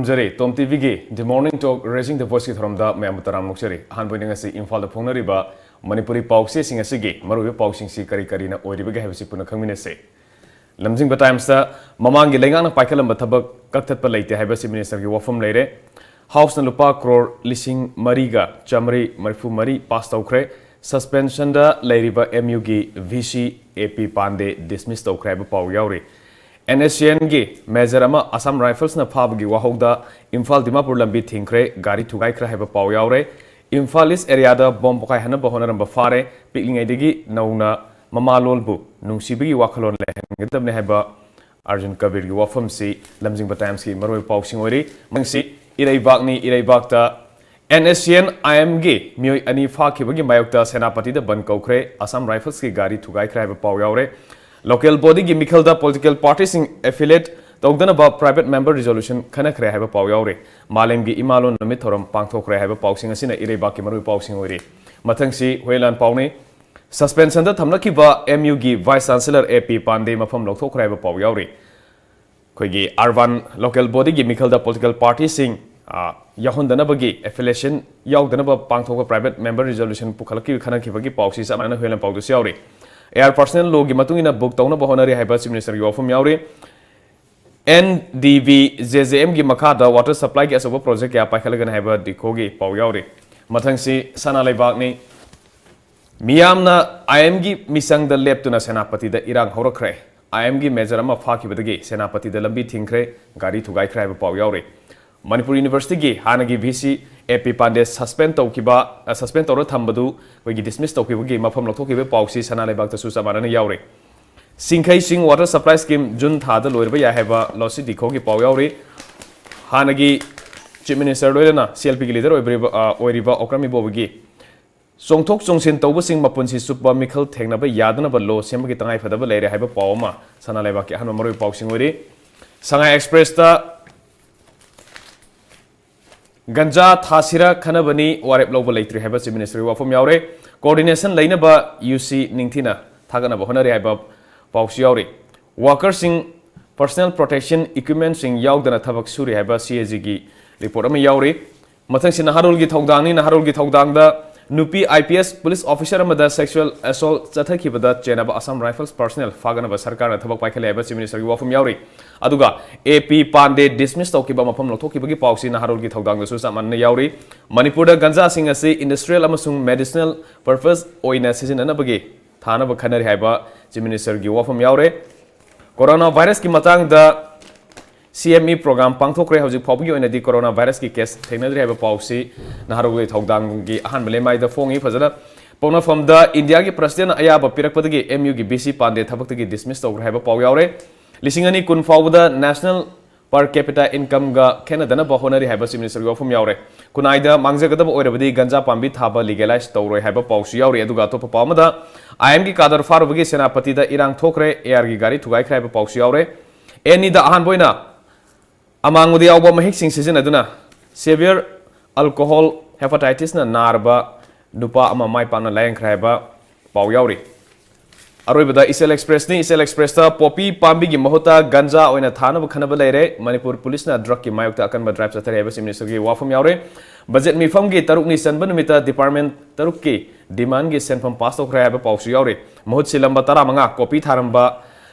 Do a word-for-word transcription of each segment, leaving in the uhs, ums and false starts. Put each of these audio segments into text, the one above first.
Zari, Tom ꯇꯤꯚꯤꯒꯤ The Morning Talk Raising the Voiceꯀꯤ ꯊꯧꯔꯝꯗ ꯃꯌꯥꯝꯕꯨ ꯇꯔꯥꯝꯅ ꯑꯣꯛꯆꯔꯤ꯫ ꯑꯍꯥꯟꯕ ꯑꯣꯏꯅ ꯉꯁꯤ ꯏꯝꯐꯥꯜꯗ ꯐꯣꯡꯅꯔꯤꯕ ꯃꯅꯤꯄꯨꯔꯤ ꯄꯥꯎꯆꯦꯁꯤꯡ ꯑꯁꯤꯒꯤ ꯃꯔꯨꯑꯣꯏꯕ ꯄꯥꯎꯁꯤꯡꯁꯤ ꯀꯔꯤ ꯀꯔꯤꯅ ꯑꯣꯏꯔꯤꯕꯒꯦ ꯍꯥꯏꯕꯁꯤ ꯄꯨꯟꯅ ꯈꯪꯃꯤꯟꯅꯁꯦ꯫ ꯂꯝꯖꯤꯡꯕ ꯇꯥꯏꯝꯁꯇ ꯃꯃꯥꯡꯒꯤ ꯂꯩꯉꯥꯛꯅ ꯄꯥꯏꯈꯠꯂꯝꯕ ꯊꯕꯛ ꯀꯛꯊꯠꯄ ꯂꯩꯇꯦ ꯍꯥꯏꯕ Chief Ministerꯒꯤ ꯋꯥꯐꯝ ꯂꯩꯔꯦ꯫ ꯍꯥꯎꯁꯅ ꯂꯨꯄꯥ ꯀ꯭ꯔꯣꯔ ꯂꯤꯁꯤꯡ ꯃꯔꯤꯒ ꯆꯥꯃꯔꯤ ꯃꯔꯤꯐꯨ ꯃꯔꯤ ꯄꯥꯁ ꯇꯧꯈ꯭ꯔꯦ꯫ Suspensionꯗ ꯂꯩꯔꯤꯕ MUꯒꯤ VC AP ꯄꯥꯟꯗꯦ dismiss ꯇꯧꯈ꯭ꯔꯦ ꯍꯥꯏꯕ ꯄꯥꯎ ꯌꯥꯎꯔꯤ꯫ NSCNꯒꯤ major ꯑꯃ Assam Riflesꯅ ꯐꯥꯕꯒꯤ ꯋꯥꯍꯧꯗ ꯏꯝꯐꯥꯜ ꯗꯤꯃꯥꯄꯨꯔ ꯂꯝꯕꯤ ꯊꯤꯡꯈ꯭ꯔꯦ, ꯒꯥꯔꯤ ꯊꯨꯒꯥꯏꯈ꯭ꯔꯦ ꯍꯥꯏꯕ ꯄꯥꯎ ꯌꯥꯎꯔꯦ꯫ ꯏꯝꯐꯥꯜ ꯏꯁ ꯑꯦꯔꯤꯌꯥꯗ ꯕꯣꯝ ꯄꯣꯈꯥꯏꯍꯟꯅꯕ ꯍꯣꯠꯅꯔꯝꯕ ꯐꯥꯔꯦ꯫ ꯄꯤꯛꯂꯤꯉꯩꯗꯒꯤ ꯅꯧꯅ ꯃꯃꯥꯂꯣꯟꯕꯨ ꯅꯨꯡꯁꯤꯕꯒꯤ ꯋꯥꯈꯜꯂꯣꯟ ꯂꯩꯍꯟꯒꯗꯕꯅꯤ ꯍꯥꯏꯕ ꯑꯔꯖꯨꯟ ꯀꯕꯤꯔꯒꯤ ꯋꯥꯐꯝꯁꯤ ꯂꯝꯖꯤꯡꯕ ꯇꯥꯏꯝꯁꯀꯤ ꯃꯔꯨꯑꯣꯏꯕ ꯄꯥꯎꯁꯤꯡ ꯑꯣꯏꯔꯤ꯫ ꯃꯁꯤ ꯏꯔꯩꯕꯥꯛꯅꯤ, ꯏꯔꯩꯕꯥꯛꯇ NSCN IMꯒꯤ ꯃꯤꯑꯣꯏ ꯑꯅꯤ ꯐꯥꯈꯤꯕꯒꯤ ꯃꯥꯌꯣꯛꯇ ꯁꯦꯅꯥꯄꯇꯤꯗ ꯕꯟ ꯀꯧꯈ꯭ꯔꯦ꯫ Assam Riflesꯀꯤ ꯒꯥꯔꯤ ꯊꯨꯒꯥꯏꯈ꯭ꯔꯦ ꯍꯥꯏꯕ ꯄꯥꯎ ꯌꯥꯎꯔꯦ꯫ Local bodyꯒꯤ ꯃꯤꯈꯜꯗ political partyꯁꯤꯡ affiliate ꯇꯧꯗꯅꯕ private member resolution ꯈꯟꯅꯈ꯭ꯔꯦ ꯍꯥꯏꯕ ꯄꯥꯎ ꯌꯥꯎꯔꯤ꯫ ꯃꯥꯂꯦꯝꯒꯤ ꯏꯃꯥꯂꯣꯟ ꯅꯨꯃꯤꯠ ꯊꯧꯔꯝ ꯄꯥꯡꯊꯣꯛꯈ꯭ꯔꯦ ꯍꯥꯏꯕ ꯄꯥꯎꯁꯤꯡ ꯑꯁꯤꯅ ꯏꯔꯩꯕꯥꯛꯀꯤ ꯃꯔꯨꯑꯣꯏꯕ ꯄꯥꯎꯁꯤꯡ ꯑꯣꯏꯔꯤ꯫ ꯃꯊꯪꯁꯤ ꯍꯨꯌꯦꯟꯂꯥꯟ ꯄꯥꯎꯅꯤ꯫ Suspensionꯗ ꯊꯝꯂꯛꯈꯤꯕ MUꯒꯤ Vice Chancellor AP ꯄꯥꯟꯗꯦ ꯃꯐꯝ ꯂꯧꯊꯣꯛꯈ꯭ꯔꯦ ꯍꯥꯏꯕ ꯄꯥꯎ ꯌꯥꯎꯔꯤ꯫ ꯑꯩꯈꯣꯏꯒꯤ ꯑꯔꯕꯥꯟ local bodyꯒꯤ ꯃꯤꯈꯜꯗ political partyꯁꯤꯡ, ꯑ, ꯌꯥꯎꯍꯟꯗꯅꯕꯒꯤ, affiliation ꯌꯥꯎꯗꯅꯕ ꯄꯥꯡꯊꯣꯛꯄ private member resolution ꯄꯨꯈꯠꯂꯛꯈꯤꯕ, ꯈꯟꯅꯈꯤꯕꯒꯤ ꯄꯥꯎꯁꯤ ꯆꯞ ꯃꯥꯟꯅꯅ ꯍꯨꯌꯦꯟꯂꯥꯟ ꯄꯥꯎꯗꯁꯨ ꯌꯥꯎꯔꯤ꯫ Air Personnel Lawꯒꯤ ꯃꯇꯨꯡ ꯏꯟꯅ book ꯇꯧꯅꯕ ꯍꯣꯠꯅꯔꯤ ꯍꯥꯏꯕ Chief Ministerꯒꯤ ꯋꯥꯐꯝ ꯌꯥꯎꯔꯤ꯫ NDBJJMꯒꯤ ꯃꯈꯥꯗ water supplyꯒꯤ ꯑꯆꯧꯕ project ꯀꯌꯥ ꯄꯥꯏꯈꯠꯂꯒꯅꯤ ꯍꯥꯏꯕ ꯗꯤꯈꯣꯒꯤ ꯄꯥꯎ ꯌꯥꯎꯔꯤ꯫ ꯃꯊꯪꯁꯤ ꯁꯅꯥ ꯂꯩꯕꯥꯛꯅꯤ꯫ ꯃꯤꯌꯥꯝꯅ IMꯒꯤ ꯃꯤꯆꯪꯗ ꯂꯦꯞꯇꯨꯅ ꯁꯦꯅꯥꯄꯇꯤꯗ ꯏꯔꯥꯡ ꯍꯧꯔꯛꯈ꯭ꯔꯦ꯫ IMꯒꯤ major ꯑꯃ ꯐꯥꯈꯤꯕꯗꯒꯤ ꯁꯦꯅꯥꯄꯇꯤꯗ ꯂꯝꯕꯤ ꯊꯤꯡꯈ꯭ꯔꯦ, ꯒꯥꯔꯤ ꯊꯨꯒꯥꯏꯈ꯭ꯔꯦ ꯍꯥꯏꯕ ꯄꯥꯎ ꯌꯥꯎꯔꯤ꯫ ꯃꯅꯤꯄꯨꯔ Universityꯒꯤ ꯍꯥꯟꯅꯒꯤ VC AP ꯄꯥꯟꯗꯦ suspend ꯇꯧꯈꯤꯕ, ꯑ, suspend ꯇꯧꯔ ꯊꯝꯕꯗꯨ ꯑꯩꯈꯣꯏꯒꯤ dismiss ꯇꯧꯈꯤꯕꯒꯤ ꯃꯐꯝ ꯂꯧꯊꯣꯛꯈꯤꯕꯒꯤ ꯄꯥꯎꯁꯤ ꯁꯅꯥ ꯂꯩꯕꯥꯛꯇꯁꯨ ꯆꯞ ꯃꯥꯟꯅꯅ ꯌꯥꯎꯔꯤ꯫ ꯁꯤꯡꯈꯩ ꯁꯤꯡ water supply scheme June ꯊꯥꯗ ꯂꯣꯏꯔꯕ ꯌꯥꯏ ꯍꯥꯏꯕ ꯂꯣꯁꯤ ꯗꯤꯈꯣꯒꯤ ꯄꯥꯎ ꯌꯥꯎꯔꯤ꯫ ꯍꯥꯟꯅꯒꯤ Chief Minister ꯂꯣꯏꯅꯅ CLPꯒꯤ leader ꯑꯣꯏꯕꯤꯔꯤꯕ, ꯑ, ꯑꯣꯏꯔꯤꯕ ꯑꯣꯀ꯭ꯔꯝ ꯏꯕꯣꯕꯤꯒꯤ ꯆꯣꯡꯊꯣꯛ ꯆꯣꯡꯁꯤꯟ ꯇꯧꯕꯁꯤꯡ ꯃꯄꯨꯟꯁꯤ ꯆꯨꯞꯄ ꯃꯤꯈꯜ ꯊꯦꯡꯅꯕ ꯌꯥꯗꯅꯕ law ꯁꯦꯝꯕꯒꯤ ꯇꯉꯥꯏ ꯐꯗꯕ ꯂꯩꯔꯦ ꯍꯥꯏꯕ ꯄꯥꯎ ꯑꯃ ꯁꯅꯥ ꯂꯩꯕꯥꯛꯀꯤ ꯑꯍꯥꯟꯕ ꯃꯔꯨꯑꯣꯏꯕ ꯄꯥꯎꯁꯤꯡ ꯑꯣꯏꯔꯤ꯫ ꯁꯉꯥꯏ Expressꯇ ꯒꯟꯖꯥ ꯊꯥꯁꯤꯔ ꯈꯟꯅꯕꯅꯤ, ꯋꯥꯔꯦꯞ ꯂꯧꯕ ꯂꯩꯇ꯭ꯔꯤ ꯍꯥꯏꯕ Chief Ministerꯒꯤ ꯋꯥꯐꯝ ꯌꯥꯎꯔꯦ꯫ Coordination ꯂꯩꯅꯕ UC ꯅꯤꯡꯊꯤꯅ ꯊꯥꯒꯠꯅꯕ ꯍꯣꯠꯅꯔꯤ ꯍꯥꯏꯕ ꯄꯥꯎꯁꯨ ꯌꯥꯎꯔꯤ꯫ Workerꯁꯤꯡ personal protection equipmentꯁꯤꯡ ꯌꯥꯎꯗꯅ ꯊꯕꯛ ꯁꯨꯔꯤ ꯍꯥꯏꯕ ꯁꯤ ꯑꯦ ꯖꯤꯒꯤ ꯔꯤꯄꯣꯔꯠ ꯑꯃ ꯌꯥꯎꯔꯤ꯫ ꯃꯊꯪꯁꯤ ꯅꯍꯥꯔꯣꯜꯒꯤ ꯊꯧꯗꯥꯡꯅꯤ꯫ ꯅꯍꯥꯔꯣꯜꯒꯤ ꯊꯧꯗꯥꯡꯗ ꯅꯨꯄꯤ I P S police officer ꯑꯃꯗ ꯁꯦꯛꯁꯨꯋꯦꯜ ꯑꯦꯁꯣꯜ ꯆꯠꯊꯈꯤꯕꯗ ꯆꯦꯟꯅꯕ ꯑꯁꯥꯝ ꯔꯥꯏꯐꯜꯁ ꯄꯔꯁꯅꯦꯜ ꯐꯥꯒꯠꯅꯕ ꯁꯔꯀꯥꯔꯅ ꯊꯕꯛ ꯄꯥꯏꯈꯠꯂꯦ ꯍꯥꯏꯕ ꯆꯤꯐ ꯃꯤꯅꯤꯁꯇꯔꯒꯤ ꯋꯥꯐꯝ ꯌꯥꯎꯔꯤ꯫ ꯑꯗꯨꯒ ꯑꯦ ꯄꯤ ꯄꯥꯟꯗꯦ ꯗꯤꯁꯃꯤꯁ ꯇꯧꯈꯤꯕ ꯃꯐꯝ ꯂꯧꯊꯣꯛꯈꯤꯕꯒꯤ ꯄꯥꯎꯁꯤ ꯅꯍꯥꯔꯣꯜꯒꯤ ꯊꯧꯗꯥꯡꯗꯁꯨ ꯆꯞ ꯃꯥꯟꯅꯅ ꯌꯥꯎꯔꯤ꯫ ꯃꯅꯤꯄꯨꯔꯗ ꯒꯟꯖꯥꯁꯤꯡ ꯑꯁꯤ ꯏꯟꯗꯁꯇ꯭ꯔꯤꯌꯦꯜ ꯑꯃꯁꯨꯡ ꯃꯦꯗꯤꯁꯅꯦꯜ ꯄꯔꯄꯁ ꯑꯣꯏꯅ ꯁꯤꯖꯤꯟꯅꯅꯕꯒꯤ ꯊꯥꯅꯕ ꯈꯟꯅꯔꯤ ꯍꯥꯏꯕ ꯆꯤꯐ ꯃꯤꯅꯤꯁꯇꯔꯒꯤ ꯋꯥꯐꯝ ꯌꯥꯎꯔꯦ꯫ ꯀꯣꯔꯣꯅꯥ ꯚꯥꯏꯔꯁꯀꯤ ꯃꯇꯥꯡꯗ ꯁꯤ ꯑꯦꯝ ꯏ ꯄ꯭ꯔꯣꯒ꯭ꯔꯥꯝ ꯄꯥꯡꯊꯣꯛꯈ꯭ꯔꯦ꯫ ꯍꯧꯖꯤꯛ ꯐꯥꯎꯕꯒꯤ ꯑꯣꯏꯅꯗꯤ ꯀꯣꯔꯣꯅꯥ ꯚꯥꯏꯔꯁꯀꯤ ꯀꯦꯁ ꯊꯦꯡꯅꯗ꯭ꯔꯤ ꯍꯥꯏꯕ ꯄꯥꯎꯁꯤ ꯅꯍꯥꯔꯣꯜꯒꯤ ꯊꯧꯗꯥꯡꯒꯤ ꯑꯍꯥꯟꯕ ꯂꯩꯃꯥꯏꯗ ꯐꯣꯡꯉꯤ꯫ ꯐꯖꯅ ꯄꯣꯛꯅꯐꯝꯗ ꯏꯟꯗꯤꯌꯥꯒꯤ ꯄ꯭ꯔꯁꯤꯗꯦꯟꯅ ꯑꯌꯥꯕ ꯄꯤꯔꯛꯄꯗꯒꯤ ꯑꯦꯝ ꯌꯨꯒꯤ ꯚꯤ ꯁꯤ ꯄꯥꯟꯗꯦ ꯊꯕꯛꯇꯒꯤ ꯗꯤꯁꯃꯤꯁ ꯇꯧꯈ꯭ꯔꯦ ꯍꯥꯏꯕ ꯄꯥꯎ ꯌꯥꯎꯔꯦ꯫ ꯂꯤꯁꯤꯡ ꯑꯅꯤ ꯀꯨꯟ ꯐꯥꯎꯕꯗ ꯅꯦꯁꯅꯦꯜ ꯄꯔ ꯀꯦꯄꯤꯇꯥ ꯏꯟꯀꯝꯒ ꯈꯦꯠꯅꯗꯅꯕ ꯍꯣꯠꯅꯔꯤ ꯍꯥꯏꯕ ꯆꯤꯐ ꯃꯤꯅꯤꯁꯇꯔꯒꯤ ꯋꯥꯐꯝ ꯌꯥꯎꯔꯦ꯫ ꯈꯨꯟꯅꯥꯏꯗ ꯃꯥꯡꯖꯒꯗꯕ ꯑꯣꯏꯔꯕꯗꯤ ꯒꯟꯖꯥ ꯄꯥꯝꯕꯤ ꯊꯥꯕ ꯂꯤꯒꯦꯂꯥꯏꯁ ꯇꯧꯔꯣꯏ ꯍꯥꯏꯕ ꯄꯥꯎꯁꯨ ꯌꯥꯎꯔꯤ꯫ ꯑꯗꯨꯒ ꯑꯇꯣꯞꯄ ꯄꯥꯎ ꯑꯃꯗ, ꯑꯥꯏ ꯑꯦꯝꯒꯤ ꯀꯥꯗꯔ ꯐꯥꯔꯨꯕꯒꯤ ꯁꯦꯅꯥꯄꯇꯤꯗ ꯏꯔꯥꯡ ꯊꯣꯛꯈ꯭ꯔꯦ, ꯑꯦ ꯑꯥꯔꯒꯤ ꯒꯥꯔꯤ ꯊꯨꯒꯥꯏꯈ꯭ꯔꯦ ꯍꯥꯏꯕ ꯄꯥꯎꯁꯨ ꯌꯥꯎꯔꯦ꯫ ꯑꯦꯟ ꯏꯗ ꯑꯍꯥꯟꯕ ꯑꯣꯏꯅ ꯑꯃꯥꯡꯕꯗ ꯌꯥꯎꯕ ꯃꯍꯤꯛꯁꯤꯡ ꯁꯤꯖꯤꯟꯅꯗꯨꯅ severe alcohol hepatitisꯅ ꯅꯥꯔꯕ ꯅꯨꯄꯥ ꯑꯃ ꯃꯥꯏ ꯄꯥꯛꯅ ꯂꯥꯌꯦꯡꯈ꯭ꯔꯦ ꯍꯥꯏꯕ ꯄꯥꯎ ꯌꯥꯎꯔꯤ꯫ ꯑꯔꯣꯏꯕꯗ ꯏꯆꯦꯜ ꯑꯦꯛꯁꯄ꯭ꯔꯦꯁꯅꯤ꯫ ꯏꯆꯦꯜ ꯑꯦꯛꯁꯄ꯭ꯔꯦꯁꯇ ꯄꯣꯄꯤ ꯄꯥꯝꯕꯤꯒꯤ ꯃꯍꯨꯠꯇ ꯒꯟꯖꯥ ꯑꯣꯏꯅ ꯊꯥꯅꯕ ꯈꯟꯅꯕ ꯂꯩꯔꯦ꯫ ꯃꯅꯤꯄꯨꯔ ꯄꯨꯂꯤꯁꯅ ꯗ꯭ꯔꯒꯀꯤ ꯃꯥꯌꯣꯛꯇ ꯑꯀꯟꯕ ꯗ꯭ꯔꯥꯏꯚ ꯆꯠꯊꯔꯤ ꯍꯥꯏꯕ ꯆꯤꯐ ꯃꯤꯅꯤꯁꯇꯔꯒꯤ ꯋꯥꯐꯝ ꯌꯥꯎꯔꯦ꯫ ꯕꯖꯦꯠ ꯃꯤꯐꯝꯒꯤ ꯇꯔꯨꯛꯅꯤ ꯆꯟꯕ ꯅꯨꯃꯤꯠꯇ ꯗꯤꯄꯥꯔꯠꯃꯦꯟ ꯇꯔꯨꯛꯀꯤ ꯗꯤꯃꯥꯟꯒꯤ ꯁꯦꯟꯐꯝ ꯄꯥꯁ ꯇꯧꯈ꯭ꯔꯦ ꯍꯥꯏꯕ ꯄꯥꯎꯁꯨ ꯌꯥꯎꯔꯤ꯫ ꯃꯍꯨꯠ ꯁꯤꯜꯂꯝꯕ ꯇꯔꯥꯃꯉꯥ, ꯀꯣꯄꯤ ꯊꯥꯔꯝꯕ,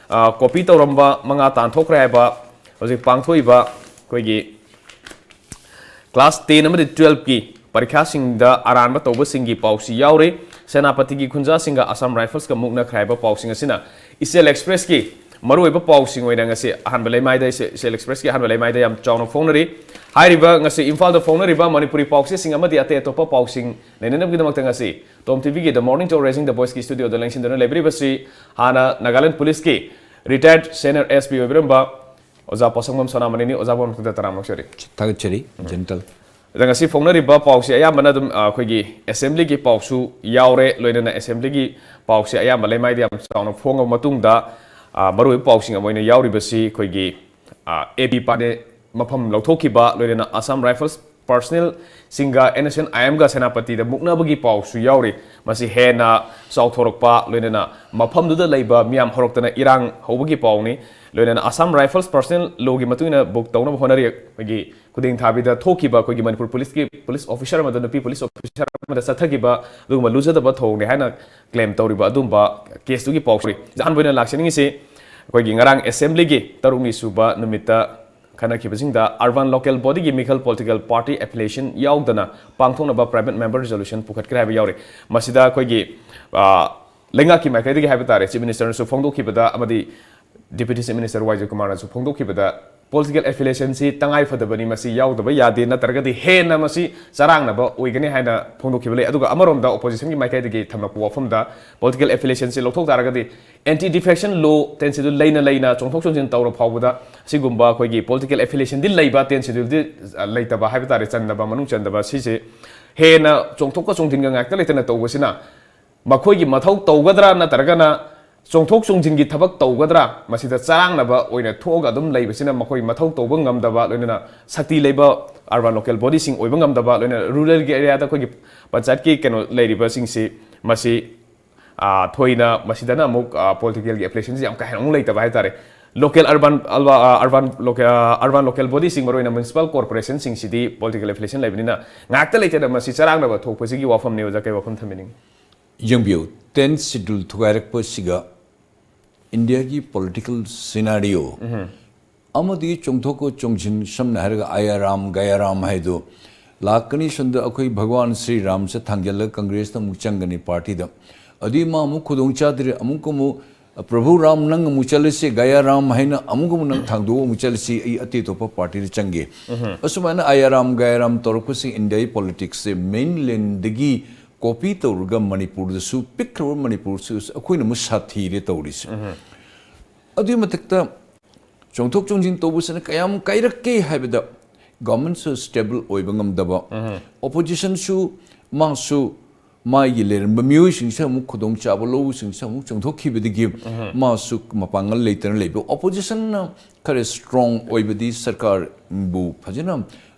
ꯑ, ꯀꯣꯄꯤ ꯇꯧꯔꯝꯕ ꯃꯉꯥ ꯇꯥꯟꯊꯣꯛꯈ꯭ꯔꯦ ꯍꯥꯏꯕ ꯍꯧꯖꯤꯛ ꯄꯥꯡꯊꯣꯛꯏꯕ ꯑꯩꯈꯣꯏꯒꯤ ꯀ꯭ꯂꯥꯁ ꯇꯦꯟ ꯑꯃꯗꯤ ꯇꯨꯌꯦꯜꯐꯀꯤ ꯄꯔꯤꯈ꯭ꯌꯥꯁꯤꯡꯗ ꯑꯔꯥꯟꯕ ꯇꯧꯕꯁꯤꯡꯒꯤ ꯄꯥꯎꯁꯤ ꯌꯥꯎꯔꯤ꯫ ꯁꯦꯅꯥꯄꯇꯤꯒꯤ ꯈꯨꯟꯖꯥꯁꯤꯡꯒ ꯑꯁꯥꯝ ꯔꯥꯏꯐꯜꯁꯀ ꯃꯨꯛꯅꯈ꯭ꯔꯦ ꯍꯥꯏꯕ ꯄꯥꯎꯁꯤꯡ ꯑꯁꯤꯅ ꯏꯆꯦꯜ ꯑꯦꯛꯁꯄ꯭ꯔꯦꯁꯀꯤ ꯃꯔꯨꯑꯣꯏꯕ ꯄꯥꯎꯁꯤꯡ ꯑꯣꯏꯅ ꯉꯁꯤ ꯑꯍꯥꯟꯕ ꯂꯩꯃꯥꯏꯗ, ꯏꯆꯦ-, ꯏꯆꯦꯜ ꯑꯦꯛꯁꯄ꯭ꯔꯦꯁꯀꯤ ꯑꯍꯥꯟꯕ ꯂꯩꯃꯥꯏꯗ ꯌꯥꯝ ꯆꯥꯎꯅ ꯐꯣꯡꯅꯔꯤ꯫ ꯍꯥꯏꯔꯤꯕ ꯉꯁꯤ ꯏꯝꯐꯥꯜꯗ ꯐꯣꯡꯅꯔꯤꯕ ꯃꯅꯤꯄꯨꯔꯤ ꯄꯥꯎꯆꯦꯁꯤꯡ ꯑꯃꯗꯤ ꯑꯇꯩ ꯑꯇꯣꯞꯄ ꯄꯥꯎꯁꯤꯡ ꯅꯩꯅꯅꯕꯒꯤꯗꯃꯛꯇ ꯉꯁꯤ ꯇꯣꯝ ꯇꯤꯚꯤꯒꯤ The Morning Show Raising the Voiceꯀꯤ ꯁ꯭ꯇꯨꯗꯤꯑꯣꯗ ꯂꯦꯡꯁꯤꯟꯗꯨꯅ ꯂꯩꯕꯤꯔꯤꯕꯁꯤ ꯍꯥꯟꯅ ꯅꯥꯒꯥꯂꯦꯟ ꯄꯨꯂꯤꯁꯀꯤ ꯔꯤꯇꯥꯌꯔꯗ ꯁꯦꯅꯤꯌꯔ ꯑꯦꯁ ꯄꯤ ꯑꯣꯏꯕꯤꯔꯝꯕ ꯑꯣꯖꯥ ꯄꯣꯠꯁꯪꯕꯝ ꯁꯣꯅꯥꯃꯅꯤꯅꯤ꯫ ꯑꯣꯖꯥꯕꯨ ꯑꯃꯨꯛꯇ ꯇꯔꯥꯝꯅ ꯑꯣꯛꯆꯔꯤ꯫ ꯊꯥꯒꯠꯆꯔꯤ, ꯖꯦꯅꯦꯔꯦꯜ꯫ ꯑꯗ ꯉꯁꯤ ꯐꯣꯡꯅꯔꯤꯕ ꯄꯥꯎꯁꯤ ꯑꯌꯥꯝꯕꯅ ꯑꯗꯨꯝ, ꯑ, ꯑꯩꯈꯣꯏꯒꯤ ꯑꯦꯁꯦꯝꯕ꯭ꯂꯤꯒꯤ ꯄꯥꯎꯁꯨ ꯌꯥꯎꯔꯦ, ꯂꯣꯏꯅꯅ ꯑꯦꯁꯦꯝꯕ꯭ꯂꯤꯒꯤ ꯄꯥꯎꯁꯤ ꯑꯌꯥꯝꯕ ꯂꯩꯃꯥꯏꯗ ꯌꯥꯝ ꯆꯥꯎꯅ ꯐꯣꯡꯉꯕ ꯃꯇꯨꯡꯗ, ꯑ, ꯃꯔꯨꯑꯣꯏꯕ ꯄꯥꯎꯁꯤꯡ ꯑꯃ ꯑꯣꯏꯅ ꯌꯥꯎꯔꯤꯕꯁꯤ ꯑꯩꯈꯣꯏꯒꯤ, ꯑ, ꯑꯦ ꯄꯤ ꯄꯥꯟꯗꯦ ꯃꯐꯝ ꯂꯧꯊꯣꯛꯈꯤꯕ, ꯂꯣꯏꯅꯅ ꯑꯁꯥꯝ ꯔꯥꯏꯐꯜꯁ ꯄꯔꯁꯅꯦꯜꯁꯤꯡꯒ ꯑꯦꯟ ꯑꯦꯁ ꯑꯦꯟ ꯑꯥꯏ ꯑꯦꯝꯒ ꯁꯦꯅꯥꯄꯇꯤꯗ ꯃꯨꯛꯅꯕꯒꯤ ꯄꯥꯎꯁꯨ ꯌꯥꯎꯔꯤ꯫ ꯃꯁꯤ ꯍꯦꯟꯅ ꯆꯥꯎꯊꯣꯔꯛꯄ, ꯂꯣꯏꯅꯅ ꯃꯐꯝꯗꯨꯗ ꯂꯩꯕ ꯃꯤꯌꯥꯝ ꯍꯧꯔꯛꯇꯅ ꯏꯔꯥꯡ ꯍꯧꯕꯒꯤ ꯄꯥꯎꯅꯤ꯫ ꯂꯣꯏꯅꯅ ꯑꯁꯥꯝ ꯔꯥꯏꯐꯜꯁ ꯄꯔꯁꯅꯦꯜ ꯂꯣꯒꯤ ꯃꯇꯨꯡ ꯏꯟꯅ ꯕꯨꯛ ꯇꯧꯅꯕ ꯍꯣꯠꯅꯔꯤ꯫ ꯑꯩꯈꯣꯏꯒꯤ ꯈꯨꯗꯤꯡ ꯊꯥꯕꯤꯗ ꯊꯣꯛꯈꯤꯕ ꯑꯩꯈꯣꯏꯒꯤ ꯃꯅꯤꯄꯨꯔ ꯄꯨꯂꯤꯁꯀꯤ ꯄꯨꯂꯤꯁ ꯑꯣꯐꯤꯁꯔ ꯑꯃꯗ, ꯅꯨꯄꯤ ꯄꯨꯂꯤꯁ ꯑꯣꯐꯤꯁꯔ ꯑꯃꯗ ꯆꯠꯊꯈꯤꯕ ꯑꯗꯨꯒꯨꯝꯕ ꯂꯨꯖꯗꯕ ꯊꯧꯑꯣꯡꯅꯤ ꯍꯥꯏꯅ ꯀ꯭ꯂꯦꯝ ꯇꯧꯔꯤꯕ ꯑꯗꯨꯒꯨꯝꯕ ꯀꯦꯁꯇꯨꯒꯤ ꯄꯥꯎꯁꯨ ꯂꯩ꯫ ꯑꯍꯥꯟꯕ ꯑꯣꯏꯅ ꯂꯥꯛꯆꯅꯤꯡꯉꯤꯁꯤ ꯑꯩꯈꯣꯏꯒꯤ ꯉꯔꯥꯡ ꯑꯦꯁꯦꯝꯕ꯭ꯂꯤꯒꯤ ꯇꯔꯨꯛꯅꯤ ꯁꯨꯕ ꯅꯨꯃꯤꯠꯇ ꯈꯟꯅꯈꯤꯕꯁꯤꯡꯗ ꯑꯔꯕꯥꯟ ꯂꯣꯀꯦꯜ ꯕꯣꯗꯤꯒꯤ ꯃꯤꯈꯜ ꯄꯣꯂꯤꯇꯤꯀꯦꯜ ꯄꯥꯔꯇꯤ ꯑꯦꯐꯤꯂꯤꯌꯦꯁꯟ ꯌꯥꯎꯗꯅ ꯄꯥꯡꯊꯣꯛꯅꯕ ꯄ꯭ꯔꯥꯏꯚꯦꯠ ꯃꯦꯝꯕꯔ ꯔꯤꯖꯣꯂꯨꯁꯟ ꯄꯨꯈꯠꯈ꯭ꯔꯦ ꯍꯥꯏꯕ ꯌꯥꯎꯔꯤ꯫ ꯃꯁꯤꯗ ꯑꯩꯈꯣꯏꯒꯤ, ꯑ, ꯂꯩꯉꯥꯛꯀꯤ ꯃꯥꯏꯀꯩꯗꯒꯤ ꯍꯥꯏꯕ ꯇꯥꯔꯦ, ꯆꯤꯐ ꯃꯤꯅꯤꯁꯇꯔꯅꯁꯨ ꯐꯣꯡꯗꯣꯛꯈꯤꯕꯗ ꯑꯃꯗꯤ ꯗꯤꯄ꯭ꯌꯨꯇꯤ ꯆꯤꯐ ꯃꯤꯅꯤꯁꯇꯔ ꯋꯥꯏ ꯖꯦ ꯀꯨꯃꯥꯔꯅꯁꯨ ꯐꯣꯡꯗꯣꯛꯈꯤꯕꯗ ꯄꯣꯂꯤꯇꯤꯀꯦꯜ ꯑꯦꯐꯤꯂꯤꯌꯦꯁꯟꯁꯤ ꯇꯉꯥꯏ ꯐꯗꯕꯅꯤ, ꯃꯁꯤ ꯌꯥꯎꯗꯕ ꯌꯥꯗꯦ, ꯅꯠꯇ꯭ꯔꯒꯗꯤ ꯍꯦꯟꯅ ꯃꯁꯤ ꯆꯔꯥꯡꯅꯕ ꯑꯣꯏꯒꯅꯤ ꯍꯥꯏꯅ ꯐꯣꯡꯗꯣꯛꯈꯤꯕ ꯂꯩ꯫ ꯑꯗꯨꯒ ꯑꯃꯔꯣꯝꯗ ꯑꯣꯄꯣꯖꯤꯁꯟꯒꯤ ꯃꯥꯏꯀꯩꯗꯒꯤ ꯊꯝꯂꯛꯄ ꯋꯥꯐꯝꯗ ꯄꯣꯂꯤꯇꯤꯀꯦꯜ ꯑꯦꯐꯤꯂꯤꯌꯦꯁꯟꯁꯤ ꯂꯧꯊꯣꯛ ꯇꯥꯔꯒꯗꯤ ꯑꯦꯟꯇꯤ ꯗꯤꯐꯦꯛꯁꯟ ꯂꯣ ꯇꯦꯟ ꯁꯦꯗ꯭ꯌꯨꯜ ꯂꯩꯅ ꯂꯩꯅ ꯆꯣꯡꯊꯣꯛ ꯆꯣꯡꯁꯤꯟ ꯇꯧꯔ ꯐꯥꯎꯕꯗ ꯑꯁꯤꯒꯨꯝꯕ ꯑꯩꯈꯣꯏꯒꯤ ꯄꯣꯂꯤꯇꯤꯀꯦꯜ ꯑꯦꯐꯤꯂꯤꯌꯦꯁꯟꯗꯤ ꯂꯩꯕ, ꯇꯦꯟ ꯁꯦꯗ꯭ꯌꯨꯜꯗꯤ, ꯑ, ꯂꯩꯇꯕ ꯍꯥꯏꯕ ꯇꯥꯔꯦ, ꯆꯟꯗꯕ, ꯃꯅꯨꯡ ꯆꯟꯗꯕ, ꯁꯤꯁꯦ ꯍꯦꯟꯅ ꯆꯣꯡꯊꯣꯛꯀ ꯆꯣꯡꯁꯤꯟꯒ ꯉꯥꯛꯇ ꯂꯩꯇꯅ ꯇꯧꯕꯁꯤꯅ ꯃꯈꯣꯏꯒꯤ ꯃꯊꯧ ꯇꯧꯒꯗ꯭ꯔꯥ ꯅꯠꯇ꯭ꯔꯒꯅ ꯆꯣꯡꯊꯣꯛ ꯆꯣꯡꯁꯤꯟꯒꯤ ꯊꯕꯛ ꯇꯧꯒꯗ꯭ꯔꯥ, ꯃꯁꯤꯗ ꯆꯔꯥꯡꯅꯕ ꯑꯣꯏꯅ ꯊꯣꯛꯑꯒ ꯑꯗꯨꯝ ꯂꯩꯕꯁꯤꯅ ꯃꯈꯣꯏ ꯃꯊꯧ ꯇꯧꯕ ꯉꯝꯗꯕ, ꯂꯣꯏꯅꯅ ꯁꯛꯇꯤ ꯂꯩꯕ ꯑꯔꯕꯥꯟ ꯂꯣꯀꯦꯜ ꯕꯣꯗꯤꯁꯤꯡ ꯑꯣꯏꯕ ꯉꯝꯗꯕ, ꯂꯣꯏꯅꯅ ꯔꯨꯔꯦꯜꯒꯤ ꯑꯦꯔꯤꯌꯥꯗ ꯑꯩꯈꯣꯏꯒꯤ ꯄꯟꯆꯥꯌꯠꯀꯤ ꯀꯩꯅꯣ ꯂꯩꯔꯤꯕꯁꯤꯡꯁꯤ ꯃꯁꯤ, ꯑ, ꯊꯣꯏꯅ ꯃꯁꯤꯗꯅ ꯑꯃꯨꯛ, ꯑ, ꯄꯣꯂꯤꯇꯤꯀꯦꯜꯒꯤ ꯑꯦꯐꯤꯂꯤꯌꯦꯁꯟꯁꯤ ꯌꯥꯝ ꯀꯥ ꯍꯦꯟꯅ ꯑꯃꯨꯛ ꯂꯩꯇꯕ ꯍꯥꯏꯇꯥꯔꯦ꯫ ꯂꯣꯀꯦꯜ ꯑꯔꯕꯥꯟ, ꯑ, ꯑꯔꯕꯥꯟ ꯂꯣꯀꯦ-, ꯑ, ꯑꯔꯕꯥꯟ ꯂꯣꯀꯦꯜ ꯕꯣꯗꯤꯁꯤꯡ, ꯃꯔꯨꯑꯣꯏꯅ ꯃ꯭ꯌꯨꯅꯤꯁꯤꯄꯥꯜ ꯀꯣꯔꯄꯣꯔꯦꯁꯟꯁꯤꯡꯁꯤꯗꯤ ꯄꯣꯂꯤꯇꯤꯀꯦꯜ ꯑꯦꯐꯤꯂꯤꯌꯦꯁꯟ ꯂꯩꯕꯅꯤꯅ ꯉꯥꯛꯇ ꯂꯩꯇꯅ ꯃꯁꯤ ꯆꯔꯥꯡꯅꯕ ꯊꯣꯛꯄꯁꯤꯒꯤ ꯋꯥꯐꯝꯅꯤ꯫ ꯑꯣꯖꯥ, ꯀꯩ ꯋꯥꯐꯝ ꯊꯝꯕꯤꯅꯤꯡꯉꯤ? ꯌꯦꯡꯕꯤꯌꯨ, ꯇꯦꯟ ꯁꯦꯗ꯭ꯌꯨꯜ ꯊꯨꯒꯥꯏꯔꯛꯄꯁꯤꯒ ꯏꯟꯗꯤꯌꯥꯒꯤ ꯄꯣꯂꯤꯇꯤꯀꯦꯜ ꯁꯤꯅꯥꯔꯤꯑꯣ ꯑꯃꯗꯤ ꯆꯣꯡꯊꯣꯛꯀ ꯆꯣꯡꯁꯤꯟ, ꯁꯝꯅ ꯍꯥꯏꯔꯒ ꯑꯌꯥꯔꯥꯝ ꯒꯌꯥꯔꯥꯝ ꯍꯥꯏꯗꯣ ꯂꯥꯛꯀꯅꯤ꯫ ꯁꯣꯝꯗ ꯑꯩꯈꯣꯏ ꯚꯒꯋꯥꯟ ꯁ꯭ꯔꯤ ꯔꯥꯝꯁꯦ ꯊꯥꯡꯖꯜꯂꯒ ꯀꯪꯒ꯭ꯔꯦꯁꯇ ꯑꯃꯨꯛ ꯆꯪꯒꯅꯤ ꯄꯥꯔꯇꯤꯗ꯫ ꯑꯗꯨꯗꯤ ꯃꯥ ꯑꯃꯨꯛ ꯈꯨꯗꯣꯡ ꯆꯥꯗ꯭ꯔꯦ, ꯑꯃꯨꯛ ꯑꯃꯨꯛ "ꯄ꯭ꯔꯚꯨ ꯔꯥꯝ, ꯅꯪ ꯑꯃꯨꯛ ꯆꯠꯂꯁꯤ, ꯒꯌꯥꯔꯥꯝ ꯍꯥꯏꯅ ꯑꯃꯨꯛ ꯑꯃꯨꯛ ꯅꯪ ꯊꯥꯡꯗꯣꯛꯑ ꯑꯃꯨꯛ ꯆꯠꯂꯁꯤ, ꯑꯩ ꯑꯇꯩ ꯑꯇꯣꯞꯄ ꯄꯥꯔꯇꯤꯗ ꯆꯪꯒꯦ"꯫ ꯑꯁꯨꯃꯥꯏꯅ ꯑꯌꯥꯔꯥꯝ ꯒꯌꯥꯔꯥꯝ ꯇꯧꯔꯛꯄꯁꯤ ꯏꯟꯗꯤꯌꯥꯒꯤ ꯄꯣꯂꯤꯇꯤꯛꯁꯁꯦ ꯃꯦꯟꯂꯦꯟꯗꯒꯤ ꯀꯣꯄꯤ ꯇꯧꯔꯒ ꯃꯅꯤꯄꯨꯔꯗꯁꯨ, ꯄꯤꯛꯈ꯭ꯔꯕ ꯃꯅꯤꯄꯨꯔꯁꯨ ꯑꯩꯈꯣꯏꯅ ꯑꯃꯨꯛ ꯁꯥꯊꯤꯔꯦ ꯇꯧꯔꯤꯁꯦ꯫ ꯑꯗꯨꯒꯤ ꯃꯊꯛꯇ ꯆꯣꯡꯊꯣꯛ ꯆꯣꯡꯁꯤꯟ ꯇꯧꯕꯁꯤꯅ ꯀꯌꯥꯝ ꯀꯥꯏꯔꯛꯀꯦ ꯍꯥꯏꯕꯗ, ꯒꯚꯔꯟꯃꯦꯟꯠꯁꯨ ꯁ꯭ꯇꯦꯕꯜ ꯑꯣꯏꯕ ꯉꯝꯗꯕ, ꯑꯣꯄꯣꯖꯤꯁꯟꯁꯨ ꯃꯥꯁꯨ ꯃꯥꯒꯤ ꯂꯩꯔꯝꯕ ꯃꯤꯑꯣꯏꯁꯤꯡꯁꯦ ꯑꯃꯨꯛ ꯈꯨꯗꯣꯡꯆꯥꯕ ꯂꯧꯕꯁꯤꯡꯁꯦ ꯑꯃꯨꯛ ꯆꯣꯡꯊꯣꯛꯈꯤꯕꯗꯒꯤ ꯃꯥꯁꯨ ꯃꯄꯥꯡꯒꯜ ꯂꯩꯇꯅ ꯂꯩꯕ꯫ ꯑꯣꯄꯣꯖꯤꯁꯟꯅ ꯈꯔ ꯁ꯭ꯇꯔꯣꯡ ꯑꯣꯏꯕꯗꯤ ꯁꯔꯀꯥꯔꯕꯨ ꯐꯖꯅ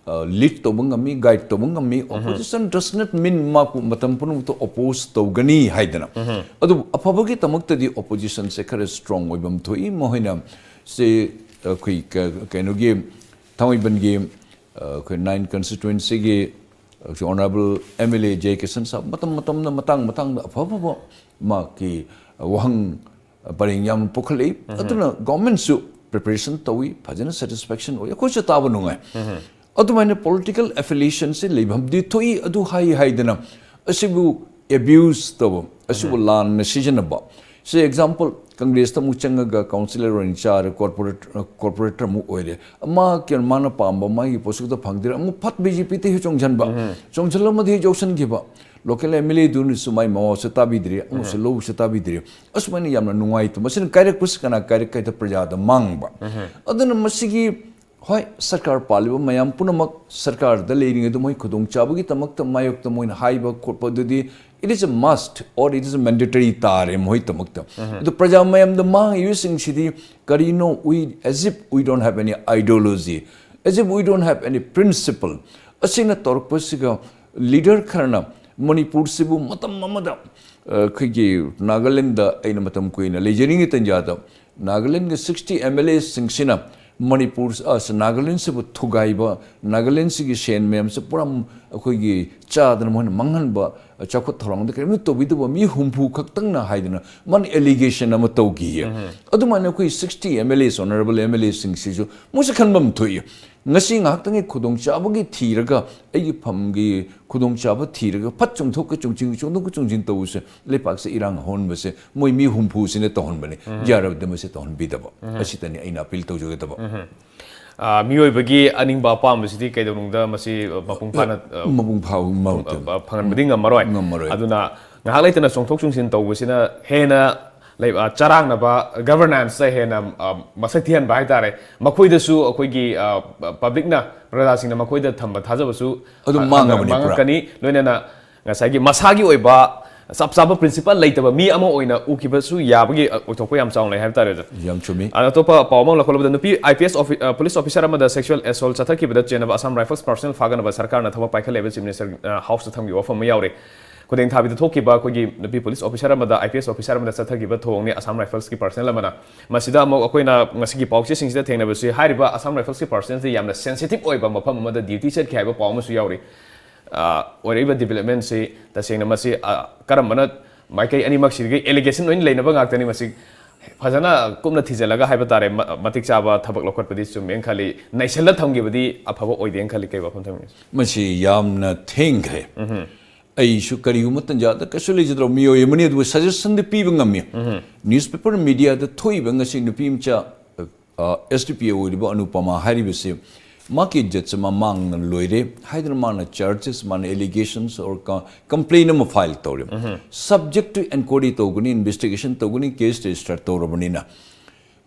ꯂꯤꯗ ꯇꯧꯕ ꯉꯝꯃꯤ, ꯒꯥꯏꯗ ꯇꯧꯕ ꯉꯝꯃꯤ꯫ Opposition does not mean ꯃꯥꯕꯨ ꯃꯇꯝ ꯄꯨꯝꯅꯃꯛꯇ ꯑꯣꯄꯣꯖ ꯇꯧꯒꯅꯤ ꯍꯥꯏꯗꯅ꯫ ꯑꯗꯨꯕꯨ ꯑꯐꯕꯒꯤꯗꯃꯛꯇꯗꯤ ꯑꯣꯄꯣꯖꯤꯁꯟꯁꯦ ꯈꯔ ꯁ꯭ꯇꯔꯣꯡ ꯑꯣꯏꯕ ꯑꯃ ꯊꯣꯛꯏ꯫ ꯃꯈꯣꯏꯅ ꯁꯦ ꯑꯩꯈꯣꯏ ꯀ- ꯀꯩꯅꯣꯒꯤ ꯊꯥꯡꯃꯩꯕꯟꯒꯤ ꯑꯩꯈꯣꯏ ꯅꯥꯏꯟ ꯀꯟꯁꯇꯤꯇ꯭ꯋꯦꯟꯁꯤꯒꯤ honourable M L A J Kishan ꯁꯥꯍꯕ ꯃꯇꯝ ꯃꯇꯝꯗ ꯃꯇꯥꯡ ꯃꯇꯥꯡꯗ ꯑꯐ ꯑꯐꯕ ꯃꯍꯥꯛꯀꯤ ꯋꯥꯍꯪ ꯄꯔꯦꯡ ꯌꯥꯝꯅ ꯄꯨꯈꯠꯂꯛꯏ꯫ ꯑꯗꯨꯅ ꯒꯣꯔꯃꯦꯟꯁꯨ ꯄ꯭ꯔꯤꯄꯦꯔꯦꯁꯟ ꯇꯧꯏ, ꯐꯖꯅ ꯁꯦꯇꯤꯁꯐꯦꯛꯁꯟ ꯑꯣꯏ, ꯑꯩꯈꯣꯏꯁꯨ ꯇꯥꯕ ꯅꯨꯡꯉꯥꯏ꯫ ꯑꯗꯨꯃꯥꯏꯅ ꯄꯣꯂꯤꯇꯤꯀꯦꯜ ꯑꯦꯐꯤꯂꯤꯌꯦꯁꯟꯁꯦ ꯂꯩꯐꯝꯗꯤ ꯊꯣꯛꯏ꯫ ꯑꯗꯨ ꯍꯥꯏ ꯍꯥꯏꯗꯅ ꯑꯁꯤꯕꯨ ꯑꯦꯕ꯭ꯌꯨꯁ ꯇꯧꯕ, ꯑꯁꯤꯕꯨ ꯂꯥꯟꯅ ꯁꯤꯖꯤꯟꯅꯕ꯫ ꯁꯤ ꯑꯦꯛꯖꯥꯝꯄꯜ, ꯀꯪꯒ꯭ꯔꯦꯁꯇ ꯑꯃꯨꯛ ꯆꯪꯉꯒ ꯀꯥꯎꯟꯁꯤꯂꯔ ꯑꯣꯏꯅ ꯆꯥꯔꯦ, ꯀꯣꯔꯄꯣꯔꯦꯠ ꯀꯣꯔꯄꯣꯔꯦꯇꯔ ꯑꯃꯨꯛ ꯑꯣꯏꯔꯦ꯫ ꯃꯥ ꯀꯩꯅꯣ, ꯃꯥꯅ ꯄꯥꯝꯕ ꯃꯥꯒꯤ ꯄꯣꯁꯇꯨꯗ ꯐꯪꯗ꯭ꯔꯦ, ꯑꯃꯨꯛ ꯐꯠ ꯕꯤ ꯖꯦ ꯄꯤꯗ ꯍꯦꯛ ꯆꯣꯡꯁꯤꯟꯕ꯫ ꯆꯣꯡꯁꯤꯜꯂꯝꯃꯗꯤ ꯍꯦꯛ ꯌꯥꯎꯁꯟꯈꯤꯕ꯫ ꯂꯣꯀꯦꯜ ꯑꯦꯝ ꯑꯦꯜ ꯑꯦꯗꯨꯅꯁꯨ ꯃꯥꯏ ꯃꯋꯥꯁꯨ ꯇꯥꯕꯤꯗ꯭ꯔꯦ, ꯑꯃꯨꯛꯁꯨ ꯂꯧꯕꯁꯨ ꯇꯥꯕꯤꯗ꯭ꯔꯦ꯫ ꯑꯁꯨꯃꯥꯏꯅ ꯌꯥꯝꯅ ꯅꯨꯡꯉꯥꯏꯇꯕ꯫ ꯃꯁꯤꯅ ꯀꯥꯏꯔꯛꯄꯁꯤ ꯀꯅꯥ ꯀꯥꯏꯔꯛ-, ꯀꯥꯏꯗ ꯄ꯭ꯔꯖꯥꯗ ꯃꯥꯡꯕ꯫ ꯑꯗꯨꯅ ꯃꯁꯤꯒꯤ ꯍꯣꯏ, ꯁꯔꯀꯥꯔ ꯄꯥꯜꯂꯤꯕ ꯃꯌꯥꯝ ꯄꯨꯝꯅꯃꯛ ꯁꯔꯀꯥꯔꯗ ꯂꯩꯔꯤꯉꯩꯗ ꯃꯣꯏ ꯈꯨꯗꯣꯡꯆꯥꯕꯒꯤ ꯗꯃꯛꯇ ꯃꯥꯌꯣꯛꯇ ꯃꯣꯏꯅ ꯍꯥꯏꯕ ꯈꯣꯠꯄ ꯑꯗꯨꯗꯤ it is a must or it is a mandatory ꯇꯥꯔꯦ ꯃꯣꯏꯗꯃꯛꯇ꯫ ꯑꯗꯨ ꯄ꯭ꯔꯖꯥ ꯃꯌꯥꯝꯗ ꯃꯥꯡꯉꯤꯕꯁꯤꯡꯁꯤꯗꯤ ꯀꯔꯤꯅꯣ? We, as if we don't have any ideology, as if we don't have any principle꯫ ꯑꯁꯤꯅ ꯇꯧꯔꯛꯄꯁꯤꯒ ꯂꯤꯗꯔ ꯈꯔꯅ ꯃꯅꯤꯄꯨꯔꯁꯤꯕꯨ ꯃꯇꯝ ꯑꯃꯗ, ꯑ, ꯑꯩꯈꯣꯏꯒꯤ ꯅꯥꯒꯥꯂꯦꯟꯗ ꯑꯩꯅ ꯃꯇꯝ ꯀꯨꯏꯅ ꯂꯩꯖꯔꯤꯉꯩ ꯇꯟꯖꯥꯗ ꯅꯥꯒꯥꯂꯦꯟꯒꯤ ꯁꯤꯛꯁꯇꯤ ꯑꯦꯝ ꯑꯦꯜ ꯑꯦꯁꯤꯡꯁꯤꯅ ꯃꯅꯤꯄꯨꯔ, ꯑ, ꯅꯥꯒꯥꯂꯦꯟꯁꯤꯕꯨ ꯊꯨꯒꯥꯏꯕ, ꯅꯥꯒꯥꯂꯦꯟꯁꯤꯒꯤ ꯁꯦꯟ ꯃꯌꯥꯝꯁꯦ ꯄꯨꯔꯥ ꯑꯩꯈꯣꯏꯒꯤ ꯆꯥꯗꯅ ꯃꯣꯏꯅ ꯃꯥꯡꯍꯟꯕ, ꯆꯥꯎꯈꯠ ꯊꯧꯔꯥꯡꯗ ꯀꯔꯤꯝꯇ ꯇꯧꯕꯤꯗꯕ ꯃꯤ ꯍꯨꯝꯐꯨ ꯈꯛꯇꯪꯅ ꯍꯥꯏꯗꯅ ꯃꯥꯅ ꯑꯦꯂꯤꯒꯦꯁꯟ ꯑꯃ ꯇꯧꯈꯤꯌꯦ꯫ ꯑꯗꯨꯃꯥꯏꯅ ꯑꯩꯈꯣꯏ ꯁꯤꯛꯁꯇꯤ ꯑꯦꯝ ꯑꯦꯜ ꯑꯦꯁ, ꯑꯣꯅꯔꯦꯕꯜ ꯑꯦꯝ ꯑꯦꯜ ꯑꯦꯁꯤꯡꯁꯤꯁꯨ ꯃꯣꯏꯁꯨ ꯈꯟꯕ ꯑꯃ ꯊꯣꯛꯏ꯫ ꯉꯁꯤ ꯉꯥꯏꯍꯥꯛꯇꯪꯒꯤ ꯈꯨꯗꯣꯡꯆꯥꯕꯒꯤ ꯊꯤꯔꯒ, ꯑꯩꯒꯤ ꯐꯝꯒꯤ ꯈꯨꯗꯣꯡꯆꯥꯕ ꯊꯤꯔꯒ ꯐꯠ ꯆꯣꯡꯊꯣꯛꯀ ꯆꯣꯡꯁꯤꯟ, ꯆꯣꯡꯊꯣꯛꯀ ꯆꯣꯡꯁꯤꯟ ꯇꯧꯕꯁꯦ ꯂꯩꯄꯥꯛꯁꯦ ꯏꯔꯥꯡ ꯍꯧꯍꯟꯕꯁꯦ ꯃꯣꯏ ꯃꯤ ꯍꯨꯝꯐꯨꯁꯤꯅ ꯇꯧꯍꯟꯕꯅꯤ꯫ ꯌꯥꯔꯕꯗꯤ ꯃꯁꯤ ꯇꯧꯍꯟꯕꯤꯗꯕ꯫ ꯑꯁꯤꯇꯅꯤ ꯑꯩꯅ ꯑꯄꯤꯜ ꯇꯧꯖꯒꯗꯕ꯫ ꯑ, ꯃꯤꯑꯣꯏꯕꯒꯤ ꯑꯅꯤꯡꯕ ꯑꯄꯥꯝꯕꯁꯤꯗꯤ ꯀꯩꯗꯧꯅꯨꯡꯗ ꯃꯁꯤ, ꯑ, ꯃꯄꯨꯡ ꯐꯥꯅ, ꯑ, ꯃꯄꯨꯡ ꯐꯥꯕ ꯉꯝꯃꯣꯏ꯫ ꯑ, ꯐꯪꯍꯟꯕꯗꯤ ꯉꯝꯃꯔꯣꯏ꯫ ꯉꯝꯃꯔꯣꯏ꯫ ꯑꯗꯨꯅ ꯉꯥꯏꯍꯥꯛ ꯂꯩꯇꯅ ꯆꯣꯡꯊꯣꯛ ꯆꯣꯡꯁꯤꯟ ꯇꯧꯕꯁꯤꯅ ꯍꯦꯟꯅ ꯂꯩ-, ꯑ, ꯆꯔꯥꯡꯅꯕ ꯒꯚꯔꯅꯥꯟꯁꯇ ꯍꯦꯟꯅ, ꯑ, ꯃꯁꯛ ꯊꯤꯍꯟꯕ ꯍꯥꯏꯇꯥꯔꯦ꯫ ꯃꯈꯣꯏꯗꯁꯨ ꯑꯩꯈꯣꯏꯒꯤ, ꯑ, ꯄꯕ꯭ꯂꯤꯛꯅ, ꯄ꯭ꯔꯖꯥꯁꯤꯡꯅ ꯃꯈꯣꯏꯗ ꯊꯝꯕ ꯊꯥꯖꯕꯁꯨ ꯑꯗꯨꯝ ꯍꯟ-, ꯃꯥꯡꯉꯕꯅꯤ ꯄꯨꯔꯥ꯫ ꯃꯥꯡꯉꯛꯀꯅꯤ꯫ ꯂꯣꯏꯅꯅ ꯉꯁꯥꯏꯒꯤ ꯃꯁꯥꯒꯤ ꯑꯣꯏꯕ ꯆꯞ ꯆꯥꯕ ꯄ꯭ꯔꯤꯟꯁꯤꯄꯜ ꯂꯩꯇꯕ ꯃꯤ ꯑꯃ ꯑꯣꯏꯅ ꯎꯈꯤꯕꯁꯨ ꯌꯥꯕꯒꯤ ꯑ, ꯑꯣꯏꯊꯣꯛꯄ ꯌꯥꯝ ꯆꯥꯎꯅ ꯂꯩ ꯍꯥꯏꯕ ꯇꯥꯔꯦ, ꯑꯣꯖꯥ꯫ ꯌꯥꯝ ꯆꯨꯝꯃꯤ꯫ ꯑꯗ ꯑꯇꯣꯞꯄ ꯄꯥꯎ ꯑꯃ ꯂꯧꯈꯠꯂꯕꯗ, ꯅꯨꯄꯤ ꯑꯥꯏ ꯄꯤ ꯑꯦꯁ ꯑꯣꯐꯤ-, ꯑ, ꯄꯨꯂꯤꯁ ꯑꯣꯐꯤꯁꯥꯔ ꯑꯃꯗ ꯁꯦꯛꯁꯨꯑꯦꯜ ꯑꯦꯁꯣꯜ ꯆꯠꯊꯈꯤꯕꯗ ꯆꯦꯟꯅꯕ ꯑꯁꯥꯝ ꯔꯥꯏꯐꯜꯁ ꯄꯥꯔꯁꯅꯦꯜ ꯐꯥꯒꯅꯕ ꯁꯔꯀꯥꯔꯅ ꯊꯕꯛ ꯄꯥꯏꯈꯠꯂꯦ ꯍꯥꯏꯕ ꯆꯤꯐ ꯃꯤꯅꯤꯁꯇꯔ, ꯑ, ꯍꯥꯎꯁꯇ ꯊꯝꯈꯤꯕ ꯋꯥꯐꯝ ꯑꯃ ꯌꯥꯎꯔꯤ꯫ ꯈꯨꯗꯦꯡ ꯊꯥꯕꯤꯗ ꯊꯣꯛꯈꯤꯕ ꯑꯩꯈꯣꯏꯒꯤ ꯅꯨꯄꯤ ꯄꯨꯂꯤꯁ ꯑꯣꯐꯤꯁꯥꯔ ꯑꯃꯗ, ꯑꯥꯏ ꯄꯤ ꯑꯦꯁ ꯑꯣꯐꯤꯁꯥꯔ ꯑꯃꯗ ꯆꯠꯊꯈꯤꯕ ꯊꯧꯑꯣꯡꯅꯤ ꯑꯁꯥꯝ ꯔꯥꯏꯐꯜꯁꯀꯤ ꯄꯥꯔꯁꯅꯦꯜ ꯑꯃꯅ꯫ ꯃꯁꯤꯗ ꯑꯃꯨꯛ ꯑꯩꯈꯣꯏꯅ ꯉꯁꯤꯒꯤ ꯄꯥꯎꯆꯦꯁꯤꯡꯁꯤꯗ ꯊꯦꯡꯅꯕꯁꯤ, ꯍꯥꯏꯔꯤꯕ ꯑꯁꯥꯝ ꯔꯥꯏꯐꯜꯁꯀꯤ ꯄꯥꯔꯁꯅꯦꯜꯁꯤ ꯌꯥꯝꯅ ꯁꯦꯟꯁꯤꯇꯤꯚ ꯑꯣꯏꯕ ꯃꯐꯝ ꯑꯃꯗ ꯗ꯭ꯌꯨꯇꯤ ꯆꯠꯈꯤ ꯍꯥꯏꯕ ꯄꯥꯎ ꯑꯃꯁꯨ ꯌꯥꯎꯔꯤ꯫ ꯑ, ꯑꯣꯏꯔꯛꯏꯕ ꯗꯤꯕꯦꯂꯞꯃꯦꯟꯁꯤ ꯇꯁꯦꯡꯅ ꯃꯁꯤ, ꯑ, ꯀꯔꯝꯕꯅ, ꯃꯥꯏꯀꯩ ꯑꯅꯤꯃꯛꯁꯤꯗꯒꯤ ꯑꯦꯂꯤꯒꯦꯁꯟ ꯂꯣꯏꯅ ꯂꯩꯅꯕ ꯉꯥꯛꯇꯅꯤ꯫ ꯃꯁꯤ ꯐꯖꯅ ꯀꯨꯞꯅ ꯊꯤꯖꯤꯜꯂꯒ ꯍꯥꯏꯕ ꯇꯥꯔꯦ, ꯃ-, ꯃꯇꯤꯛ ꯆꯥꯕ ꯊꯕꯛ ꯂꯧꯈꯠꯄꯗꯤ ꯆꯨꯝꯃꯦꯅ ꯈꯜꯂꯤ꯫ ꯅꯩꯁꯜꯂ ꯊꯝꯈꯤꯕꯗꯤ ꯑꯐꯕ ꯑꯣꯏꯗꯦꯅ ꯈꯜꯂꯤ꯫ ꯀꯩ ꯋꯥꯐꯝ ꯊꯝꯕꯤꯅꯤ? ꯃꯁꯤ ꯌꯥꯝꯅ ꯊꯦꯡꯈ꯭ꯔꯦ꯫ ꯑꯩꯁꯨ ꯀꯔꯤꯒꯨꯝꯕ ꯇꯟꯖꯥꯗ ꯀꯩꯁꯨ ꯂꯩꯖꯗ꯭ꯔꯕ ꯃꯤꯑꯣꯏ ꯑꯃꯅꯤ, ꯑꯗꯨꯕꯨ ꯁꯖꯦꯁꯟꯗꯤ ꯄꯤꯕ ꯉꯝꯃꯤ꯫ ꯅ꯭ꯌꯨꯁꯄꯦꯄꯔ, ꯃꯤꯗꯤꯌꯥꯗ ꯊꯣꯛꯏꯕ ꯉꯁꯤ ꯅꯨꯄꯤ ꯃꯆꯥ, ꯑ, ꯑꯦꯁ ꯗꯤ ꯄꯤ ꯑꯣ ꯑꯣꯏꯔꯤꯕ ꯑꯅꯨꯄꯃꯥ ꯍꯥꯏꯔꯤꯕꯁꯤ, ꯃꯥꯒꯤ ꯏꯖꯠꯁꯤ ꯃꯥ ꯃꯥꯡꯅ ꯂꯣꯏꯔꯦ ꯍꯥꯏꯗꯅ ꯃꯥꯅ ꯆꯥꯔꯖꯦꯁ, ꯃꯥꯅ ꯑꯦꯂꯤꯒꯦꯁꯟꯁ ꯑꯣꯔ ꯀ-, ꯀꯝꯄ꯭ꯂꯦꯟ ꯑꯃ ꯐꯥꯏꯜ ꯇꯧꯔꯦ꯫ ꯁꯕꯖꯦꯛ ꯇꯨ ꯏꯟꯀ꯭ꯋꯥꯏꯔꯤ ꯇꯧꯒꯅꯤ, ꯏꯟꯚꯦꯁꯇꯤꯒꯦꯁꯟ ꯇꯧꯒꯅꯤ, ꯀꯦꯁ ꯔꯦꯖꯤꯁꯇꯔ ꯇꯧꯔꯕꯅꯤꯅ꯫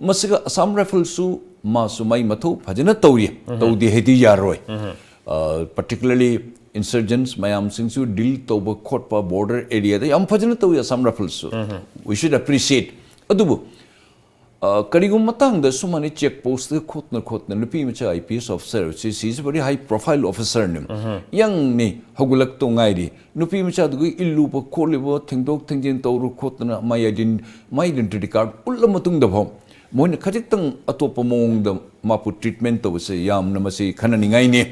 ꯃꯁꯤꯒ ꯑꯁꯥꯝ ꯔꯥꯏꯐꯜꯁꯨ ꯃꯥꯁꯨ ꯃꯥꯏ ꯃꯊꯧ ꯐꯖꯅ ꯇꯧꯔꯤ, ꯇꯧꯗꯦ ꯍꯥꯏꯗꯤ ꯌꯥꯔꯣꯏ꯫ ꯄꯥꯔꯇꯤꯀꯨꯂꯔꯂꯤ ꯏꯟꯁꯔꯖꯦꯟꯁ ꯃꯌꯥꯝꯁꯤꯡꯁꯨ ꯗꯤꯜ ꯇꯧꯕ ꯈꯣꯠꯄ ꯕꯣꯔꯗꯔ ꯑꯦꯔꯤꯌꯥꯗ ꯌꯥꯝ ꯐꯖꯅ ꯇꯧꯏ ꯑꯁꯥꯝ ꯔꯥꯏꯐꯜꯁꯨ꯫ We should appreciate꯫ ꯑꯗꯨꯕꯨ, ꯑ, ꯀꯔꯤꯒꯨꯝꯕ ꯃꯇꯥꯡꯗ ꯁꯨꯃꯥꯏꯅ ꯆꯦꯛ ꯄꯣꯁꯇ ꯈꯣꯠꯅ ꯈꯣꯠꯅ ꯅꯨꯄꯤ ꯃꯆꯥ I P S officer, she is very high profile officer ꯅꯤ, ꯌꯪꯅꯤ, ꯍꯧꯒꯠꯂꯛꯇ ꯉꯥꯏꯔꯤ, ꯅꯨꯄꯤ ꯃꯆꯥꯗꯨꯒꯤ ꯏꯜꯂꯨꯕ ꯈꯣꯠꯂꯤꯕ, ꯊꯦꯡꯗꯣꯛ ꯊꯦꯡꯖꯤꯟ ꯇꯧꯔꯨ ꯈꯣꯠꯇꯅ, ꯃꯥꯏ ꯑꯥꯏꯗꯦꯟ-, ꯃꯥꯏ ꯑꯥꯏꯗꯦꯟꯇꯤꯇꯤ ꯀꯥꯔꯗ ꯎꯠꯂ ꯃꯇꯨꯡꯗ ꯐꯥꯎ ꯃꯣꯏꯅ ꯈꯖꯤꯛꯇꯪ ꯑꯇꯣꯞꯄ ꯃꯑꯣꯡꯗ ꯃꯥꯕꯨ ꯇ꯭ꯔꯤꯠꯃꯦꯟ ꯇꯧꯕꯁꯦ ꯌꯥꯝꯅ ꯃꯁꯤ ꯈꯟꯅꯅꯤꯡꯉꯥꯏꯅꯤ꯫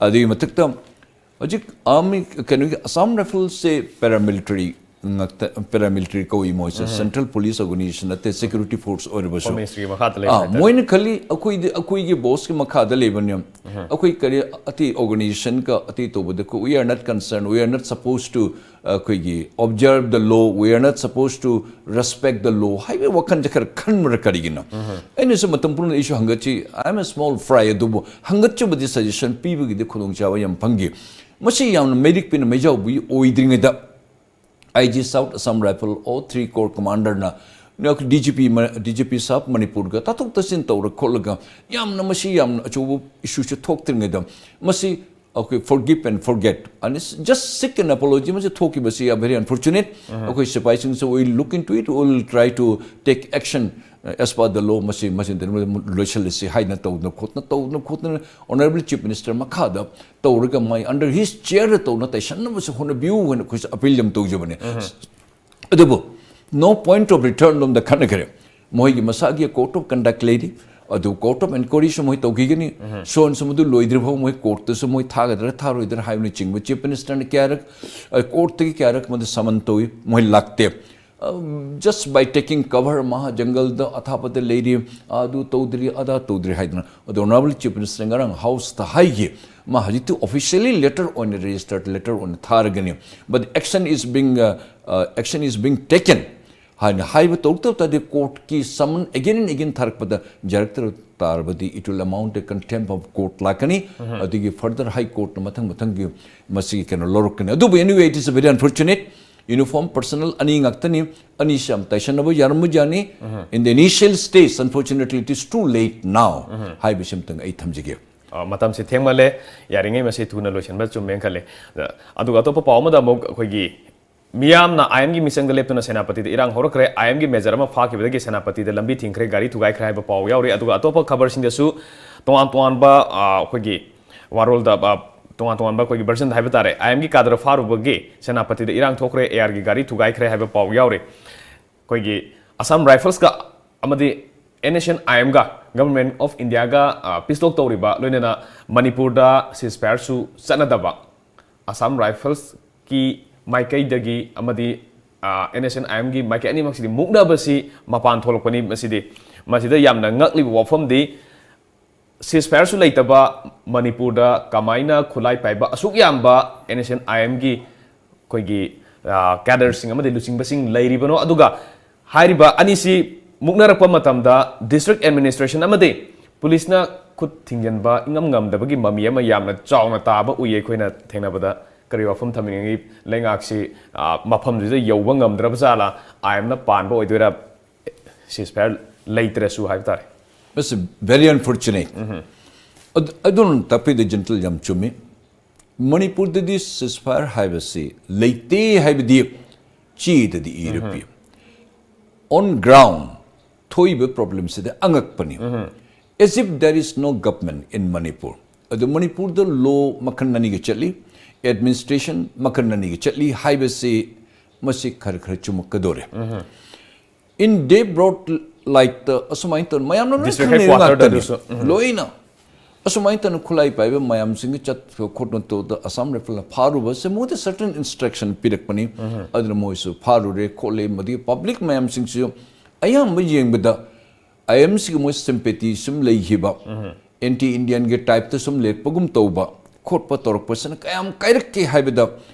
ꯑꯗꯨꯒꯤ ꯃꯊꯛꯇ ꯍꯧꯖꯤꯛ ꯑꯥꯔꯃꯤ, ꯀꯩꯅꯣꯒꯤ, ꯑꯁꯥꯝ ꯔꯥꯏꯐꯜꯁꯦ ꯄꯦꯔꯥꯃꯤꯂꯤꯇꯔꯤ ꯉꯥꯛꯇ, ꯄꯦꯔꯥꯃꯤꯂꯤꯇꯔꯤ ꯀꯧꯏ ꯃꯣꯏꯁꯦ, ꯁꯦꯟꯇ꯭ꯔꯦꯜ ꯄꯨꯂꯤꯁ ꯑꯣꯔꯒꯅꯥꯏꯖꯦꯁꯟ ꯅꯠꯇꯦ, ꯁꯦꯀ꯭ꯌꯨꯔꯤꯇꯤ ꯐꯣꯔꯁ ꯑꯣꯏꯔꯕꯁꯨ꯫ ꯍꯣꯝ ꯃꯤꯅꯤꯁꯇ꯭ꯔꯤꯒꯤ ꯃꯈꯥꯗ ꯂꯩꯕ ꯑꯥ, ꯍꯥꯏꯇꯥꯔꯦ꯫ ꯃꯣꯏꯅ ꯈꯜꯂꯤ, ꯑꯩꯈꯣꯏꯗꯤ, ꯑꯩꯈꯣꯏꯒꯤ ꯕꯣꯁꯀꯤ ꯃꯈꯥꯗ ꯂꯩꯕꯅꯤ, ꯑꯩꯈꯣꯏ ꯀꯔꯤ ꯑꯇꯩ ꯑꯣꯔꯒꯅꯥꯏꯖꯦꯁꯟꯒ ꯑꯇꯩ ꯇꯧꯕꯗ, we are not concerned, we are not supposed to, ꯑꯩꯈꯣꯏꯒꯤ, observe the law, we are not supposed to respect the law ꯍꯥꯏꯕꯒꯤ ꯋꯥꯈꯜꯁꯦ ꯈꯔ ꯈꯟꯕ꯭ꯔꯥ ꯀꯔꯤꯒꯤꯅꯣ? ꯑꯩꯅꯁꯨ ꯃꯇꯝ ꯄꯨꯝꯅꯃꯛ ꯑꯩꯁꯨ ꯍꯪꯒꯠꯆꯩ, I am a small fry, ꯑꯗꯨꯕꯨ ꯍꯪꯒꯠꯆꯕꯗꯤ, ꯁꯖꯦꯁꯟ ꯄꯤꯕꯒꯤꯗꯤ ꯈꯨꯗꯣꯡꯆꯥꯕ ꯌꯥꯝ ꯐꯪꯈꯤ꯫ ꯃꯁꯤ ꯌꯥꯝꯅ ꯃꯩꯔꯤꯛ ꯄꯤꯅ ꯃꯩꯖꯥꯎꯕꯤ ꯑꯣꯏꯗ꯭ꯔꯤꯉꯩꯗ, ꯑꯥꯏ ꯖꯤ ꯁꯥꯎꯠ ꯑꯁꯥꯝ ꯔꯥꯏꯐꯜ ꯑꯣ three core ꯀꯃꯥꯟꯗꯔꯅ D G P ꯃ-, ꯗꯤ ꯖꯤ ꯄꯤ ꯁꯥꯍꯕ ꯃꯅꯤꯄꯨꯔꯒ ꯇꯥꯊꯣꯛ ꯇꯥꯁꯤꯟ ꯇꯧꯔ ꯈꯣꯠꯂꯒ ꯌꯥꯝꯅ, ꯃꯁꯤ ꯌꯥꯝꯅ ꯑꯆꯧꯕ ꯏꯁꯨꯁꯨ ꯊꯣꯛꯇ꯭ꯔꯤꯉꯩꯗ, ꯃꯁꯤ Okay, forgive and forget. And it's just seek an apology. ꯃꯁꯤ ꯊꯣꯛꯈꯤꯕꯁꯤ are very unfortunate. ꯑꯩꯈꯣꯏ ꯁꯤꯐꯥꯏꯁꯤꯡꯁꯨ will look into it, will try to take action, uh, as per the law. ꯃꯁꯤ, ꯃꯁꯤ ꯂꯣꯏꯁꯤꯜꯂꯁꯤ ꯍꯥꯏꯅ ꯇꯧꯗꯅ ꯈꯣꯠꯅ, ꯇꯧꯗꯅ ꯈꯣꯠꯇꯅ Honorable Chief Minister ꯃꯈꯥꯗ ꯇꯧꯔꯒ ꯃꯥꯏ under his chair ꯇꯧꯅ ꯇꯩꯁꯟꯅꯕꯁꯨ ꯍꯣꯠꯅꯕꯤꯌꯨ ꯍꯥꯏꯅ ꯑꯩꯈꯣꯏꯁꯨ appeal ꯑꯃ ꯇꯧꯖꯕꯅꯦ꯫ ꯑꯗꯨꯕꯨ no point of return ꯂꯣꯝꯗ ꯈꯠꯅꯈ꯭ꯔꯦ꯫ ꯃꯣꯏꯒꯤ ꯃꯁꯥꯒꯤ code of conduct ꯂꯩꯔꯤ, ꯑꯗꯨ code of inquiryꯁꯨ ꯃꯣꯏ ꯇꯧꯈꯤꯒꯅꯤ꯫ ꯁꯣꯟꯁꯨ ꯃꯗꯨ ꯂꯣꯏꯗ꯭ꯔꯤꯐꯥꯎ ꯃꯣꯏ courtꯇꯁꯨ ꯃꯣꯏ ꯊꯥꯒꯗ꯭ꯔꯥ ꯊꯥꯔꯣꯏꯗ꯭ꯔꯥ ꯍꯥꯏꯕꯅꯆꯤꯡꯕ Chief Ministerꯅ ꯀꯌꯥꯔꯛ, ꯑ, courtꯇꯒꯤ ꯀꯌꯥꯔꯛ ꯃꯗꯨ summon ꯇꯧꯏ, ꯃꯣꯏ ꯂꯥꯛꯇꯦ꯫ ꯑ, just by taking cover, ꯃꯍꯥꯛ ꯖꯪꯒꯜꯗ ꯑꯊꯥꯞꯄꯗ ꯂꯩꯔꯤ, ꯑꯗꯨ ꯇꯧꯗ꯭ꯔꯤ, ꯑꯗꯥ ꯇꯧꯗ꯭ꯔꯤ ꯍꯥꯏꯗꯅ꯫ ꯑꯗꯣ Honorable Chief Minister ꯉꯔꯥꯡ Houseꯇ ꯍꯥꯏꯈꯤ, ꯃꯥ ꯍꯧꯖꯤꯛꯇꯤ officially letter ꯑꯣꯏꯅ, registered letter ꯑꯣꯏꯅ ꯊꯥꯔꯒꯅꯤ, but action is being, uh, uh, action is being taken ꯍꯥꯏꯅ ꯍꯥꯏꯕ ꯇꯧꯔꯛꯇꯕ ꯇꯥꯔꯗꯤ, courtꯀꯤ summon again and again ꯊꯥꯔꯛꯄꯗ ꯌꯥꯔꯛꯇꯕ ꯇꯥꯔꯕꯗꯤ, it will amount a contempt of court ꯂꯥꯛꯀꯅꯤ꯫ ꯑꯗꯒꯤ further High Courtꯅ ꯃꯊꯪ ꯃꯊꯪꯒꯤ ꯃꯁꯤꯒꯤ ꯀꯩꯅꯣ ꯂꯧꯔꯛꯀꯅꯤ꯫ ꯑꯗꯨꯕꯨ anyway, it is very unfortunate. Uniform personnel ꯑꯅꯤ ꯉꯥꯛꯇꯅꯤ, ꯑꯅꯤꯁꯤ ꯌꯥꯝ ꯇꯥꯏꯁꯟꯅꯕ ꯌꯥꯔꯝꯕꯖꯥꯠꯅꯤ꯫ In the initial stage, unfortunately, it is too late now ꯍꯥꯏꯕꯁꯤ ꯑꯝꯇꯪ ꯑꯩ ꯊꯝꯖꯒꯦ꯫ ꯑ, ꯃꯇꯝꯁꯤ ꯊꯦꯡꯃꯜꯂꯦ꯫ ꯌꯥꯔꯤꯉꯩ ꯃꯁꯤ ꯊꯨꯅ ꯂꯣꯏꯁꯤꯟꯕ ꯆꯨꯝꯃꯦꯅ ꯈꯜꯂꯦ꯫ ꯑ, ꯑꯗꯨꯒ ꯑꯇꯣꯞꯄ ꯄꯥꯎ ꯑꯃꯗ ꯑꯃꯨꯛ ꯑꯩꯈꯣꯏꯒꯤ ꯃꯤꯌꯥꯝꯅ I M ꯒꯤ ꯃꯤꯆꯪꯗ ꯂꯦꯞꯇꯨꯅ ꯁꯦꯅꯥꯄꯇꯤꯗ ꯏꯔꯥꯡ ꯍꯧꯔꯛꯈ꯭ꯔꯦ꯫ I M ꯒꯤ major ꯑꯃ ꯐꯥꯈꯤꯕꯗꯒꯤ ꯁꯦꯅꯥꯄꯇꯤꯗ ꯂꯝꯕꯤ ꯊꯤꯡꯈ꯭ꯔꯦ, ꯒꯥꯔꯤ ꯊꯨꯒꯥꯏꯈ꯭ꯔꯦ ꯍꯥꯏꯕ ꯄꯥꯎ ꯌꯥꯎꯔꯤ꯫ ꯑꯗꯨꯒ ꯑꯇꯣꯞꯄ ꯈꯕꯔꯁꯤꯡꯗꯁꯨ ꯇꯣꯉꯥꯟ ꯇꯣꯉꯥꯟꯕ, ꯑ, ꯑꯩꯈꯣꯏꯒꯤ ꯋꯥꯔꯣꯜꯗ, ꯑ, ꯇꯣꯉꯥꯟ ꯇꯣꯉꯥꯟꯕ ꯑꯩꯈꯣꯏꯒꯤ version ꯍꯥꯏꯕ ꯇꯥꯔꯦ, I M ꯒꯤ cadre ꯐꯥꯔꯨꯕꯒꯤ ꯁꯦꯅꯥꯄꯇꯤꯗ ꯏꯔꯥꯡ ꯊꯣꯛꯈ꯭ꯔꯦ, A R ꯒꯤ ꯒꯥꯔꯤ ꯊꯨꯒꯥꯏꯈ꯭ꯔꯦ ꯍꯥꯏꯕ ꯄꯥꯎ ꯌꯥꯎꯔꯤ꯫ ꯑꯩꯈꯣꯏꯒꯤ Assam Riflesꯀ ꯑꯃꯗꯤ N S N I Mꯒ, Government of Indiaꯒ, ꯑ, peace talk ꯇꯧꯔꯤꯕ, ꯂꯣꯏꯅꯅ ꯃꯅꯤꯄꯨꯔꯗ ceasefireꯁꯨ ꯆꯠꯅꯗꯕ, Assam Riflesꯀꯤ ꯃꯥꯏꯀꯩꯗꯒꯤ ꯑꯃꯗꯤ, ꯑ, N S N I Mꯒꯤ ꯃꯥꯏꯀꯩ ꯑꯅꯤꯃꯛꯁꯤꯗꯤ ꯃꯨꯛꯅꯕꯁꯤ ꯃꯄꯥꯟ ꯊꯣꯛꯂꯛꯄꯅꯤ꯫ ꯃꯁꯤꯗꯤ, ꯃꯁꯤꯗ ꯌꯥꯝꯅ ꯉꯛꯂꯤꯕ ꯋꯥꯐꯝꯗꯤ, ceasefireꯁꯨ ꯂꯩꯇꯕ ꯃꯅꯤꯄꯨꯔꯗ ꯀꯃꯥꯏꯅ ꯈꯨꯠꯂꯥꯏ ꯄꯥꯏꯕ ꯑꯁꯨꯛ ꯌꯥꯝꯕ N S N I Mꯒꯤ ꯑꯩꯈꯣꯏꯒꯤ, ꯑ, cadreꯁꯤꯡ ꯑꯃꯗꯤ ꯂꯨꯆꯤꯡꯕꯁꯤꯡ ꯂꯩꯔꯤꯕꯅꯣ? ꯑꯗꯨꯒ ꯍꯥꯏꯔꯤꯕ ꯑꯅꯤꯁꯤ ꯃꯨꯛꯅꯔꯛꯄ ꯃꯇꯝꯗ district administration ꯑꯃꯗꯤ policeꯅ ꯈꯨꯠ ꯊꯤꯡꯖꯤꯟꯕ ꯏꯉꯝ ꯉꯝꯗꯕꯒꯤ ꯃꯃꯤ ꯑꯃ ꯌꯥꯝꯅ ꯆꯥꯎꯅ ꯇꯥꯕ ꯎꯏ꯫ ꯑꯩꯈꯣꯏꯅ ꯊꯦꯡꯅꯕꯗ ꯀꯔꯤ ꯋꯥꯐꯝ ꯊꯝꯅꯤꯡꯉꯤ? ꯂꯩꯉꯥꯛꯁꯤ, ꯑ, ꯃꯐꯝꯗꯨꯗ ꯌꯧꯕ ꯉꯝꯗ꯭ꯔꯕ ꯖꯥꯠꯂꯥ? I M ꯅ ꯄꯥꯟꯕ ꯑꯣꯏꯗꯣꯏꯔꯥ? Ceasefire ꯂꯩꯇ꯭ꯔꯁꯨ ꯍꯥꯏꯕ ꯇꯥꯔꯦ꯫ It's very unfortunate. ꯑꯗꯨ, ꯑꯗꯨꯅ ꯇꯥꯛꯄꯤꯗ ꯖꯦꯅꯦꯔꯦꯜ ꯌꯥꯝ ꯆꯨꯝꯃꯤ꯫ ꯃꯅꯤꯄꯨꯔꯗꯗꯤ ceasefire ꯍꯥꯏꯕꯁꯤ ꯂꯩꯇꯦ ꯍꯥꯏꯕꯗꯤ ꯆꯦꯗꯗꯤ ꯏꯔ ꯄꯤ꯫ On ground ꯊꯣꯛꯏꯕ problemꯁꯤꯗꯤ ꯑꯉꯛꯄꯅꯤ꯫ As if there is no government in Manipur. ꯑꯗꯨ ꯃꯅꯤꯄꯨꯔꯗ law ꯃꯈꯜ ꯑꯅꯤꯒ ꯆꯠꯂꯤ, administration ꯃꯈꯜ ꯑꯅꯤꯒ ꯆꯠꯂꯤ ꯍꯥꯏꯕꯁꯤ ꯃꯁꯤ ꯈꯔ ꯈꯔ ꯆꯨꯝꯃꯛꯀꯗꯧꯔꯦ꯫ In day broad lightꯇ ꯑꯁꯨꯃꯥꯏꯅ ꯇꯧꯅ ꯃꯌꯥꯝꯅ ꯂꯣꯏ District ꯈꯪꯅꯩ headquarterꯗ ꯉꯥꯛꯇꯅꯤ꯫ ꯑꯗꯨꯁꯨ, ꯎꯝ꯫ ꯂꯣꯏꯅ ꯑꯁꯨꯃꯥꯏꯅ ꯇꯧꯅ ꯈꯨꯠꯂꯥꯏ ꯄꯥꯏꯕ ꯃꯌꯥꯝꯁꯤꯡꯒ ꯆꯠꯄ ꯈꯣꯠꯄ ꯇꯧꯕꯗ Assam Riflesꯅ ꯐꯥꯔꯨꯕꯁꯦ ꯃꯣꯏꯗ certain instruction ꯄꯤꯔꯛꯄꯅꯤ꯫ ꯑꯗꯨꯅ ꯃꯣꯏꯁꯨ ꯐꯥꯔꯨꯔꯦ ꯈꯣꯠꯂꯦ, ꯃꯗꯨꯒꯤ public ꯃꯌꯥꯝꯁꯤꯡꯁꯨ ꯑꯌꯥꯝꯕ ꯌꯦꯡꯕꯗ IMCꯒꯤ ꯃꯣꯏ sympathy ꯁꯨꯝ ꯂꯩꯈꯤꯕ, anti Indianꯒꯤ typeꯇ ꯁꯨꯝ ꯂꯦꯞꯄꯒꯨꯝ ꯇꯧꯕ ꯈꯣꯠꯄ ꯇꯧꯔꯛꯄꯁꯤꯅ ꯀꯌꯥꯝ ꯀꯥꯏꯔꯛꯀꯦ ꯍꯥꯏꯕꯗ,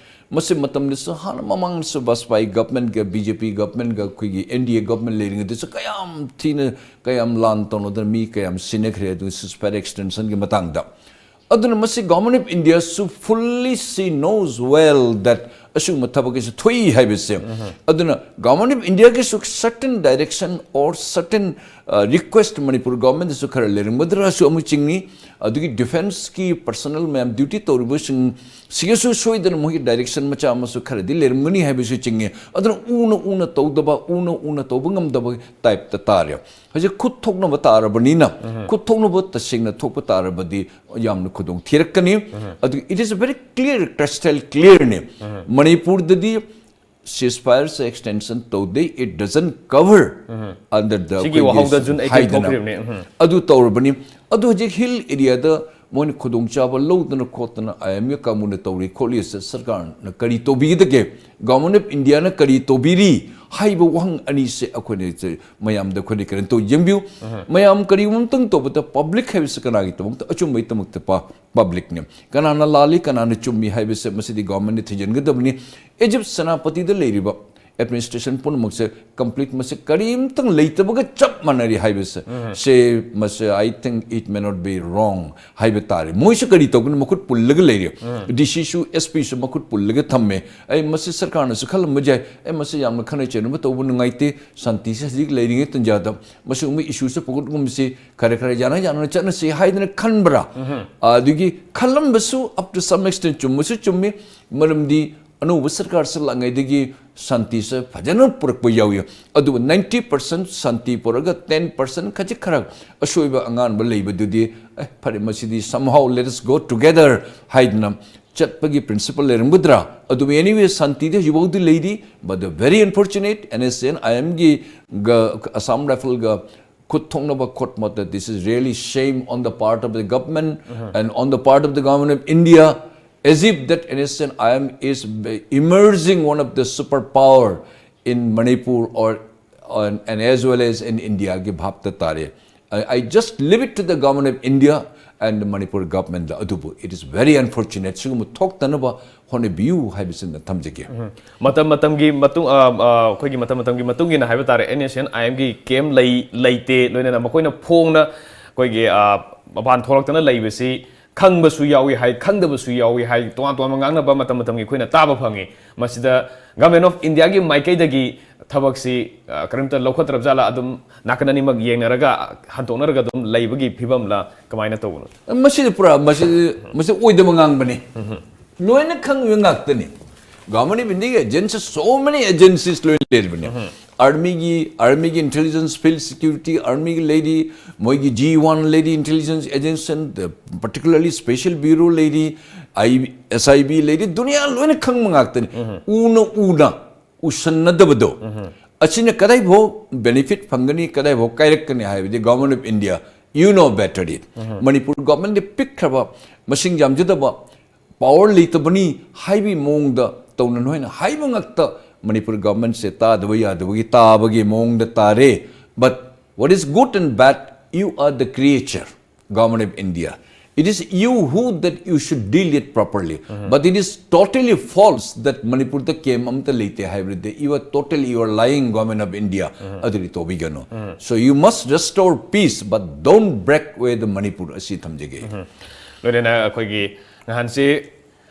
ꯃꯁꯤ ꯃꯇꯝꯗꯁꯨ ꯍꯥꯟꯅ ꯃꯃꯥꯡꯗꯁꯨ ꯕꯥꯖꯄꯥꯏ governmentꯒ, BJP governmentꯒ, ꯑꯩꯈꯣꯏꯒꯤ NDA government ꯂꯩꯔꯤꯉꯩꯗꯁꯨ ꯀꯌꯥꯝ ꯊꯤꯅ, ꯀꯌꯥꯝ ꯂꯥꯟ ꯇꯧꯅꯗꯅ ꯃꯤ ꯀꯌꯥꯝ ꯁꯤꯅꯈ꯭ꯔꯦ ꯑꯗꯨ ceasefire extensionꯒꯤ ꯃꯇꯥꯡꯗ꯫ ꯑꯗꯨꯅ ꯃꯁꯤ Government of Indiaꯁꯨ fully she knows well that ꯑꯁꯤꯒꯨꯝꯕ ꯊꯕꯛ ꯑꯁꯤ ꯊꯣꯛꯏ ꯍꯥꯏꯕꯁꯦ꯫ ꯑꯗꯨꯅ Government of Indiaꯒꯤꯁꯨ certain direction or certain, uh, request Manipur governmentꯗꯁꯨ ꯈꯔ ꯂꯩꯔꯝꯒꯗ꯭ꯔꯥꯁꯨ ꯑꯃꯨꯛ ꯆꯤꯡꯏ꯫ ꯑꯗꯨꯒꯤ defenceꯀꯤ personnel ꯃꯌꯥꯝ duty ꯇꯧꯔꯤꯕꯁꯤꯡ ꯁꯤꯒꯁꯨ ꯁꯣꯏꯗꯅ ꯃꯣꯏꯒꯤ direction ꯃꯆꯥ ꯑꯃꯁꯨ ꯈꯔꯗꯤ ꯂꯩꯔꯝꯒꯅꯤ ꯍꯥꯏꯕꯁꯨ ꯆꯤꯡꯏ꯫ ꯑꯗꯨꯅ ꯎꯅ ꯎꯅ ꯇꯧꯗꯕ, ꯎꯅ ꯎꯅ ꯇꯧꯕ ꯉꯝꯗꯕ typeꯇ ꯇꯥꯔꯦ꯫ ꯍꯧꯖꯤꯛ ꯈꯨꯠ ꯊꯣꯛꯅꯕ ꯇꯥꯔꯕꯅꯤꯅ, ꯈꯨꯠ ꯊꯣꯛꯅꯕ ꯇꯁꯦꯡꯅ ꯊꯣꯛꯄ ꯇꯥꯔꯕꯗꯤ ꯌꯥꯝꯅ ꯈꯨꯗꯣꯡ ꯊꯤꯔꯛꯀꯅꯤ꯫ ꯑꯗꯨ it is very clear, crystal clearꯅꯤ꯫ ꯃꯅꯤꯄꯨꯔꯗꯗꯤ ceasefireꯁꯦ extension ꯇꯧꯗꯦ, it doesn't cover under the ꯁꯤꯒꯤ ꯑꯩꯈꯣꯏꯒꯤ ꯋꯥꯍꯧꯗ June eighteen ꯍꯥꯏꯗꯅ ꯊꯣꯛꯈ꯭ꯔꯤꯕꯅꯦ꯫ ꯎꯝ꯫ ꯑꯗꯨ ꯇꯧꯔꯕꯅꯤ꯫ ꯑꯗꯨ ꯍꯧꯖꯤꯛ hill areaꯗ ꯃꯣꯏꯅ ꯈꯨꯗꯣꯡꯆꯥꯕ ꯂꯧꯗꯅ ꯈꯣꯠꯇꯅ IMF ꯀꯥꯡꯕꯨꯅ ꯇꯧꯔꯤ ꯈꯣꯠꯂꯤ ꯑꯁꯦ ꯁꯔꯀꯥꯔꯅ ꯀꯔꯤ ꯇꯧꯕꯤꯒꯗꯒꯦ? Government of Indiaꯅ ꯀꯔꯤ ꯇꯧꯕꯤꯔꯤ ꯍꯥꯏꯕ ꯋꯥꯍꯪ ꯑꯅꯤꯁꯦ ꯑꯩꯈꯣꯏꯅ ꯃꯌꯥꯝꯗ ꯑꯩꯈꯣꯏꯅ ꯀꯩꯅꯣ ꯇꯧ ꯌꯦꯡꯕꯤꯌꯨ꯫ ꯃꯌꯥꯝ ꯀꯔꯤꯒꯨꯝꯕ ꯑꯃꯇꯪ ꯇꯧꯕꯗ public ꯍꯥꯏꯕꯁꯤ ꯀꯅꯥꯒꯤꯗꯃꯛꯇ? ꯑꯆꯨꯝꯕꯒꯤꯗꯃꯛꯇ ꯄ-, publicꯅꯤ꯫ ꯀꯅꯥꯅ ꯂꯥꯜꯂꯤ, ꯀꯅꯥꯅ ꯆꯨꯝꯃꯤ ꯍꯥꯏꯕꯁꯦ ꯃꯁꯤꯗꯤ governmentꯅ ꯊꯤꯖꯤꯟꯒꯗꯕꯅꯤ꯫ As if ꯁꯦꯅꯥꯄꯇꯤꯗ ꯂꯩꯔꯤꯕ ꯑꯦꯗꯃꯤꯅꯤꯁꯇ꯭ꯔꯦꯁꯟ ꯄꯨꯝꯅꯃꯛꯁꯦ ꯀꯝꯄ꯭ꯂꯤꯠ, ꯃꯁꯤ ꯀꯔꯤꯝꯇꯪ ꯂꯩꯇꯕꯒ ꯆꯞ ꯃꯥꯟꯅꯔꯤ ꯍꯥꯏꯕꯁꯦ, ꯁꯦ, ꯃꯁꯤ, I think it may not be wrong ꯍꯥꯏꯕ ꯇꯥꯔꯦ꯫ ꯃꯣꯏꯁꯨ ꯀꯔꯤ ꯇꯧꯒꯅꯤ? ꯃꯈꯨꯠ ꯄꯨꯜꯂꯒ ꯂꯩꯔꯦ꯫ ꯗꯤ ꯁꯤꯁꯨ, ꯑꯦꯁ ꯄꯤꯁꯨ ꯃꯈꯨꯠ ꯄꯨꯜꯂꯒ ꯊꯝꯃꯦ꯫ ꯑꯩ ꯃꯁꯤ ꯁꯔꯀꯥꯔꯅꯁꯨ ꯈꯜꯂꯝꯕ ꯌꯥꯏ, ꯑꯩ ꯃꯁꯤ ꯌꯥꯝꯅ ꯈꯠꯅ ꯆꯩꯅꯕ ꯇꯧꯕ ꯅꯨꯡꯉꯥꯏꯇꯦ, ꯁꯥꯟꯇꯤꯁꯦ ꯍꯧꯖꯤꯛ ꯂꯩꯔꯤꯉꯩ ꯇꯟꯖꯥꯗ ꯃꯁꯤꯒꯨꯝꯕ ꯏꯁꯨꯁꯦ ꯄꯨꯈꯠꯀꯨꯝꯁꯤ, ꯈꯔ ꯈꯔ ꯌꯥꯅ ꯌꯥꯅꯅ ꯆꯠꯅꯁꯤ ꯍꯥꯏꯗꯅ ꯈꯟꯕ꯭ꯔꯥ? ꯑꯗꯨꯒꯤ ꯈꯜꯂꯝꯕꯁꯨ up to some extent ꯆꯨꯝꯕꯁꯨ ꯆꯨꯝꯃꯤ, ꯃꯔꯝꯗꯤ ꯑꯅꯧꯕ ꯁꯔꯀꯥꯔ ꯁꯤꯜꯂꯛꯉꯩꯗꯒꯤ ꯁꯥꯟꯇꯤꯁꯦ ꯐꯖꯅ ꯄꯨꯔꯛꯄ ꯌꯥꯎꯏ꯫ ꯑꯗꯨꯕꯨ ninety percent ꯁꯥꯟꯇꯤ ꯄꯨꯔꯛꯑꯒ ten percent ꯈꯖꯤꯛ ꯈꯔ ꯑꯁꯣꯏꯕ ꯑꯉꯥꯟꯕ ꯂꯩꯕꯗꯨꯗꯤ, "ꯑꯦ, ꯐꯔꯦ, ꯃꯁꯤꯗꯤ somehow let us go together" ꯍꯥꯏꯗꯅ ꯆꯠꯄꯒꯤ principle ꯂꯩꯔꯝꯒꯗ꯭ꯔꯥ? ꯑꯗꯨꯕꯨ anyway, ꯁꯥꯟꯇꯤꯗꯤ ꯍꯧꯖꯤꯛꯐꯥꯎꯗꯤ ꯂꯩꯔꯤ꯫ But the very unfortunate, NSCN-IMꯒꯤ ꯒ, Assam Rifle-ꯒ ꯈꯨꯠ ꯊꯣꯛꯅꯕ ꯈꯣꯠꯄꯗ, this is really shame on the part of the government and on the part of the government of India, as if that NSCN-IM is emerging one of the superpower in Manipur or, and, and as well as in India ꯒꯤ ꯚꯥꯞꯇ ꯇꯥꯔꯦ꯫ I, I just leave it to the government of India and the Manipur government. ꯑꯗꯨꯕꯨ it is very unfortunate, ꯁꯤꯒꯨꯝꯕ ꯊꯣꯛꯇꯅꯕ ꯍꯣꯠꯅꯕꯤꯌꯨ ꯍꯥꯏꯕꯁꯤꯃ ꯊꯝꯖꯒꯦ꯫ ꯃꯇꯝ ꯃꯇꯝꯒꯤ ꯃꯇꯨꯡ ꯑ, ꯑ, ꯑꯩꯈꯣꯏꯒꯤ ꯃꯇꯝ ꯃꯇꯝꯒꯤ ꯃꯇꯨꯡ ꯏꯟꯅ ꯍꯥꯏꯕ ꯇꯥꯔꯦ, NSCN-IMꯒꯤ ꯀꯦꯝ ꯂꯩ ꯂꯩꯇꯦ, ꯂꯣꯏꯅꯅ ꯃꯈꯣꯏꯅ ꯐꯣꯡꯅ ꯑꯩꯈꯣꯏꯒꯤ, ꯑ, ꯃꯄꯥꯟ ꯊꯣꯛꯂꯛꯇꯅ ꯂꯩꯕꯁꯤ ꯈꯪꯕꯁꯨ ꯌꯥꯎꯏ ꯍꯥꯏ, ꯈꯪꯗꯕꯁꯨ ꯌꯥꯎꯏ ꯍꯥꯏ, ꯇꯣꯉꯥꯟ ꯇꯣꯉꯥꯟꯕ ꯉꯥꯡꯅꯕ ꯃꯇꯝ ꯃꯇꯝꯒꯤ ꯑꯩꯈꯣꯏꯅ ꯇꯥꯕ ꯐꯪꯉꯤ꯫ ꯃꯁꯤꯗ Government of India-ꯒꯤ ꯃꯥꯏꯀꯩꯗꯒꯤ ꯊꯕꯛꯁꯤ, ꯑ, ꯀꯔꯤꯝꯇ ꯂꯧꯈꯠꯇ꯭ꯔꯕ ꯖꯥꯠꯂꯥ? ꯑꯗꯨꯝ ꯅꯥꯀꯟ ꯑꯅꯤꯃꯛ ꯌꯦꯡꯅꯔꯒ ꯍꯟꯗꯣꯛꯅꯔꯒ ꯑꯗꯨꯝ ꯂꯩꯕꯒꯤ ꯐꯤꯕꯝꯂ? ꯀꯃꯥꯏꯅ ꯇꯧꯕꯅꯣ? ꯃꯁꯤꯗꯤ ꯄꯨꯔꯥ, ꯃꯁꯤ, ꯃꯁꯤ ꯑꯣꯏꯗꯕ ꯉꯥꯡꯕꯅꯤ꯫ ꯂꯣꯏꯅ ꯈꯪꯕ ꯉꯥꯛꯇꯅꯤ꯫ Government of India-ꯒꯤ agencies, so many agencies ꯂꯣꯏꯅ ꯂꯩꯔꯤꯕꯅꯤ꯫ Army-ꯒꯤ, Army-ꯒꯤ intelligence, field security, Army-ꯒꯤ ꯂꯩꯔꯤ, ꯃꯣꯏꯒꯤ G one ꯂꯩꯔꯤ, intelligence agency, the particularly special bureau ꯂꯩꯔꯤ, I, S I B ꯂꯩꯔꯤ, ꯗꯨꯅꯤꯌꯥ ꯂꯣꯏꯅ ꯈꯪꯕ ꯉꯥꯛꯇꯅꯤ꯫ ꯎꯅ ꯎꯅ ꯎꯁꯟꯅꯗꯕꯗꯣ, ꯑꯁꯤꯅ ꯀꯗꯥꯏꯐꯥꯎ benefit ꯐꯪꯒꯅꯤ, ꯀꯗꯥꯏꯐꯥꯎ ꯀꯥꯏꯔꯛꯀꯅꯤ ꯍꯥꯏꯕꯗꯤ Government of India, you know better it. Manipur government-ꯗꯤ ꯄꯤꯛꯈ꯭ꯔꯕ, ꯃꯁꯤꯡ ꯌꯥꯝꯖꯗꯕ, power ꯂꯩꯇꯕꯅꯤ ꯍꯥꯏꯕꯒꯤ ꯃꯑꯣꯡꯗ ꯇꯧꯅ ꯅꯣꯏꯅ ꯍꯥꯏꯕ ꯉꯥꯛꯇ ꯃꯅꯤꯄꯨꯔ government-ꯁꯦ ꯇꯥꯗꯕ ꯌꯥꯗꯕꯒꯤ ꯇꯥꯕꯒꯤ ꯃꯑꯣꯡꯗ ꯇꯥꯔꯦ꯫ But what is good and bad, you are the creature, Government of India. It is you who that you should deal it properly. But it is totally false that ꯃꯅꯤꯄꯨꯔꯗ ꯀꯦꯝ ꯑꯃꯇ ꯂꯩꯇꯦ ꯍꯥꯏꯕꯗꯤ you are totally, you are lying, Government of India. ꯑꯗꯨꯗꯤ ꯇꯧꯕꯤꯒꯅꯨ. So you must restore peace, but don't break away the Manipur ꯑꯁꯤ ꯊꯝꯖꯒꯦ. ꯂꯣꯏꯅꯅ ꯑꯩꯈꯣꯏꯒꯤ ꯅꯍꯥꯟꯁꯤ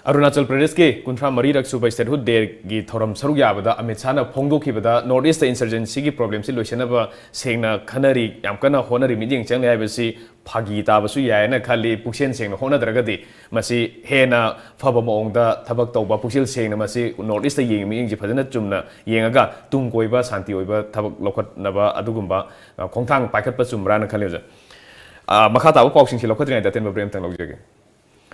ꯑꯔꯨꯅꯥꯆꯜ ꯄ꯭ꯔꯗꯦꯁꯀꯤ ꯀꯨꯟꯊ꯭ꯔꯥ ꯃꯔꯤꯔꯛ ꯁꯨꯕ statehood day ꯒꯤ ꯊꯧꯔꯝ ꯁꯔꯨꯛ ꯌꯥꯕꯗ ꯑꯃꯤꯠ ꯁꯥꯍꯅ ꯐꯣꯡꯗꯣꯛꯈꯤꯕꯗ North East ꯇ insurgency ꯒꯤ problem ꯁꯤ ꯂꯣꯏꯁꯤꯟꯅꯕ ꯁꯦꯡꯅ ꯈꯟꯅꯔꯤ, ꯌꯥꯝ ꯀꯟꯅ ꯍꯣꯠꯅꯔꯤ, ꯃꯤꯠꯌꯦꯡ ꯆꯪꯂꯤ ꯍꯥꯏꯕꯁꯤ ꯐꯥꯒꯤ ꯇꯥꯕꯁꯨ ꯌꯥꯏꯅ ꯈꯜꯂꯤ꯫ ꯄꯨꯛꯁꯦꯜ ꯁꯦꯡꯅ ꯍꯣꯠꯅꯗ꯭ꯔꯒꯗꯤ ꯃꯁꯤ ꯍꯦꯟꯅ ꯐꯕ ꯃꯑꯣꯡꯗ ꯊꯕꯛ ꯇꯧꯕ, ꯄꯨꯛꯁꯦꯜ ꯁꯦꯡꯅ ꯃꯁꯤ North East ꯇ ꯌꯦꯡꯉꯤ ꯃꯤꯠꯌꯦꯡꯁꯤ ꯐꯖꯅ ꯆꯨꯝꯅ ꯌꯦꯡꯉꯒ ꯇꯨꯡ ꯀꯣꯏꯕ ꯁꯥꯟꯇꯤ ꯑꯣꯏꯕ ꯊꯕꯛ ꯂꯧꯈꯠꯅꯕ ꯑꯗꯨꯒꯨꯝꯕ ꯑ, ꯈꯣꯡꯊꯥꯡ ꯄꯥꯏꯈꯠꯄ ꯆꯨꯝꯕ꯭ꯔꯥꯅ ꯈꯜꯂꯤ ꯑꯣꯖꯥ꯫ ꯑ, ꯃꯈꯥ ꯇꯥꯕ ꯄꯥꯎꯁꯤꯡꯁꯤ ꯂꯧꯈꯠꯇ꯭ꯔꯤꯉꯩꯗ ꯑꯇꯦꯟꯕ break ꯑꯃꯇꯪ ꯂꯧꯖꯒꯦ꯫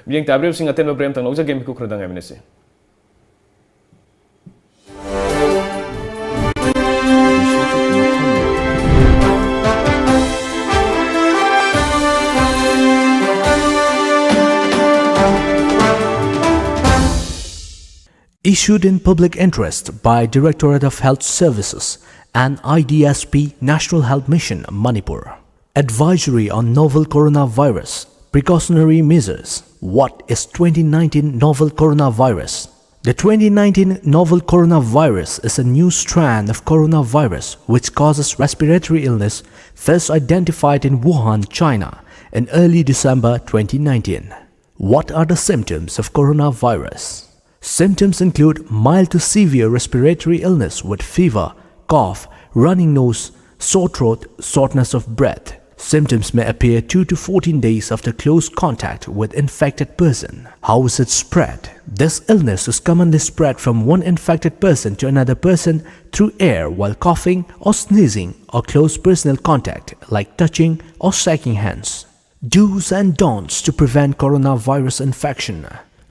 ꯃꯤꯠꯌꯦꯡ ꯇꯥꯕꯤꯔꯤꯕꯁꯤꯡ, ꯑꯇꯦꯟꯕ break ꯑꯃꯇꯪ ꯂꯧꯖꯒꯦ, ꯃꯤꯀꯨꯞ ꯈꯔꯗꯪ ꯉꯥꯏꯃꯤꯟꯅꯁꯤ꯫ Issued in public interest by Directorate of Health Services and I D S P National Health Mission, Manipur. Advisory on novel coronavirus. Precautionary measures. What is twenty nineteen novel coronavirus? The twenty nineteen novel coronavirus is a new strand of coronavirus which causes respiratory illness, first identified in Wuhan, China, in early December twenty nineteen. What are the symptoms of coronavirus? Symptoms include mild to severe respiratory illness with fever, cough, running nose, sore throat, shortness of breath. Symptoms may appear two to fourteen days after close contact with infected person. How is it spread? This illness is commonly spread from one infected person to another person through air while coughing or sneezing or close personal contact like touching or shaking hands. Do's and don'ts to prevent coronavirus infection.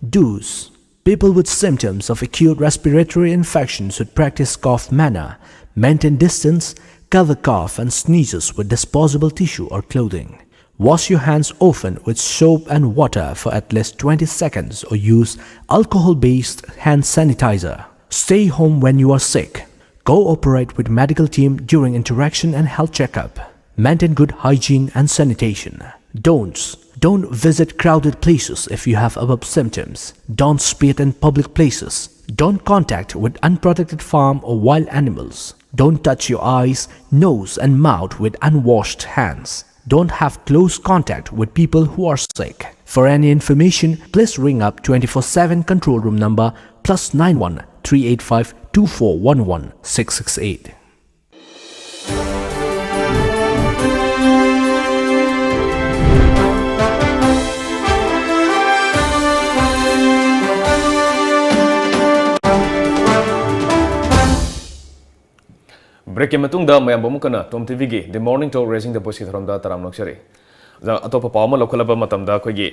Do's. People with symptoms of acute respiratory infection should practice cough manner, maintain distance, cover cough and sneezes with disposable tissue or clothing. Wash your hands often with soap and water for at least twenty seconds or use alcohol-based hand sanitizer. Stay home when you are sick. Cooperate with medical team during interaction and health checkup. Maintain good hygiene and sanitation. Don'ts. Don't visit crowded places if you have above symptoms. Don't spit in public places. Don't contact with unprotected farm or wild animals. Don't touch your eyes, nose, and mouth with unwashed hands. Don't have close contact with people who are sick. For any information, please ring up twenty-four seven control room number plus nine one three eight five two four one one six six eight. Breakꯀꯤ ꯃꯇꯨꯡꯗ ꯃꯌꯥꯝꯕꯨ ꯑꯃꯨꯛ ꯍꯟꯅ Tom TVꯒꯤ The Morning Talk Raising the Voiceꯀꯤ ꯊꯧꯔꯝꯗ ꯇꯔꯥꯝꯅ ꯑꯣꯛꯆꯔꯤ꯫ ꯑꯣꯖꯥ, ꯑꯇꯣꯞꯄ ꯄꯥꯎ ꯑꯃ ꯂꯧꯈꯠꯂꯕ ꯃꯇꯝꯗ ꯑꯩꯈꯣꯏꯒꯤ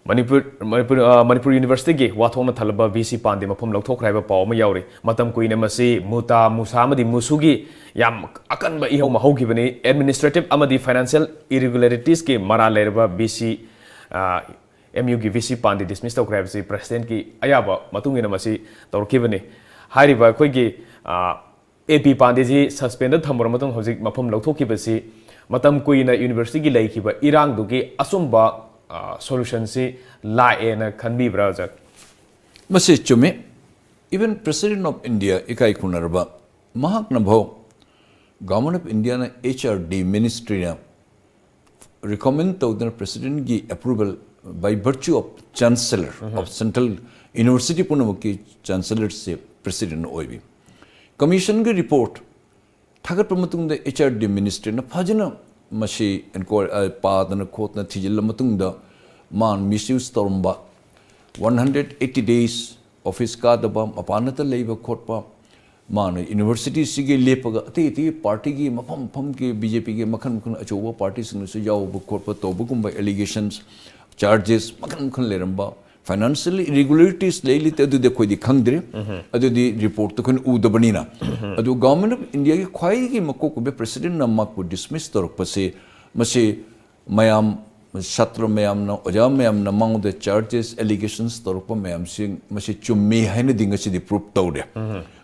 ꯃꯅꯤꯄꯨꯔ, ꯃꯅꯤꯄꯨꯔ, ꯑ, ꯃꯅꯤꯄꯨꯔ Universityꯒꯤ ꯋꯥ ꯊꯣꯛꯅ ꯊꯜꯂꯕ VC ꯄꯥꯟꯗꯤ ꯃꯐꯝ ꯂꯧꯊꯣꯛꯈ꯭ꯔꯦ ꯍꯥꯏꯕ ꯄꯥꯎ ꯑꯃ ꯌꯥꯎꯔꯤ꯫ ꯃꯇꯝ ꯀꯨꯏꯅ ꯃꯁꯤ ꯃꯨꯇꯥ, ꯃꯨꯁꯥ ꯑꯃꯗꯤ ꯃꯨꯁꯨꯒꯤ ꯌꯥꯝ ꯑꯀꯟꯕ ꯏꯍꯧ ꯑꯃ ꯍꯧꯈꯤꯕꯅꯤ꯫ Administrative ꯑꯃꯗꯤ financial irregularitiesꯀꯤ ꯃꯔꯥꯜ ꯂꯩꯔꯕ VC, ꯑ, MUꯒꯤ VC ꯄꯥꯟꯗꯤ dismiss ꯇꯧꯈ꯭ꯔꯦ ꯍꯥꯏꯕꯁꯤ Presidentꯀꯤ ꯑꯌꯥꯕ ꯃꯇꯨꯡ ꯏꯟꯅ ꯃꯁꯤ ꯇꯧꯔꯛꯈꯤꯕꯅꯤ꯫ ꯍꯥꯏꯔꯤꯕ ꯑꯩꯈꯣꯏꯒꯤ, ꯑ, AP ꯄꯥꯟꯗꯤꯁꯤ suspendꯗ ꯊꯝꯃꯨꯔ ꯃꯇꯨꯡ ꯍꯧꯖꯤꯛ ꯃꯐꯝ ꯂꯧꯊꯣꯛꯈꯤꯕꯁꯤ ꯃꯇꯝ ꯀꯨꯏꯅ Universityꯒꯤ ꯂꯩꯈꯤꯕ ꯏꯔꯥꯡꯗꯨꯒꯤ ꯑꯆꯨꯝꯕ, ꯑ, solutionꯁꯤ ꯂꯥꯛꯑꯦꯅ ꯈꯟꯕꯤꯕ꯭ꯔꯥ, ꯑꯣꯖꯥ? ꯃꯁꯤ ꯆꯨꯝꯃꯤ꯫ Even President of India, ꯏꯀꯥꯏ ꯈꯨꯝꯅꯔꯕ ꯃꯍꯥꯛꯅꯐꯥꯎ Government of Indiaꯅ HRD Ministryꯅ recommend ꯇꯧꯗꯅ Presidentꯀꯤ approval by virtue of Chancellor of Central University ꯄꯨꯝꯅꯃꯛꯀꯤ Chancellorꯁꯦ Presidentꯅ ꯑꯣꯏꯕꯤ꯫ Commissionꯒꯤ report ꯊꯥꯒꯠꯄ ꯃꯇꯨꯡꯗ HRD Ministryꯅ ꯐꯖꯅ ꯃꯁꯤ enquire, ꯑ, ꯄꯥꯗꯅ ꯈꯣꯠꯇꯅ ꯊꯤꯖꯤꯜꯂ ꯃꯇꯨꯡꯗ ꯃꯥꯅ misuse ꯇꯧꯔꯝꯕ, one hundred eighty days office ꯀꯥꯗꯕ, ꯃꯄꯥꯟꯗꯇ ꯂꯩꯕ ꯈꯣꯠꯄ, ꯃꯥꯅ Universityꯁꯤꯒꯤ ꯂꯦꯞꯄꯒ ꯑꯇꯩ ꯑꯇꯩ partyꯒꯤ ꯃꯐꯝ ꯃꯐꯝꯒꯤ BJPꯒꯤ ꯃꯈꯜ ꯃꯈꯜ ꯑꯆꯧꯕ partyꯁꯤꯡꯅꯁꯨ ꯌꯥꯎꯕ ꯈꯣꯠꯄ ꯇꯧꯕꯒꯨꯝꯕ allegations, charges ꯃꯈꯜ ꯃꯈꯜ ꯂꯩꯔꯝꯕ, financial irregularities ꯂꯩ ꯂꯩꯇꯦ ꯑꯗꯨꯗꯤ ꯑꯩꯈꯣꯏꯗꯤ ꯈꯪꯗ꯭ꯔꯦ꯫ ꯑꯗꯨꯗꯤ reportꯇ ꯑꯩꯈꯣꯏꯅ ꯎꯗꯕꯅꯤꯅ꯫ ꯑꯗꯨ Government of Indiaꯒꯤ ꯈ꯭ꯋꯥꯏꯗꯒꯤ ꯃꯀꯣꯛ ꯑꯣꯏꯕ Presidentꯅ ꯃꯍꯥꯛꯄꯨ dismiss ꯇꯧꯔꯛꯄꯁꯤ, ꯃꯁꯤ ꯃꯌꯥꯝ, ꯁꯥꯇ꯭ꯔ ꯃꯌꯥꯝꯅ, ꯑꯣꯖꯥ ꯃꯌꯥꯝꯅ ꯃꯉꯣꯟꯗ charges, allegations ꯇꯧꯔꯛꯄ ꯃꯌꯥꯝꯁꯤ ꯃꯁꯤ ꯆꯨꯝꯃꯤ ꯍꯥꯏꯅꯗꯤ ꯉꯁꯤꯗꯤ prove ꯇꯧꯔꯦ꯫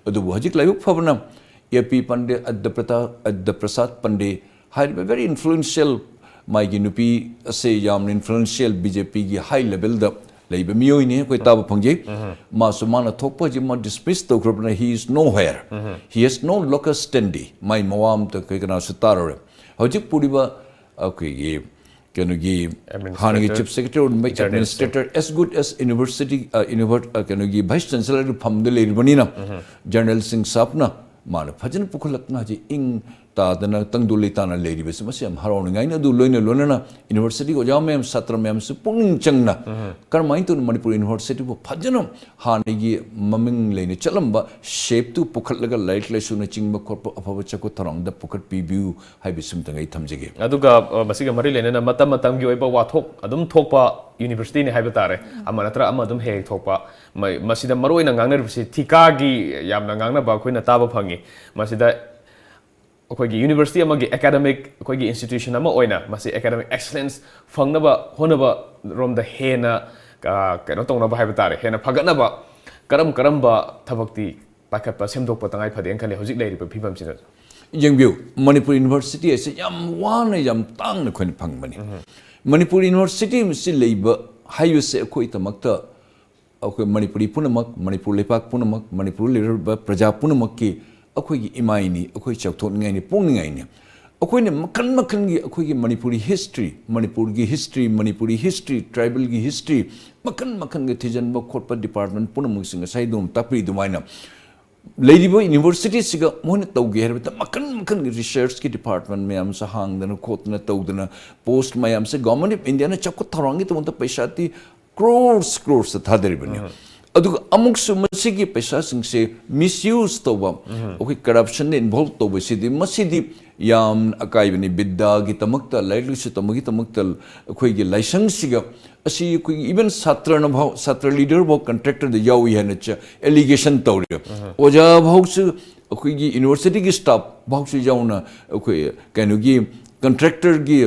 ꯑꯗꯨꯕꯨ ꯍꯧꯖꯤꯛ ꯂꯥꯏꯕꯛ ꯐꯕꯅ AP ꯄꯥꯟꯗꯦ, ꯑꯗ꯭ꯌ ꯄ꯭ꯔꯇꯥ-, ꯑꯗ꯭ꯌ ꯄ꯭ꯔꯁꯥꯗ ꯄꯥꯟꯗꯦ ꯍꯥꯏꯔꯤꯕ very influential ꯃꯥꯒꯤ ꯅꯨꯄꯤ ꯑꯁꯦ ꯌꯥꯝꯅ ꯏꯟꯐ꯭ꯂꯨꯌꯦꯟꯁꯤꯌꯦꯜ ꯕꯤ ꯖꯦ ꯄꯤꯒꯤ ꯍꯥꯏ ꯂꯦꯚꯦꯜꯗ ꯂꯩꯕ ꯃꯤꯑꯣꯏꯅꯤ, ꯑꯩꯈꯣꯏ ꯇꯥꯕ ꯐꯪꯖꯩ꯫ ꯃꯥꯁꯨ ꯃꯥꯅ ꯊꯣꯛꯄ ꯍꯧꯖꯤꯛ ꯃꯥ dismiss ꯇꯧꯈ꯭ꯔꯕꯅ, he is nowhere, he has no locus standi, ꯃꯥꯏ ꯃꯋꯥ ꯑꯝꯇ ꯑꯩꯈꯣꯏ ꯀꯅꯥꯁꯨ ꯇꯥꯔꯔꯣꯏ꯫ ꯍꯧꯖꯤꯛ ꯄꯨꯔꯤꯕ ꯑꯩꯈꯣꯏꯒꯤ ꯀꯩꯅꯣꯒꯤ ꯍꯥꯟꯅꯒꯤ ꯆꯤꯐ ꯁꯦꯀ꯭ꯔꯦꯇꯔꯤ ꯑꯣꯏꯔꯝꯕ administrator, as good as university, ꯀꯩꯅꯣꯒꯤ ꯚꯥꯏꯁ ꯆꯥꯟꯁꯦꯂꯔ ꯐꯝꯗ ꯂꯩꯔꯤꯕꯅꯤꯅ, ꯖꯦꯅꯔꯦꯜ ꯁꯤꯡ ꯁꯥꯞꯅ ꯃꯥꯅ ꯐꯖꯅ ꯄꯨꯈꯠꯂꯛꯇꯅ ꯍꯧꯖꯤꯛ ꯏꯪ ꯇꯥꯗꯅ ꯇꯪꯗꯨ ꯂꯩꯇꯥꯅ ꯂꯩꯔꯤꯕꯁꯤ, ꯃꯁꯤ ꯌꯥꯝ ꯍꯔꯥꯎꯅꯤꯡꯉꯥꯏꯅꯤ꯫ ꯑꯗꯨ ꯂꯣꯏꯅ ꯂꯣꯏꯅꯅ ꯌꯨꯅꯤꯚꯔꯁꯤꯇꯤꯒꯤ ꯑꯣꯖꯥ ꯃꯌꯥꯝ, ꯁꯥꯇ꯭ꯔ ꯃꯌꯥꯝꯁꯨ ꯄꯨꯛꯅꯤꯡ ꯆꯪꯅ ꯀꯔꯝꯍꯥꯏꯅ ꯇꯧꯅ ꯃꯅꯤꯄꯨꯔ ꯌꯨꯅꯤꯚꯔꯁꯤꯇꯤꯕꯨ ꯐꯖꯅ ꯍꯥꯟꯅꯒꯤ ꯃꯃꯤꯡ ꯂꯩꯅ ꯆꯠꯂꯝꯕ ꯁꯦꯞꯇꯨ ꯄꯨꯈꯠꯂꯒ ꯂꯥꯏꯔꯤꯛ ꯂꯥꯏꯁꯨꯅꯆꯤꯡꯕ ꯈꯣꯠꯄ ꯑꯐꯕ ꯆꯥꯎꯈꯠ ꯊꯧꯔꯥꯡꯗ ꯄꯨꯈꯠꯄꯤꯕꯤꯌꯨ ꯍꯥꯏꯕꯁꯤꯃꯇꯪ ꯑꯩ ꯊꯝꯖꯒꯦ꯫ ꯑꯗꯨꯒ, ꯑ, ꯃꯁꯤꯒ ꯃꯔꯤ ꯂꯩꯅꯅ ꯃꯇꯝ ꯃꯇꯝꯒꯤ ꯑꯣꯏꯕ ꯋꯥꯊꯣꯛ ꯑꯗꯨꯝ ꯊꯣꯛꯄ ꯌꯨꯅꯤꯚꯔꯁꯤꯇꯤꯅꯤ ꯍꯥꯏꯕ ꯇꯥꯔꯦ꯫ ꯑꯃ ꯅꯠꯇ꯭ꯔ ꯑꯃ ꯑꯗꯨꯝ ꯍꯦꯛ ꯍꯦꯛ ꯊꯣꯛꯄ꯫ ꯃ-, ꯃꯁꯤꯗ ꯃꯔꯨꯑꯣꯏꯅ ꯉꯥꯡꯅꯔꯤꯕꯁꯤ ꯊꯤꯀꯥꯒꯤ ꯌꯥꯝꯅ ꯉꯥꯡꯅꯕ ꯑꯩꯈꯣꯏꯅ ꯇꯥꯕ ꯐꯪꯉꯤ꯫ ꯃꯁꯤꯗ ꯑꯩꯈꯣꯏꯒꯤ ꯌꯨꯅꯤꯚꯔꯁꯤꯇꯤ ꯑꯃꯒꯤ ꯑꯦꯀꯥꯗꯃꯤꯛ, ꯑꯩꯈꯣꯏꯒꯤ ꯏꯟꯁꯇꯤꯇ꯭ꯌꯨꯁꯟ ꯑꯃ ꯑꯣꯏꯅ ꯃꯁꯤ ꯑꯦꯀꯥꯗꯃꯤꯛ ꯑꯦꯛꯁꯂꯦꯟꯁ ꯐꯪꯅꯕ ꯍꯣꯠꯅꯕ ꯔꯣꯝꯗ ꯍꯦꯟꯅ, ꯑ, ꯀꯩꯅꯣ ꯇꯧꯅꯕ ꯍꯥꯏꯕ ꯇꯥꯔꯦ, ꯍꯦꯟꯅ ꯐꯒꯠꯅꯕ ꯀꯔꯝ ꯀꯔꯝꯕ ꯊꯕꯛꯇꯤ ꯄꯥꯏꯈꯠꯄ, ꯁꯦꯝꯗꯣꯛꯄ ꯇꯉꯥꯏ ꯐꯗꯦꯅ ꯈꯜꯂꯤ ꯍꯧꯖꯤꯛ ꯂꯩꯔꯤꯕ ꯐꯤꯕꯝꯁꯤꯗ? ꯌꯦꯡꯕꯤꯌꯨ, ꯃꯅꯤꯄꯨꯔ ꯌꯨꯅꯤꯚꯔꯁꯤꯇꯤ ꯑꯁꯤ ꯌꯥꯝ ꯋꯥꯅ, ꯌꯥꯝ ꯇꯥꯡꯅ ꯑꯩꯈꯣꯏꯅ ꯐꯪꯕꯅꯤ꯫ ꯃꯅꯤꯄꯨꯔ ꯌꯨꯅꯤꯚꯔꯁꯤꯇꯤ ꯑꯁꯤ ꯂꯩꯕ ꯍꯥꯏꯕꯁꯦ ꯑꯩꯈꯣꯏꯒꯤꯗꯃꯛꯇ, ꯑꯩꯈꯣꯏ ꯃꯅꯤꯄꯨꯔꯤ ꯄꯨꯝꯅꯃꯛ, ꯃꯅꯤꯄꯨꯔ ꯂꯩꯄꯥꯛ ꯄꯨꯝꯅꯃꯛ, ꯃꯅꯤꯄꯨꯔ ꯂꯩꯔꯤꯕ ꯄ꯭ꯔꯖꯥ ꯄꯨꯝꯅꯃꯛꯀꯤ ꯑꯩꯈꯣꯏꯒꯤ ꯏꯃꯥꯏꯅꯤ, ꯑꯩꯈꯣꯏ ꯆꯥꯎꯊꯣꯛꯅꯤꯡꯉꯥꯏꯅꯤ, ꯄꯣꯛꯅꯤꯡꯉꯥꯏꯅꯤ꯫ ꯑꯩꯈꯣꯏꯅ ꯃꯈꯜ ꯃꯈꯜꯒꯤ ꯑꯩꯈꯣꯏꯒꯤ ꯃꯅꯤꯄꯨꯔꯤ ꯍꯤꯁꯇ꯭ꯔꯤ, ꯃꯅꯤꯄꯨꯔꯒꯤ ꯍꯤꯁꯇ꯭ꯔꯤ, ꯃꯅꯤꯄꯨꯔꯤ ꯍꯤꯁꯇ꯭ꯔꯤ, ꯇ꯭ꯔꯥꯏꯕꯦꯜꯒꯤ ꯍꯤꯁꯇ꯭ꯔꯤ, ꯃꯈꯜ ꯃꯈꯜꯒꯤ ꯊꯤꯖꯤꯟꯕ ꯈꯣꯠꯄ ꯗꯤꯄꯥꯔꯠꯃꯦꯟ ꯄꯨꯝꯅꯃꯛꯁꯤꯡ ꯉꯁꯥꯏ ꯑꯗꯨꯝ ꯇꯥꯛꯄꯤ ꯑꯗꯨꯃꯥꯏꯅ ꯂꯩꯔꯤꯕ ꯌꯨꯅꯤꯚꯔꯁꯤꯇꯤꯁꯤꯒ ꯃꯣꯏꯅ ꯇꯧꯒꯦ ꯍꯥꯏꯔꯕꯗ ꯃꯈꯜ ꯃꯈꯜꯒꯤ ꯔꯤꯁꯔꯁꯀꯤ ꯗꯤꯄꯥꯔꯠꯃꯦꯟ ꯃꯌꯥꯝꯁꯦ ꯍꯥꯡꯗꯅ ꯈꯣꯠꯇꯅ ꯇꯧꯗꯅ, ꯄꯣꯁ ꯃꯌꯥꯝꯁꯦ ꯒꯣꯔꯃꯦꯟ ꯑꯣꯐ ꯏꯟꯗꯤꯌꯥꯅ ꯆꯥꯎꯈꯠ ꯊꯧꯔꯥꯡꯒꯤꯗꯃꯛꯇ ꯄꯩꯁꯥꯗꯤ ꯀ꯭ꯔꯣꯔꯁ ꯀ꯭ꯔꯣꯔꯁꯇ ꯊꯥꯗꯔꯤꯕꯅꯤ꯫ ꯑꯗꯨꯒ ꯑꯃꯨꯛꯁꯨ ꯃꯁꯤꯒꯤ ꯄꯩꯁꯥꯁꯤꯡꯁꯦ ꯃꯤꯁꯌꯨꯁ ꯇꯧꯕ, ꯑꯩꯈꯣꯏ ꯀꯔꯞꯁꯟꯗ ꯏꯟꯚꯣꯜꯕ ꯇꯧꯕꯁꯤꯗꯤ, ꯃꯁꯤꯗꯤ ꯌꯥꯝ ꯑꯀꯥꯏꯕꯅꯤ꯫ ꯕꯤꯗ꯭ꯌꯥꯒꯤꯗꯃꯛꯇ, ꯂꯥꯏꯔꯤꯛ ꯂꯥꯏꯁꯨ ꯇꯝꯕꯒꯤꯗꯃꯛꯇ ꯑꯩꯈꯣꯏꯒꯤ ꯂꯥꯏꯁꯪꯁꯤꯒ ꯑꯁꯤ ꯑꯩꯈꯣꯏꯒꯤ ꯏꯚꯟ ꯁꯥꯇ꯭ꯔꯅ ꯐꯥꯎ, ꯁꯥꯇ꯭ꯔ ꯂꯤꯗꯔ ꯐꯥꯎ ꯀꯟꯇ꯭ꯔꯦꯛꯇꯔꯗ ꯌꯥꯎꯏ ꯍꯥꯏꯅ ꯑꯦꯂꯤꯒꯦꯁꯟ ꯇꯧꯔꯤ꯫ ꯑꯣꯖꯥ ꯐꯥꯎꯁꯨ ꯑꯩꯈꯣꯏꯒꯤ ꯌꯨꯅꯤꯚꯔꯁꯤꯇꯤꯒꯤ ꯁ꯭ꯇꯥꯐ ꯐꯥꯎꯁꯨ ꯌꯥꯎꯅ ꯑꯩꯈꯣꯏ ꯀꯩꯅꯣꯒꯤ ꯀꯟꯇ꯭ꯔꯦꯛꯇꯔꯒꯤ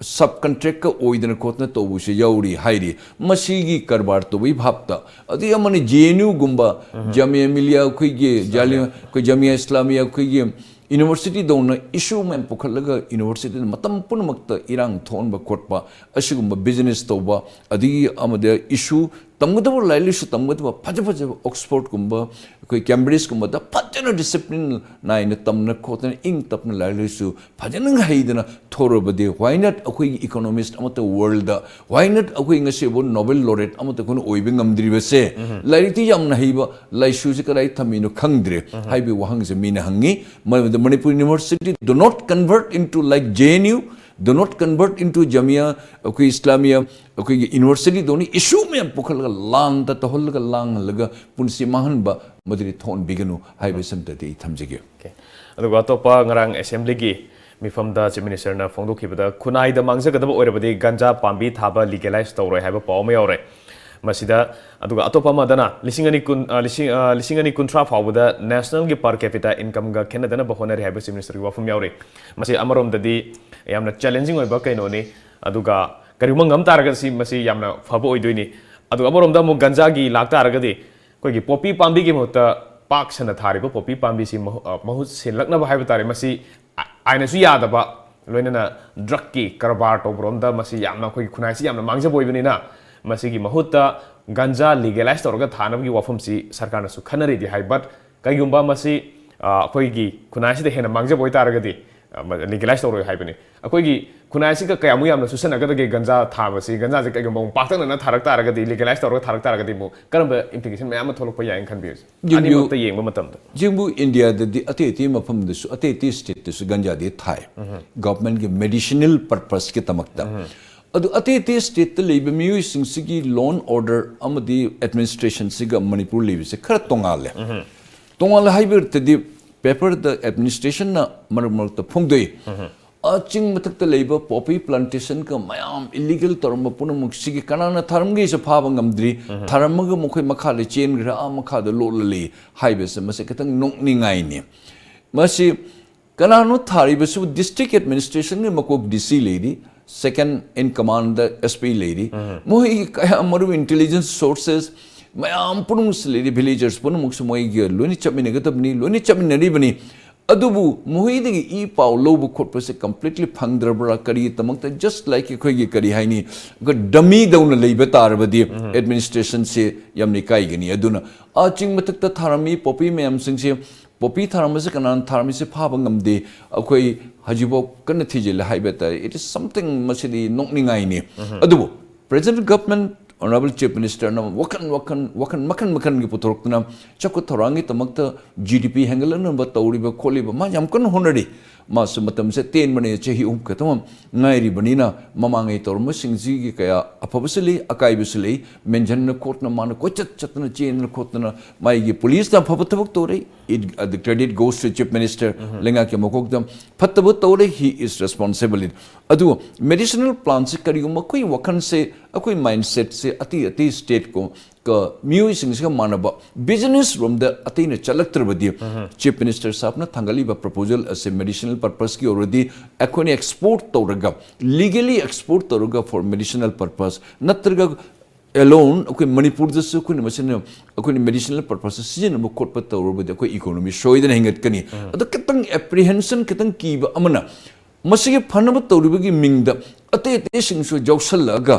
ꯁꯕ ꯀꯟꯇ꯭ꯔꯦꯛꯀ ꯑꯣꯏꯗꯅ ꯈꯣꯠꯇꯅ ꯇꯧꯕꯁꯨ ꯌꯥꯎꯔꯤ ꯍꯥꯏꯔꯤ꯫ ꯃꯁꯤꯒꯤ ꯀꯔꯕꯥꯔ ꯇꯧꯕꯒꯤ ꯚꯥꯞꯇ꯫ ꯑꯗꯨꯒꯤ ꯑꯃꯅ ꯖꯦ ꯑꯦꯟ ꯌꯨꯒꯨꯝꯕ, ꯖꯥꯃꯤꯌꯥ ꯃꯤꯂꯤꯌꯥ ꯑꯩꯈꯣꯏꯒꯤ ꯖꯥꯂꯤ-, ꯑꯩꯈꯣꯏ ꯖꯥꯃꯤꯌꯥ ꯏꯁꯂꯥꯃꯤꯌꯥ ꯑꯩꯈꯣꯏꯒꯤ ꯌꯨꯅꯤꯚꯔꯁꯤꯇꯤꯗꯧꯅ ꯏꯁꯨ ꯃꯌꯥꯝ ꯄꯨꯈꯠꯂꯒ ꯌꯨꯅꯤꯚꯔꯁꯤꯇꯤꯗ ꯃꯇꯝ ꯄꯨꯝꯅꯃꯛꯇ ꯏꯔꯥꯡ ꯊꯣꯛꯍꯟꯕ ꯈꯣꯠꯄ, ꯑꯁꯤꯒꯨꯝꯕ ꯕꯤꯖꯤꯅꯦꯁ ꯇꯧꯕ, ꯑꯗꯒꯤ ꯑꯃꯗ ꯏꯁꯨ ꯇꯝꯒꯗꯕ ꯂꯥꯏꯔꯤꯛ ꯂꯥꯏꯁꯨ ꯇꯝꯒꯗꯕ ꯐꯖ ꯐꯖꯕ ꯑꯣꯛꯁꯐꯣꯔꯗꯀꯨꯝꯕ, ꯑꯩꯈꯣꯏ ꯀꯦꯝꯕ꯭ꯔꯤꯖꯀꯨꯝꯕꯗ ꯐꯖꯅ ꯗꯤꯁꯤꯄ꯭ꯂꯤꯟ ꯅꯥꯏꯅ ꯇꯝꯅ ꯈꯣꯠꯇꯅ ꯏꯪ ꯇꯞꯅ ꯂꯥꯏꯔꯤꯛ ꯂꯥꯏꯁꯨ ꯐꯖꯅ ꯍꯩꯗꯅ ꯊꯣꯛꯔꯕꯗꯤ, why not ꯑꯩꯈꯣꯏꯒꯤ ꯏꯀꯣꯅꯣꯃꯤꯁ ꯑꯃꯠꯇ ꯋꯥꯔꯜꯗ, why not ꯑꯩꯈꯣꯏ ꯉꯁꯤꯕꯨ ꯅꯣꯕꯦꯜ ꯂꯣꯔꯦꯠ ꯑꯃꯠꯇ ꯑꯩꯈꯣꯏꯅ ꯑꯣꯏꯕ ꯉꯝꯗ꯭ꯔꯤꯕꯁꯦ? ꯂꯥꯏꯔꯤꯛꯇꯤ ꯌꯥꯝꯅ ꯍꯩꯕ, ꯂꯥꯏꯁꯨꯁꯤ ꯀꯗꯥꯏ ꯊꯝꯃꯤꯅꯣ ꯈꯪꯗ꯭ꯔꯦ ꯍꯥꯏꯕꯒꯤ ꯋꯥꯍꯪꯁꯦ ꯃꯤꯅ ꯍꯪꯉꯤ꯫ ꯃꯔꯝꯗꯤ Manipur university do not convert into like J N U, do not convert into Jamia, ꯑꯩꯈꯣꯏ ꯏꯁꯂꯥꯃꯤꯌꯥ, ꯑꯩꯈꯣꯏꯒꯤ ꯌꯨꯅꯤꯚꯔꯁꯤꯇꯤꯗꯧꯅ ꯏꯁꯨ ꯃꯌꯥꯝ ꯄꯨꯈꯠꯂꯒ ꯂꯥꯟꯗ ꯇꯧꯍꯜꯂꯒ ꯂꯥꯡꯍꯜꯂꯒ ꯄꯨꯟꯁꯤ ꯃꯥꯡꯍꯟꯕ ꯃꯗꯨꯗꯤ ꯊꯣꯛꯍꯟꯕꯤꯒꯅꯨ ꯍꯥꯏꯕꯁꯤꯃꯇꯗꯤ ꯑꯩ ꯊꯝꯖꯒꯦ꯫ Okay. ꯑꯗꯨꯒ ꯑꯇꯣꯞꯄ ꯉꯔꯥꯡ ꯑꯦꯁꯦꯝꯕ꯭ꯂꯤꯒꯤ ꯃꯤꯐꯝꯗ ꯆꯤꯐ ꯃꯤꯅꯤꯁꯇꯔꯅ ꯐꯣꯡꯗꯣꯛꯈꯤꯕꯗ ꯈꯨꯟꯅꯥꯏꯗ ꯃꯥꯡꯖꯒꯗꯕ ꯑꯣꯏꯔꯕꯗꯤ ꯒꯟꯖꯥ ꯄꯥꯝꯕꯤ ꯊꯥꯕ ꯂꯤꯒꯦꯂꯥꯏꯁ ꯇꯧꯔꯣꯏ ꯍꯥꯏꯕ ꯄꯥꯎ ꯑꯃ ꯌꯥꯎꯔꯦ꯫ ꯃꯁꯤꯗ ꯑꯗꯨꯒ ꯑꯇꯣꯞꯄ ꯑꯃꯗꯅ ꯂꯤꯁꯤꯡ ꯑꯅꯤ ꯀꯨꯟ, ꯑ, ꯂꯤꯁꯤꯡ, ꯑ, ꯂꯤꯁꯤꯡ ꯑꯅꯤ ꯀꯨꯟꯊ꯭ꯔꯥ ꯐꯥꯎꯕꯗ ꯅꯦꯁꯅꯦꯜꯒꯤ ꯄꯔ ꯀꯦꯄꯤꯇꯥ ꯏꯟꯀꯝꯒ ꯈꯦꯠꯅꯗꯅꯕ ꯍꯣꯠꯅꯔꯤ ꯍꯥꯏꯕ ꯆꯤꯐ ꯃꯤꯅꯤꯁꯇꯔꯒꯤ ꯋꯥꯐꯝ ꯌꯥꯎꯔꯤ꯫ ꯃꯁꯤ ꯑꯃꯔꯣꯝꯗꯗꯤ ꯌꯥꯝꯅ ꯆꯦꯂꯦꯟꯖꯤꯡ ꯑꯣꯏꯕ ꯀꯩꯅꯣꯅꯤ꯫ ꯑꯗꯨꯒ ꯀꯔꯤꯒꯨꯝꯕ ꯉꯝ ꯇꯥꯔꯒꯗꯤ ꯃꯁꯤ ꯌꯥꯝꯅ ꯐꯕ ꯑꯣꯏꯗꯣꯏꯅꯤ꯫ ꯑꯗꯨꯒ ꯑꯃꯔꯣꯝꯗ ꯑꯃꯨꯛ ꯒꯟꯖꯥꯒꯤ ꯂꯥꯛꯇꯥꯔꯒꯗꯤ ꯑꯩꯈꯣꯏꯒꯤ ꯄꯣꯄꯤ ꯄꯥꯝꯕꯤꯒꯤ ꯃꯍꯨꯠꯇ ꯄꯥꯛ ꯁꯟꯅ ꯊꯥꯔꯤꯕ ꯄꯣꯄꯤ ꯄꯥꯝꯕꯤꯁꯤ ꯃꯍꯨ-, ꯑ, ꯃꯍꯨꯠ ꯁꯤꯜꯂꯛꯅꯕ ꯍꯥꯏꯕ ꯇꯥꯔꯦ꯫ ꯃꯁꯤ ꯑ-, ꯑꯥꯏꯟꯅꯁꯨ ꯌꯥꯗꯕ, ꯂꯣꯏꯅꯅ ꯗ꯭ꯔꯒꯀꯤ ꯀꯔꯕꯥꯔ ꯇꯧꯕꯔꯣꯝꯗ ꯃꯁꯤ ꯌꯥꯝꯅ ꯑꯩꯈꯣꯏꯒꯤ ꯈꯨꯟꯅꯥꯏꯁꯤ ꯌꯥꯝꯅ ꯃꯥꯡꯖꯕ ꯑꯣꯏꯕꯅꯤꯅ, ꯃꯁꯤꯒꯤ ꯃꯍꯨꯠꯇ ꯒꯟꯖꯥ ꯂꯤꯒꯦꯂꯥꯏꯁ ꯇꯧꯔꯒ ꯊꯥꯅꯕꯒꯤ ꯋꯥꯐꯝꯁꯤ ꯁꯔꯀꯥꯔꯅꯁꯨ ꯈꯟꯅꯔꯤꯗꯤ ꯍꯥꯏ꯫ But ꯀꯩꯒꯨꯝꯕ ꯃꯁꯤ, ꯑ, ꯑꯩꯈꯣꯏꯒꯤ ꯈꯨꯟꯅꯥꯏꯁꯤꯗ ꯍꯦꯟꯅ ꯃꯥꯡꯖꯕ ꯑꯣꯏꯇꯥꯔꯒꯗꯤ, ꯑ, ꯃ-, ꯂꯤꯒꯦꯂꯥꯏꯁ ꯇꯧꯔꯣꯏ ꯍꯥꯏꯕꯅꯤ꯫ ꯑꯩꯈꯣꯏꯒꯤ ꯈꯨꯟꯅꯥꯏꯁꯤꯒ ꯀꯌꯥꯃꯨꯛ ꯌꯥꯝꯅ ꯆꯨꯁꯟꯅꯒꯗꯒꯦ ꯒꯟꯖꯥ ꯊꯥꯕꯁꯤ? ꯒꯟꯖꯥꯁꯦ ꯀꯩꯒꯨꯝꯕ ꯑꯃꯨꯛ ꯄꯥꯛꯇꯛꯅꯅ ꯊꯥꯔꯛ ꯇꯥꯔꯒꯗꯤ, ꯂꯤꯒꯦꯂꯥꯏꯁ ꯇꯧꯔꯒ ꯊꯥꯔꯛ ꯇꯥꯔꯒꯗꯤ ꯑꯃꯨꯛ ꯀꯔꯝꯕ ꯏꯝꯄ꯭ꯂꯤꯀꯦꯁꯟ ꯃꯌꯥꯝ ꯑꯃ ꯊꯣꯛꯂꯛꯄ ꯌꯥꯏꯅ ꯈꯟꯕꯤꯔꯁꯤ? ꯌꯦꯡꯕꯤꯌꯨ꯫ ꯑꯅꯤꯃꯛꯇ ꯌꯦꯡꯕ ꯃꯇꯝꯗ꯫ ꯌꯦꯡꯕꯨ, ꯏꯟꯗꯤꯌꯥꯗꯗꯤ ꯑꯇꯩ ꯑꯇꯩ ꯃꯐꯝꯗꯁꯨ, ꯑꯇꯩ ꯑꯇꯩ ꯁ꯭ꯇꯦꯠꯇꯁꯨ ꯒꯟꯖꯥꯗꯤ ꯊꯥꯏ, ꯒꯚꯔꯟꯃꯦꯟꯠꯀꯤ ꯃꯦꯗꯤꯁꯤꯅꯦꯜ ꯄꯔꯄꯁꯀꯤꯗꯃꯛꯇ꯫ ꯑꯗꯨ ꯑꯇꯩ ꯑꯇꯩ ꯁ꯭ꯇꯦꯠꯇ ꯂꯩꯕ ꯃꯤꯑꯣꯏꯁꯤꯡꯁꯤꯒꯤ ꯂꯣ ꯑꯦꯟ ꯑꯣꯔꯗꯔ ꯑꯃꯗꯤ ꯑꯦꯗꯃꯤꯅꯤꯁꯇ꯭ꯔꯦꯁꯟꯁꯤꯒ ꯃꯅꯤꯄꯨꯔ ꯂꯩꯕꯁꯦ ꯈꯔ ꯇꯣꯉꯥꯜꯂꯦ꯫ ꯇꯣꯉꯥꯜꯂꯦ ꯍꯥꯏꯕ ꯑꯣꯏꯔꯗꯤ, ꯄꯦꯄꯔꯗ ꯑꯦꯗꯃꯤꯅꯤꯁꯇ꯭ꯔꯦꯁꯟꯅ ꯃꯔꯛ ꯃꯔꯛꯇ ꯐꯣꯡꯗꯣꯛꯏ꯫ ꯑ, ꯆꯤꯡ ꯃꯊꯛꯇ ꯂꯩꯕ ꯄꯣꯄꯤ ꯄ꯭ꯂꯥꯟꯇꯦꯁꯟꯒ ꯃꯌꯥꯝ ꯏꯂꯤꯒꯦꯜ ꯇꯧꯔꯝꯕ ꯄꯨꯝꯅꯃꯛꯁꯤꯒꯤ ꯀꯅꯥꯅ ꯊꯥꯔꯝꯒꯦꯁꯨ ꯐꯥꯕ ꯉꯝꯗ꯭ꯔꯤ꯫ ꯊꯥꯔꯝꯃꯒ ꯃꯈꯣꯏ ꯃꯈꯥꯗ ꯆꯦꯟꯈ꯭ꯔꯦ, ꯑꯥ ꯃꯈꯥꯗ ꯂꯣꯠꯂ ꯂꯩ ꯍꯥꯏꯕꯁꯦ, ꯃꯁꯤ ꯈꯤꯇꯪ ꯅꯣꯛꯅꯤꯡꯉꯥꯏꯅꯤ꯫ ꯃꯁꯤ ꯀꯅꯥꯅꯣ ꯊꯥꯔꯤꯕꯁꯤꯕꯨ? ꯗꯤꯁꯇ꯭ꯔꯤꯛ ꯑꯦꯗꯃꯤꯅꯤꯁꯇ꯭ꯔꯦꯁꯟꯒꯤ ꯃꯀꯣꯛ ꯗꯤ ꯁꯤ ꯂꯩꯔꯤ, ꯁꯦꯀꯦꯟ ꯏꯟ ꯀꯃꯥꯟꯗ ꯑꯦꯁ ꯄꯤ ꯂꯩꯔꯤ, ꯃꯣꯏꯒꯤ ꯀꯌꯥ ꯃꯔꯨ ꯏꯟꯇꯦꯂꯤꯖꯦꯟꯁ ꯁꯣꯔꯁꯦꯁ ꯃꯌꯥꯝ ꯄꯨꯝꯅꯃꯛꯁꯨ ꯂꯩꯔꯤ, ꯚꯤꯂꯦꯖꯔꯁ ꯄꯨꯝꯅꯃꯛꯁꯨ ꯃꯣꯏꯒ ꯂꯣꯏꯅ ꯆꯠꯃꯤꯟꯅꯒꯗꯕꯅꯤ, ꯂꯣꯏꯅ ꯆꯠꯃꯤꯟꯅꯔꯤꯕꯅꯤ꯫ ꯑꯗꯨꯕꯨ ꯃꯈꯣꯏꯗꯒꯤ ꯏ ꯄꯥꯎ ꯂꯧꯕ ꯈꯣꯠꯄꯁꯦ completely ꯐꯪꯗ꯭ꯔꯕ꯭ꯔꯥ? ꯀꯔꯤꯒꯤꯗꯃꯛꯇ, just like ꯑꯩꯈꯣꯏꯒꯤ, ꯀꯔꯤ ꯍꯥꯏꯅꯤ, ꯑꯩꯈꯣꯏ dummy ꯗꯧꯅ ꯂꯩꯕ ꯇꯥꯔꯕꯗꯤ administration ꯁꯦ ꯌꯥꯝꯅ ꯏꯀꯥꯏꯒꯅꯤ꯫ ꯑꯗꯨꯅ ꯑꯥ ꯆꯤꯡ ꯃꯊꯛꯇ ꯊꯥꯔꯝꯃꯤ poppy ꯃꯌꯥꯝꯁꯤꯡꯁꯦ, poppy ꯊꯥꯔꯝꯕꯁꯦ ꯀꯅꯥꯅ ꯊꯥꯔꯝꯃꯤꯁꯦ ꯐꯥꯕ ꯉꯝꯗꯦ꯫ ꯑꯩꯈꯣꯏ ꯍꯧꯖꯤꯛꯐꯥꯎ ꯀꯟꯅ ꯊꯤꯖꯤꯜꯂꯦ ꯍꯥꯏꯕ ꯇꯥꯔꯦ꯫ It is something, ꯃꯁꯤꯗꯤ ꯅꯣꯛꯅꯤꯡꯉꯥꯏꯅꯤ꯫ ꯑꯗꯨꯕꯨ present government, honourable Chief Minister ꯅ ꯋꯥꯈꯜ, ꯋꯥꯈꯜ, ꯋꯥꯈꯜ ꯃꯈꯜ ꯃꯈꯜꯒꯤ ꯄꯨꯊꯣꯔꯛꯇꯨꯅ ꯆꯥꯎꯈꯠ ꯊꯧꯔꯥꯡꯒꯤ ꯗꯃꯛꯇ G D P ꯍꯦꯟꯒꯠꯂꯛꯅꯕ ꯇꯧꯔꯤꯕ ꯈꯣꯠꯂꯤꯕ ꯃꯥ ꯌꯥꯝ ꯀꯟꯅ ꯍꯣꯠꯅꯔꯤ꯫ ꯃꯥꯁꯨ ꯃꯇꯝꯁꯦ ꯇꯦꯟꯕꯅꯦ, ꯆꯍꯤ ꯑꯍꯨꯝ ꯈꯛꯇꯃꯛ ꯉꯥꯏꯔꯤꯕꯅꯤꯅ ꯃꯃꯥꯡꯉꯩ ꯇꯧꯔꯝꯕꯁꯤꯡꯁꯤꯒꯤ ꯀꯌꯥ ꯑꯐꯕꯁꯨ ꯂꯩ, ꯑꯀꯥꯏꯕꯁꯨ ꯂꯩ꯫ ꯃꯦꯟꯁꯤꯟꯅ ꯈꯣꯠꯇꯅ ꯃꯥꯅ ꯀꯣꯏꯆꯠ ꯆꯠꯇꯅ ꯆꯦꯟꯗꯅ ꯈꯣꯠꯇꯅ ꯃꯥꯒꯤ police ꯅ ꯑꯐꯕ ꯊꯕꯛ ꯇꯧꯔꯦ꯫ It, uh, the credit goes to Chief Minister꯫ ꯂꯩꯉꯥꯛꯀꯤ ꯃꯀꯣꯛꯇ ꯐꯠꯇꯕ ꯇꯧꯔꯦ, he is responsible꯫ ꯑꯗꯨ medicinal plant ꯁꯦ ꯀꯔꯤꯒꯨꯝꯕ ꯑꯩꯈꯣꯏ ꯋꯥꯈꯜꯁꯦ, ꯑꯩꯈꯣꯏ mindset ꯁꯦ ꯑꯇꯩ ꯑꯇꯩ state ꯀꯣ, ꯀ-, ꯃꯤꯑꯣꯏꯁꯤꯡꯁꯤꯒ ꯃꯥꯟꯅꯕ business ꯔꯣꯝꯗ ꯑꯇꯩꯅ ꯆꯠꯂꯛꯇ꯭ꯔꯕꯗꯤ, Chief Minister ꯁꯥꯍꯕꯅ ꯊꯥꯡꯒꯠꯂꯤꯕ proposal ꯑꯁꯦ medicinal purpose ꯀꯤ ꯑꯣꯏꯔꯗꯤ ꯑꯩꯈꯣꯏꯅ export ꯇꯧꯔꯒ, legally export ꯇꯧꯔꯒ for medicinal purpose, ꯅꯠꯇ꯭ꯔꯒ alone ꯑꯩꯈꯣꯏ ꯃꯅꯤꯄꯨꯔꯗꯁꯨ ꯑꯩꯈꯣꯏꯅ ꯃꯁꯤꯅ, ꯑꯩꯈꯣꯏꯅ medicinal purpose ꯁꯤꯖꯤꯟꯅꯕ ꯈꯣꯠꯄ ꯇꯧꯔꯕꯗꯤ ꯑꯩꯈꯣꯏ economy ꯁꯣꯏꯗꯅ ꯍꯦꯟꯒꯠꯀꯅꯤ꯫ ꯑꯗꯣ ꯈꯤꯇꯪ apprehension ꯈꯤꯇꯪ ꯀꯤꯕ ꯑꯃꯅ ꯃꯁꯤꯒꯤ ꯐꯅꯕ ꯇꯧꯔꯤꯕꯒꯤ ꯃꯤꯡꯗ ꯑꯇꯩ ꯑꯇꯩꯁꯤꯡꯁꯨ ꯌꯥꯎꯁꯜꯂꯛꯑꯒ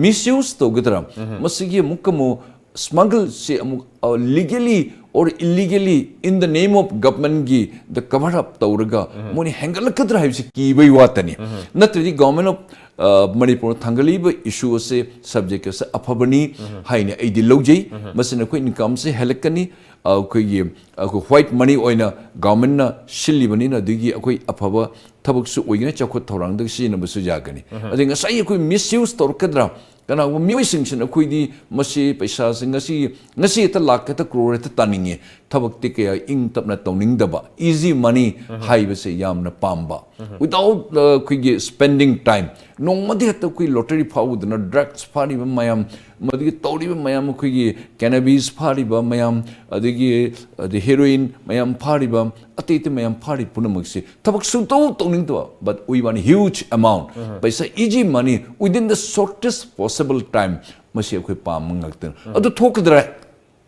misuse ꯇꯧꯒꯗ꯭ꯔꯥ? ꯃꯁꯤꯒꯤ ꯑꯃꯨꯛꯀ ꯑꯃꯨꯛ smuggle ꯁꯤ ꯑꯃꯨꯛ, ꯑ, legally or illegally in the name of government ꯒꯤ the cover up ꯇꯧꯔꯒ ꯃꯣꯏꯅ ꯍꯦꯟꯒꯠꯂꯛꯀꯗ꯭ꯔꯥ ꯍꯥꯏꯕꯁꯤ ꯀꯤꯕꯩ ꯋꯥꯇꯅꯤ꯫ ꯅꯠꯇ꯭ꯔꯗꯤ government of, ꯑ, ꯃꯅꯤꯄꯨꯔꯅ ꯊꯥꯡꯒꯠꯂꯤꯕ issue ꯑꯁꯦ, subject ꯑꯁꯦ ꯑꯐꯕꯅꯤ ꯍꯥꯏꯅ ꯑꯩꯗꯤ ꯂꯧꯖꯩ꯫ ꯃꯁꯤꯅ ꯑꯩꯈꯣꯏ income ꯁꯦ ꯍꯦꯜꯂꯛꯀꯅꯤ꯫ ꯑ, ꯑꯩꯈꯣꯏꯒꯤ, ꯑꯩꯈꯣꯏ white money ꯑꯣꯏꯅ government ꯅ ꯁꯤꯜꯂꯤꯕꯅꯤꯅ ꯑꯗꯨꯒꯤ ꯑꯩꯈꯣꯏ ꯑꯐꯕ ꯊꯕꯛꯁꯨ ꯑꯣꯏꯒꯅꯤ, ꯆꯥꯎꯈꯠ ꯊꯧꯔꯥꯡꯗ ꯁꯤꯖꯤꯟꯅꯕꯁꯨ ꯌꯥꯒꯅꯤ꯫ ꯑꯗꯩ ꯉꯁꯥꯏ ꯑꯩꯈꯣꯏ misuse ꯇꯧꯔꯛꯀꯗ꯭ꯔꯥ? ꯀꯅꯥꯒꯨꯝꯕ ꯃꯤꯑꯣꯏꯁꯤꯡꯁꯤꯅ ꯑꯩꯈꯣꯏꯗꯤ ꯃꯁꯤ ꯄꯩꯁꯥꯁꯤ ꯉꯁꯤ, ꯉꯁꯤ ꯍꯦꯛꯇ ꯂꯥꯛ ꯍꯦꯛꯇ crore ꯍꯦꯛꯇ ꯇꯥꯅꯤꯡꯉꯦ, ꯊꯕꯛꯇꯤ ꯀꯌꯥ ꯏꯪ ꯇꯞꯅ ꯇꯧꯅꯤꯡꯗꯕ, easy money ꯍꯥꯏꯕꯁꯦ ꯌꯥꯝꯅ ꯄꯥꯝꯕ꯫ Without, ꯑ, ꯑꯩꯈꯣꯏꯒꯤ spending time, ꯅꯣꯡꯃꯗꯤ ꯍꯦꯛꯇ ꯑꯩꯈꯣꯏ lottery ꯐꯥꯎꯗꯅ drugs ꯐꯥꯔꯤꯕ ꯃꯌꯥꯝ, ꯃꯗꯨꯒꯤ ꯇꯧꯔꯤꯕ ꯃꯌꯥꯝ, ꯑꯩꯈꯣꯏꯒꯤ cannabis ꯐꯥꯔꯤꯕ ꯃꯌꯥꯝ, ꯑꯗꯒꯤ, ꯑꯗꯩ heroin ꯃꯌꯥꯝ ꯐꯥꯔꯤꯕ, ꯑꯇꯩ ꯑꯇꯩ ꯃꯌꯥꯝ ꯐꯥꯔꯤ ꯄꯨꯝꯅꯃꯛꯁꯤ ꯊꯕꯛ ꯁꯨꯡꯇꯧ ꯇꯧꯅꯤꯡꯗꯕ, but we want huge amount, ꯄꯩꯁꯥ, easy money within the shortest possible time, ꯃꯁꯤ ꯑꯩꯈꯣꯏ ꯄꯥꯝꯕ ꯉꯥꯛꯇꯅꯤ꯫ ꯑꯗꯨ ꯊꯣꯛꯀꯗ꯭ꯔꯥ?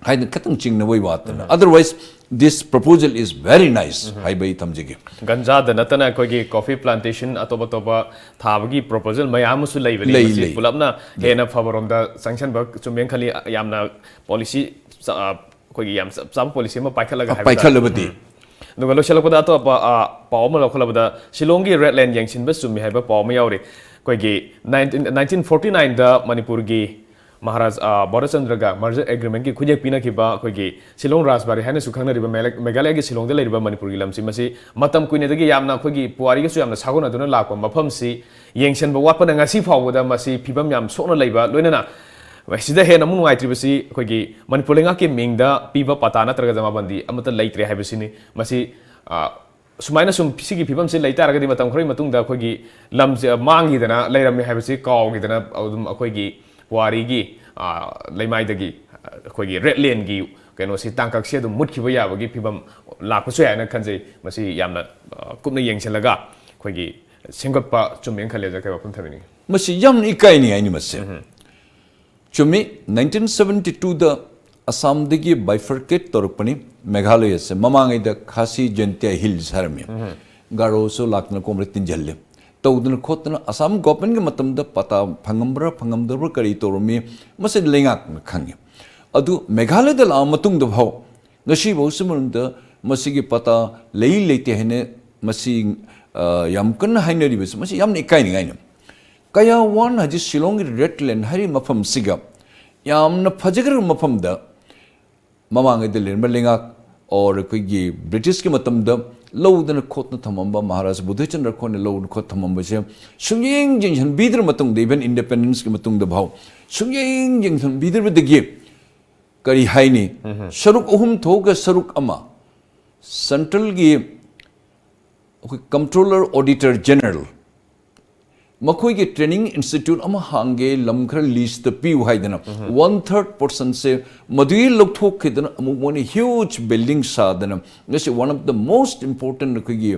ꯍꯥꯏꯅ ꯈꯤꯇꯪ ꯆꯤꯡꯅꯕꯒꯤ ꯋꯥꯇꯅ꯫ Otherwise, this proposal is very nice ꯍꯥꯏꯕ ꯑꯩ ꯊꯝꯖꯒꯦ꯫ ꯒꯟꯖꯥꯗ ꯅꯠꯇꯅ ꯑꯩꯈꯣꯏꯒꯤ coffee plantation ꯑꯇꯣꯞ ꯑꯇꯣꯞꯄ ꯊꯥꯕꯒꯤ proposal ꯃꯌꯥꯝ ꯑꯃꯁꯨ ꯂꯩꯕꯅꯤ꯫ ꯂꯩ, ꯃꯁꯤ ꯂꯩ꯫ ꯄꯨꯂꯞꯅ ꯍꯦꯟꯅ ꯐꯕꯔꯣꯝꯗ ꯆꯪꯁꯤꯟꯕ ꯆꯨꯝꯃꯦꯅ ꯈꯜꯂꯤ꯫ ꯌꯥꯝꯅ policy ꯆ-, ꯑ, ꯑꯩꯈꯣꯏꯒꯤ ꯌꯥꯝ ꯆꯞ ꯆꯥꯕ policy ꯑꯃ ꯄꯥꯏꯈꯠꯂꯒ ꯍꯥꯏꯕ ꯇꯥꯔꯦ꯫ ꯄꯥꯏꯈꯠꯂꯕꯗꯤ꯫ ꯑꯗꯨꯒ ꯂꯣꯏꯁꯤꯜꯂꯛꯄꯗ ꯑꯇꯣꯞꯄ, ꯑ, ꯄꯥꯎ ꯑꯃ ꯂꯧꯈꯠꯂꯕꯗ ꯁꯤꯂꯣꯡꯒꯤ red line ꯌꯦꯡꯁꯤꯟꯕ ꯆꯨꯝꯃꯤ ꯍꯥꯏꯕ ꯄꯥꯎ ꯑꯃ ꯌꯥꯎꯔꯤ꯫ ꯑꯩꯈꯣꯏꯒꯤ nineteen, nineteen forty nineꯗ ꯃꯅꯤꯄꯨꯔꯒꯤ ꯃꯍꯥꯔꯥꯖ, ꯑ, ꯚꯣꯔꯆꯟꯗ꯭ꯔꯒ merger agreementꯀꯤ ꯈꯨꯌꯦꯛ ꯄꯤꯅꯈꯤꯕ ꯑꯩꯈꯣꯏꯒꯤ ꯁꯤꯂꯣꯡ ꯔꯥꯖꯕꯥꯔꯤ ꯍꯥꯏꯅꯁꯨ ꯈꯪꯅꯔꯤꯕ ꯃꯦꯂꯦ-, ꯃꯦꯘꯥꯂꯌꯒꯤ ꯁꯤꯂꯣꯡꯗ ꯂꯩꯔꯤꯕ ꯃꯅꯤꯄꯨꯔꯒꯤ ꯂꯝꯁꯤ, ꯃꯁꯤ ꯃꯇꯝ ꯀꯨꯏꯅꯗꯒꯤ ꯌꯥꯝꯅ ꯑꯩꯈꯣꯏꯒꯤ ꯄꯨꯋꯥꯔꯤꯒꯁꯨ ꯌꯥꯝꯅ ꯁꯥꯒꯣꯟꯅꯗꯨꯅ ꯂꯥꯛꯄ ꯃꯐꯝꯁꯤ ꯌꯦꯡꯁꯤꯟꯕ ꯋꯥꯠꯄꯅ ꯉꯁꯤ ꯐꯥꯎꯕꯗ ꯃꯁꯤ ꯐꯤꯕꯝ ꯌꯥꯝ ꯁꯣꯛꯅ ꯂꯩꯕ, ꯂꯣꯏꯅꯅ ꯁꯤꯗ ꯍꯦꯟꯅ ꯑꯃꯨꯛ ꯅꯨꯡꯉꯥꯏꯇ꯭ꯔꯤꯕꯁꯤ ꯑꯩꯈꯣꯏꯒꯤ ꯃꯅꯤꯄꯨꯔ ꯂꯩꯉꯥꯛꯀꯤ ꯃꯤꯡꯗ ꯄꯤꯕ ꯄꯇꯥ ꯅꯠꯇ꯭ꯔꯒ ꯖꯃꯥꯕꯟꯗꯤ ꯑꯃꯠꯇ ꯂꯩꯇ꯭ꯔꯦ ꯍꯥꯏꯕꯁꯤꯅꯤ꯫ ꯃꯁꯤ, ꯑ, ꯁꯨꯃꯥꯏꯅ ꯁꯨꯝ ꯁꯤꯒꯤ ꯐꯤꯕꯝꯁꯤ ꯂꯩ ꯇꯥꯔꯒꯗꯤ ꯃꯇꯝ ꯈꯔꯒꯤ ꯃꯇꯨꯡꯗ ꯑꯩꯈꯣꯏꯒꯤ ꯂꯝꯁꯦ ꯃꯥꯡꯈꯤꯗꯅ ꯂꯩꯔꯝꯃꯦ ꯍꯥꯏꯕꯁꯤ ꯀꯥꯎꯈꯤꯗꯅ ꯑꯗꯨꯝ ꯑꯩꯈꯣꯏꯒꯤ ꯄꯨꯋꯥꯔꯤꯒꯤ, ꯑ, ꯂꯩꯃꯥꯏꯗꯒꯤ ꯑꯩꯈꯣꯏꯒꯤ red lineꯒꯤ ꯀꯩꯅꯣꯁꯤ, ꯇꯥꯡꯀꯛꯁꯤ ꯑꯗꯨꯝ ꯃꯨꯠꯈꯤꯕ ꯌꯥꯕꯒꯤ ꯐꯤꯕꯝ ꯂꯥꯛꯄꯁꯨ ꯌꯥꯏ ꯍꯥꯏꯅ ꯈꯟꯖꯩ꯫ ꯃꯁꯤ ꯌꯥꯝꯅ, ꯑ, ꯀꯨꯞꯅ ꯌꯦꯡꯁꯤꯜꯂꯒ ꯑꯩꯈꯣꯏꯒꯤ ꯁꯦꯝꯒꯠꯄ ꯆꯨꯝꯃꯦꯅ ꯈꯜꯂꯦ꯫ ꯑꯣꯖꯥ, ꯀꯩ ꯋꯥꯐꯝ ꯊꯝꯕꯤꯅꯤꯡꯉꯤ? ꯃꯁꯤ ꯌꯥꯝꯅ ꯏꯀꯥꯏꯅꯤꯡꯉꯥꯏꯅꯤ ꯃꯁꯤ꯫ ꯆꯨꯝꯃꯤ, nineteen seventy twoꯗ ꯑꯁꯥꯝꯗꯒꯤ bifurcate ꯇꯧꯔꯛꯄꯅꯤ ꯃꯦꯘꯥꯂꯌꯁꯦ꯫ ꯃꯃꯥꯡꯉꯩꯗ ꯈꯥꯁꯤ ꯖꯌꯟꯇꯤꯌꯥ ꯍꯤꯜꯁ ꯍꯥꯏꯔꯝꯃꯤ꯫ ꯒꯥꯔꯣꯁꯨ ꯂꯥꯛꯇꯅ ꯀꯣꯝꯔ ꯇꯤꯟꯁꯤꯜꯂꯤ꯫ ꯇꯧꯗꯅ ꯈꯣꯠꯇꯅ ꯑꯁꯥꯝ governmentꯀꯤ ꯃꯇꯝꯗ ꯄꯇꯥ ꯐꯪꯉꯝꯕ꯭ꯔꯥ ꯐꯪꯉꯝꯗꯕ꯭ꯔꯥ ꯀꯔꯤ ꯇꯧꯔꯝꯃꯤ, ꯃꯁꯤ ꯂꯩꯉꯥꯛꯅ ꯈꯪꯉꯤ꯫ ꯑꯗꯨ ꯃꯦꯘꯥꯂꯌꯗ ꯂꯥꯛꯑ ꯃꯇꯨꯡꯗ ꯐꯥꯎ ꯉꯁꯤꯐꯥꯎꯁꯤ ꯃꯅꯨꯡꯗ ꯃꯁꯤꯒꯤ ꯄꯇꯥ ꯂꯩ ꯂꯩꯇꯦ ꯍꯥꯏꯅ ꯃꯁꯤ, ꯑ, ꯌꯥꯝ ꯀꯟꯅ ꯍꯥꯏꯅꯔꯤꯕꯁꯤ, ꯃꯁꯤ ꯌꯥꯝꯅ ꯏꯀꯥꯏꯅꯤꯡꯉꯥꯏꯅꯤ꯫ ꯀꯌꯥ ꯋꯥꯅ ꯍꯧꯖꯤꯛ ꯁꯤꯂꯣꯡꯒꯤ red line ꯍꯥꯏꯔꯤꯕ ꯃꯐꯝꯁꯤꯒ ꯌꯥꯝꯅ ꯐꯖꯈ꯭ꯔꯕ ꯃꯐꯝꯗ ꯃꯃꯥꯡꯉꯩꯗ ꯂꯩꯔꯝꯕ ꯂꯩꯉꯥꯛ or ꯑꯩꯈꯣꯏꯒꯤ Britishꯀꯤ ꯃꯇꯝꯗ ꯂꯧꯗꯅ ꯈꯣꯠꯇꯅ ꯊꯝꯃꯝꯕ ꯃꯍꯥꯔꯥꯖ ꯕꯨꯙꯆꯟꯗ꯭ꯔ ꯈꯣꯏꯅ ꯂꯧꯗꯅ ꯈꯣꯠ ꯊꯝꯃꯝꯕꯁꯦ ꯁꯨꯡꯌꯦꯡ ꯌꯦꯡꯁꯤꯟꯕꯤꯗ꯭ꯔ ꯃꯇꯨꯡꯗ, even independenceꯀꯤ ꯃꯇꯨꯡꯗ ꯐꯥꯎ ꯁꯨꯡꯌꯦꯡ ꯌꯦꯡꯁꯤꯟꯕꯤꯗ꯭ꯔꯕꯗꯒꯤ ꯀꯔꯤ ꯍꯥꯏꯅꯤ, ꯁꯔꯨꯛ ꯑꯍꯨꯝ ꯊꯣꯛꯑꯒ ꯁꯔꯨꯛ ꯑꯃ centralꯒꯤ ꯑꯩꯈꯣꯏ Comptroller Auditor General ꯃꯈꯣꯏꯒꯤ training institute ꯑꯃ ꯍꯥꯡꯒꯦ, ꯂꯝ ꯈꯔ leaseꯇ ꯄꯤꯌꯨ ꯍꯥꯏꯗꯅ one third portionꯁꯦ ꯃꯗꯨꯒꯤ ꯂꯧꯊꯣꯛꯈꯤꯗꯅ ꯑꯃꯨꯛ ꯃꯣꯏꯅ huge building ꯁꯥꯗꯅ ꯉꯁꯤ one of the most important ꯑꯩꯈꯣꯏꯒꯤ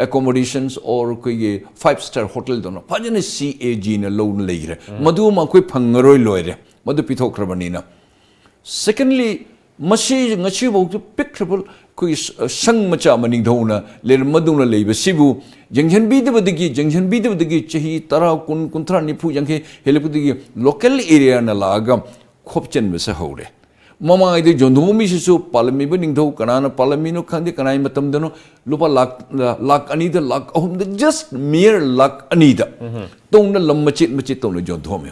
accommodations or ꯑꯩꯈꯣꯏꯒꯤ five star hotelꯗꯧꯅ ꯐꯖꯅ CAGꯅ ꯂꯧꯅ ꯂꯩꯈ꯭ꯔꯦ꯫ ꯃꯗꯨ ꯑꯃ ꯑꯩꯈꯣꯏ ꯐꯪꯉꯔꯣꯏ, ꯂꯣꯏꯔꯦ, ꯃꯗꯨ ꯄꯤꯊꯣꯛꯈ꯭ꯔꯕꯅꯤꯅ꯫ Secondly, ꯃꯁꯤ ꯉꯁꯤꯐꯥꯎꯗ ꯄꯤꯛꯈ꯭ꯔꯕ ꯑꯩꯈꯣꯏꯒꯤ ꯁ-, ꯁꯪ ꯃꯆꯥ ꯑꯃ ꯅꯤꯡꯊꯧꯅ ꯂꯩꯔꯝꯕꯗꯧꯅ ꯂꯩꯕꯁꯤꯕꯨ ꯌꯦꯡꯁꯤꯟꯕꯤꯗꯕꯗꯒꯤ, ꯌꯦꯡꯁꯤꯟꯕꯤꯗꯕꯗꯒꯤ ꯆꯍꯤ ꯇꯔꯥ, ꯀꯨꯟ, ꯀꯨꯟꯊ꯭ꯔꯥ, ꯅꯤꯐꯨ, ꯌꯥꯡꯈꯩ ꯍꯦꯜꯂꯛꯄꯗꯒꯤ local areaꯅ ꯂꯥꯛꯑꯒ ꯈꯣꯞꯆꯟꯕꯁꯦ ꯍꯧꯔꯦ꯫ ꯃꯃꯥꯡꯉꯩꯗ ꯌꯣꯟꯊꯣꯛꯑꯝꯃꯤꯁꯤꯁꯨ ꯄꯥꯜꯂꯝꯃꯤꯕ ꯅꯤꯡꯊꯧ ꯀꯅꯥꯅ ꯄꯥꯜꯂꯝꯃꯤꯅꯣ ꯈꯪꯗꯦ, ꯀꯅꯥꯒꯤ ꯃꯇꯝꯗꯅꯣ, ꯂꯨꯄꯥ ꯂꯥꯛ, ꯂꯥꯛ ꯑꯅꯤꯗ, ꯂꯥꯛ ꯑꯍꯨꯝꯗ, just mere ꯂꯥꯛ ꯑꯅꯤꯗ ꯇꯧꯅ ꯂꯝ ꯃꯆꯦꯠ ꯃꯆꯦꯠ ꯇꯧꯅ ꯌꯣꯟꯊꯣꯛꯑꯝꯃꯤ꯫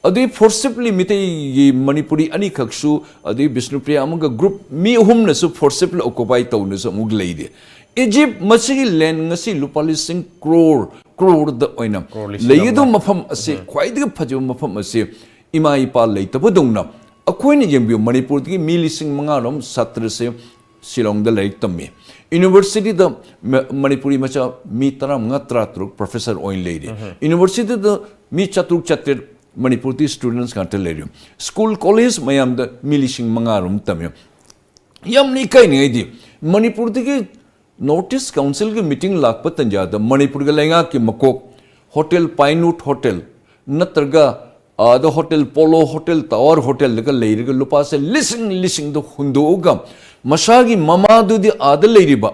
ꯑꯗꯨꯒꯤ forcibly ꯃꯤꯇꯩꯒꯤ ꯃꯅꯤꯄꯨꯔꯤ ꯑꯅꯤꯈꯛꯁꯨ, ꯑꯗꯨꯒꯤ ꯕꯤꯁꯅꯨꯄ꯭ꯔꯤꯌꯥ ꯑꯃꯒ group ꯃꯤ ꯑꯍꯨꯝꯅꯁꯨ forcibly occupy ꯇꯧꯅꯁꯨ ꯑꯃꯨꯛ ꯂꯩꯔꯤ꯫ ꯏꯖꯤꯞ ꯃꯁꯤꯒꯤ land ꯉꯁꯤ ꯂꯨꯄꯥ ꯂꯤꯁꯤꯡ ꯀ꯭ꯔꯣꯔ, ꯀ꯭ꯔꯣꯔꯗ ꯑꯣꯏꯅ ꯂꯩꯔꯤꯕ ꯃꯐꯝ ꯑꯁꯤ ꯈ꯭ꯋꯥꯏꯗꯒꯤ ꯐꯖꯕ ꯃꯐꯝ ꯑꯁꯤ ꯏꯃꯥ ꯏꯄꯥ ꯂꯩꯇꯕꯗꯧꯅ ꯑꯩꯈꯣꯏꯅ ꯌꯦꯡꯕꯤꯌꯨ, ꯃꯅꯤꯄꯨꯔꯗꯒꯤ ꯃꯤ ꯂꯤꯁꯤꯡ ꯃꯉꯥꯔꯣꯝ ꯁꯥꯇ꯭ꯔꯁꯦ ꯁꯤꯂꯣꯡꯗ ꯂꯥꯏꯔꯤꯛ ꯇꯝꯃꯤ꯫ Universityꯗ ꯃ-, ꯃꯅꯤꯄꯨꯔꯤ ꯃꯆꯥ ꯃꯤ ꯇꯔꯥꯃꯉꯥ, ꯇꯔꯥꯇꯔꯨꯛ professor ꯑꯣꯏꯅ ꯂꯩꯔꯤ꯫ Universityꯗ ꯃꯤ ꯆꯥꯇ꯭ꯔꯨꯛ, ꯆꯥꯇ꯭ꯔꯦꯠ ꯃꯅꯤꯄꯨꯔꯗꯒꯤ students ꯉꯥꯛꯇ ꯂꯩꯔꯤ꯫ School, college ꯃꯌꯥꯝꯗ ꯃꯤ ꯂꯤꯁꯤꯡ ꯃꯉꯥꯔꯣꯝ ꯇꯝꯃꯤ꯫ ꯌꯥꯝꯅ ꯏꯀꯥꯏꯅꯤꯡꯉꯥꯏꯗꯤ, ꯃꯅꯤꯄꯨꯔꯗꯒꯤ North East Councilꯒꯤ meeting ꯂꯥꯛꯄ ꯇꯟꯖꯥꯗ ꯃꯅꯤꯄꯨꯔꯒꯤ ꯂꯩꯉꯥꯛꯀꯤ ꯃꯀꯣꯛ Hotel Pinewood Hotel ꯅꯠꯇ꯭ꯔꯒ ꯑꯥꯗ Hotel Polo, Hotel Tower Hotelꯗꯒ ꯂꯩꯔꯒ ꯂꯨꯄꯥꯁꯦ ꯂꯤꯁꯤꯡ ꯂꯤꯁꯤꯡꯗ ꯍꯨꯟꯗꯣꯛꯑꯒ ꯃꯁꯥꯒꯤ ꯃꯃꯥꯗꯨꯗꯤ ꯑꯥꯗ ꯂꯩꯔꯤꯕ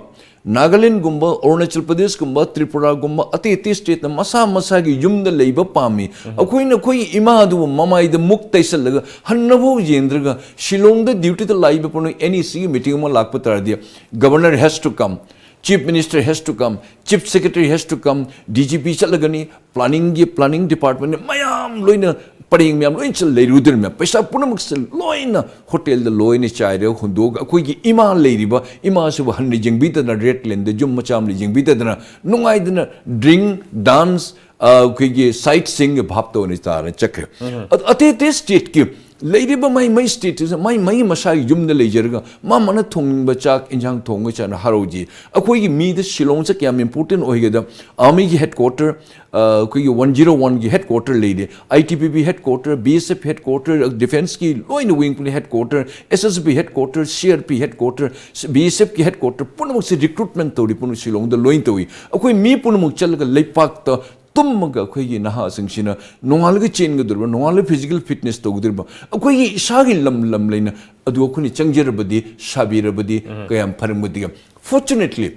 ꯅꯥꯒꯥꯂꯦꯟꯒꯨꯝꯕ, ꯑꯔꯨꯅꯥꯆꯜ ꯄ꯭ꯔꯗꯦꯁꯀꯨꯝꯕ, ꯇ꯭ꯔꯤꯄꯨꯔꯥꯒꯨꯝꯕ, ꯑꯇꯩ ꯑꯇꯩ stateꯇ ꯃꯁꯥ ꯃꯁꯥꯒꯤ ꯌꯨꯝꯗ ꯂꯩꯕ ꯄꯥꯝꯃꯤ꯫ ꯑꯩꯈꯣꯏꯅ ꯑꯩꯈꯣꯏꯒꯤ ꯏꯃꯥꯗꯨꯕꯨ ꯃꯃꯥꯏꯗ ꯃꯨꯛ ꯇꯩꯁꯜꯂꯒ ꯍꯟꯅꯐꯥꯎ ꯌꯦꯡꯗ꯭ꯔꯒ ꯁꯤꯂꯣꯡꯗ dutyꯗ ꯂꯥꯛꯏꯕ ꯄꯨꯝꯅꯃꯛ NECꯒꯤ meeting ꯑꯃ ꯂꯥꯛꯄ ꯇꯥꯔꯗꯤ, Governor has to come, Chief Minister has to come, Chief Secretary has to come, DGP ꯆꯠꯂꯒꯅꯤ, planningꯒꯤ, planning departmentꯅ ꯃꯌꯥꯝ ꯂꯣꯏꯅ, ꯄꯔꯦꯡ ꯃꯌꯥꯝ ꯂꯣꯏꯅ ꯆꯠ ꯂꯩꯔꯨꯗꯣꯏꯅꯤ ꯃꯌꯥꯝ꯫ ꯄꯩꯁꯥ ꯄꯨꯝꯅꯃꯛꯁꯦ ꯂꯣꯏꯅ hotelꯗ ꯂꯣꯏꯅ ꯆꯥꯏꯔꯒ ꯍꯨꯟꯗꯣꯛꯑꯒ ꯑꯩꯈꯣꯏꯒꯤ ꯏꯃꯥ ꯂꯩꯔꯤꯕ ꯏꯃꯥꯁꯤꯕꯨ ꯍꯟꯅ ꯌꯦꯡꯕꯤꯗꯅ, red laneꯗ ꯌꯨꯝ ꯃꯆꯥ ꯑꯃ ꯌꯦꯡꯕꯤꯗꯗꯅ ꯅꯨꯡꯉꯥꯏꯗꯅ drink, dance, ꯑ, ꯑꯩꯈꯣꯏꯒꯤ sightseeingꯒꯤ ꯚꯥꯞꯇ ꯑꯣꯏꯅ ꯇꯥꯔ ꯆꯠꯈ꯭ꯔꯦ꯫ ꯑꯗ ꯑꯇꯩ ꯑꯇꯩ stateꯀꯤ ꯂꯩꯔꯤꯕ ꯃꯥꯏ ꯃꯥꯏ stateꯁꯤꯗ ꯃꯥꯏ ꯃꯥꯏ ꯃꯁꯥꯒꯤ ꯌꯨꯝꯗ ꯂꯩꯖꯔꯒ ꯃꯥ ꯃꯥꯅ ꯊꯣꯡꯅꯤꯡꯕ ꯆꯥꯛ ꯏꯟꯖꯥꯡ ꯊꯣꯡꯉ ꯆꯥꯅ ꯍꯔꯥꯎꯖꯩ꯫ ꯑꯩꯈꯣꯏꯒꯤ ꯃꯤꯗ ꯁꯤꯂꯣꯡꯁꯦ ꯀꯌꯥꯝ important ꯑꯣꯏꯒꯦꯗ, armyꯒꯤ headquarter, ꯑ, ꯑꯩꯈꯣꯏꯒꯤ one zero oneꯒꯤ headquarter ꯂꯩꯔꯦ, ITBP headquarter, BSF headquarter, defenceꯀꯤ ꯂꯣꯏꯅ wing ꯄꯨꯝꯅꯃꯛ headquarter, SSB headquarter, CRP headquarter, BSFꯀꯤ headquarter ꯄꯨꯝꯅꯃꯛꯁꯦ recruitment ꯇꯧꯔꯤ, ꯄꯨꯝꯅꯃꯛ ꯁꯤꯂꯣꯡꯗ ꯂꯣꯏꯅ ꯇꯧꯏ꯫ ꯑꯩꯈꯣꯏ ꯃꯤ ꯄꯨꯝꯅꯃꯛ ꯆꯠꯂꯒ ꯂꯩꯄꯥꯛꯇ ꯇꯨꯝꯃꯒ ꯑꯩꯈꯣꯏꯒꯤ ꯅꯍꯥꯁꯤꯡꯁꯤꯅ ꯅꯣꯡꯉꯥꯜꯂꯒ ꯆꯦꯟꯒꯗꯧꯔꯤꯕ, ꯅꯣꯡꯉꯥꯜꯂꯒ physical fitness ꯇꯧꯒꯗꯧꯔꯤꯕ, ꯑꯩꯈꯣꯏꯒꯤ ꯏꯁꯥꯒꯤ ꯂꯝ, ꯂꯝ ꯂꯩꯅ ꯑꯗꯨ ꯑꯩꯈꯣꯏꯅ ꯆꯪꯖꯔꯕꯗꯤ, ꯁꯥꯕꯤꯔꯕꯗꯤ ꯀꯌꯥꯝ ꯐꯔꯝꯒꯗꯒꯦ? Fortunately,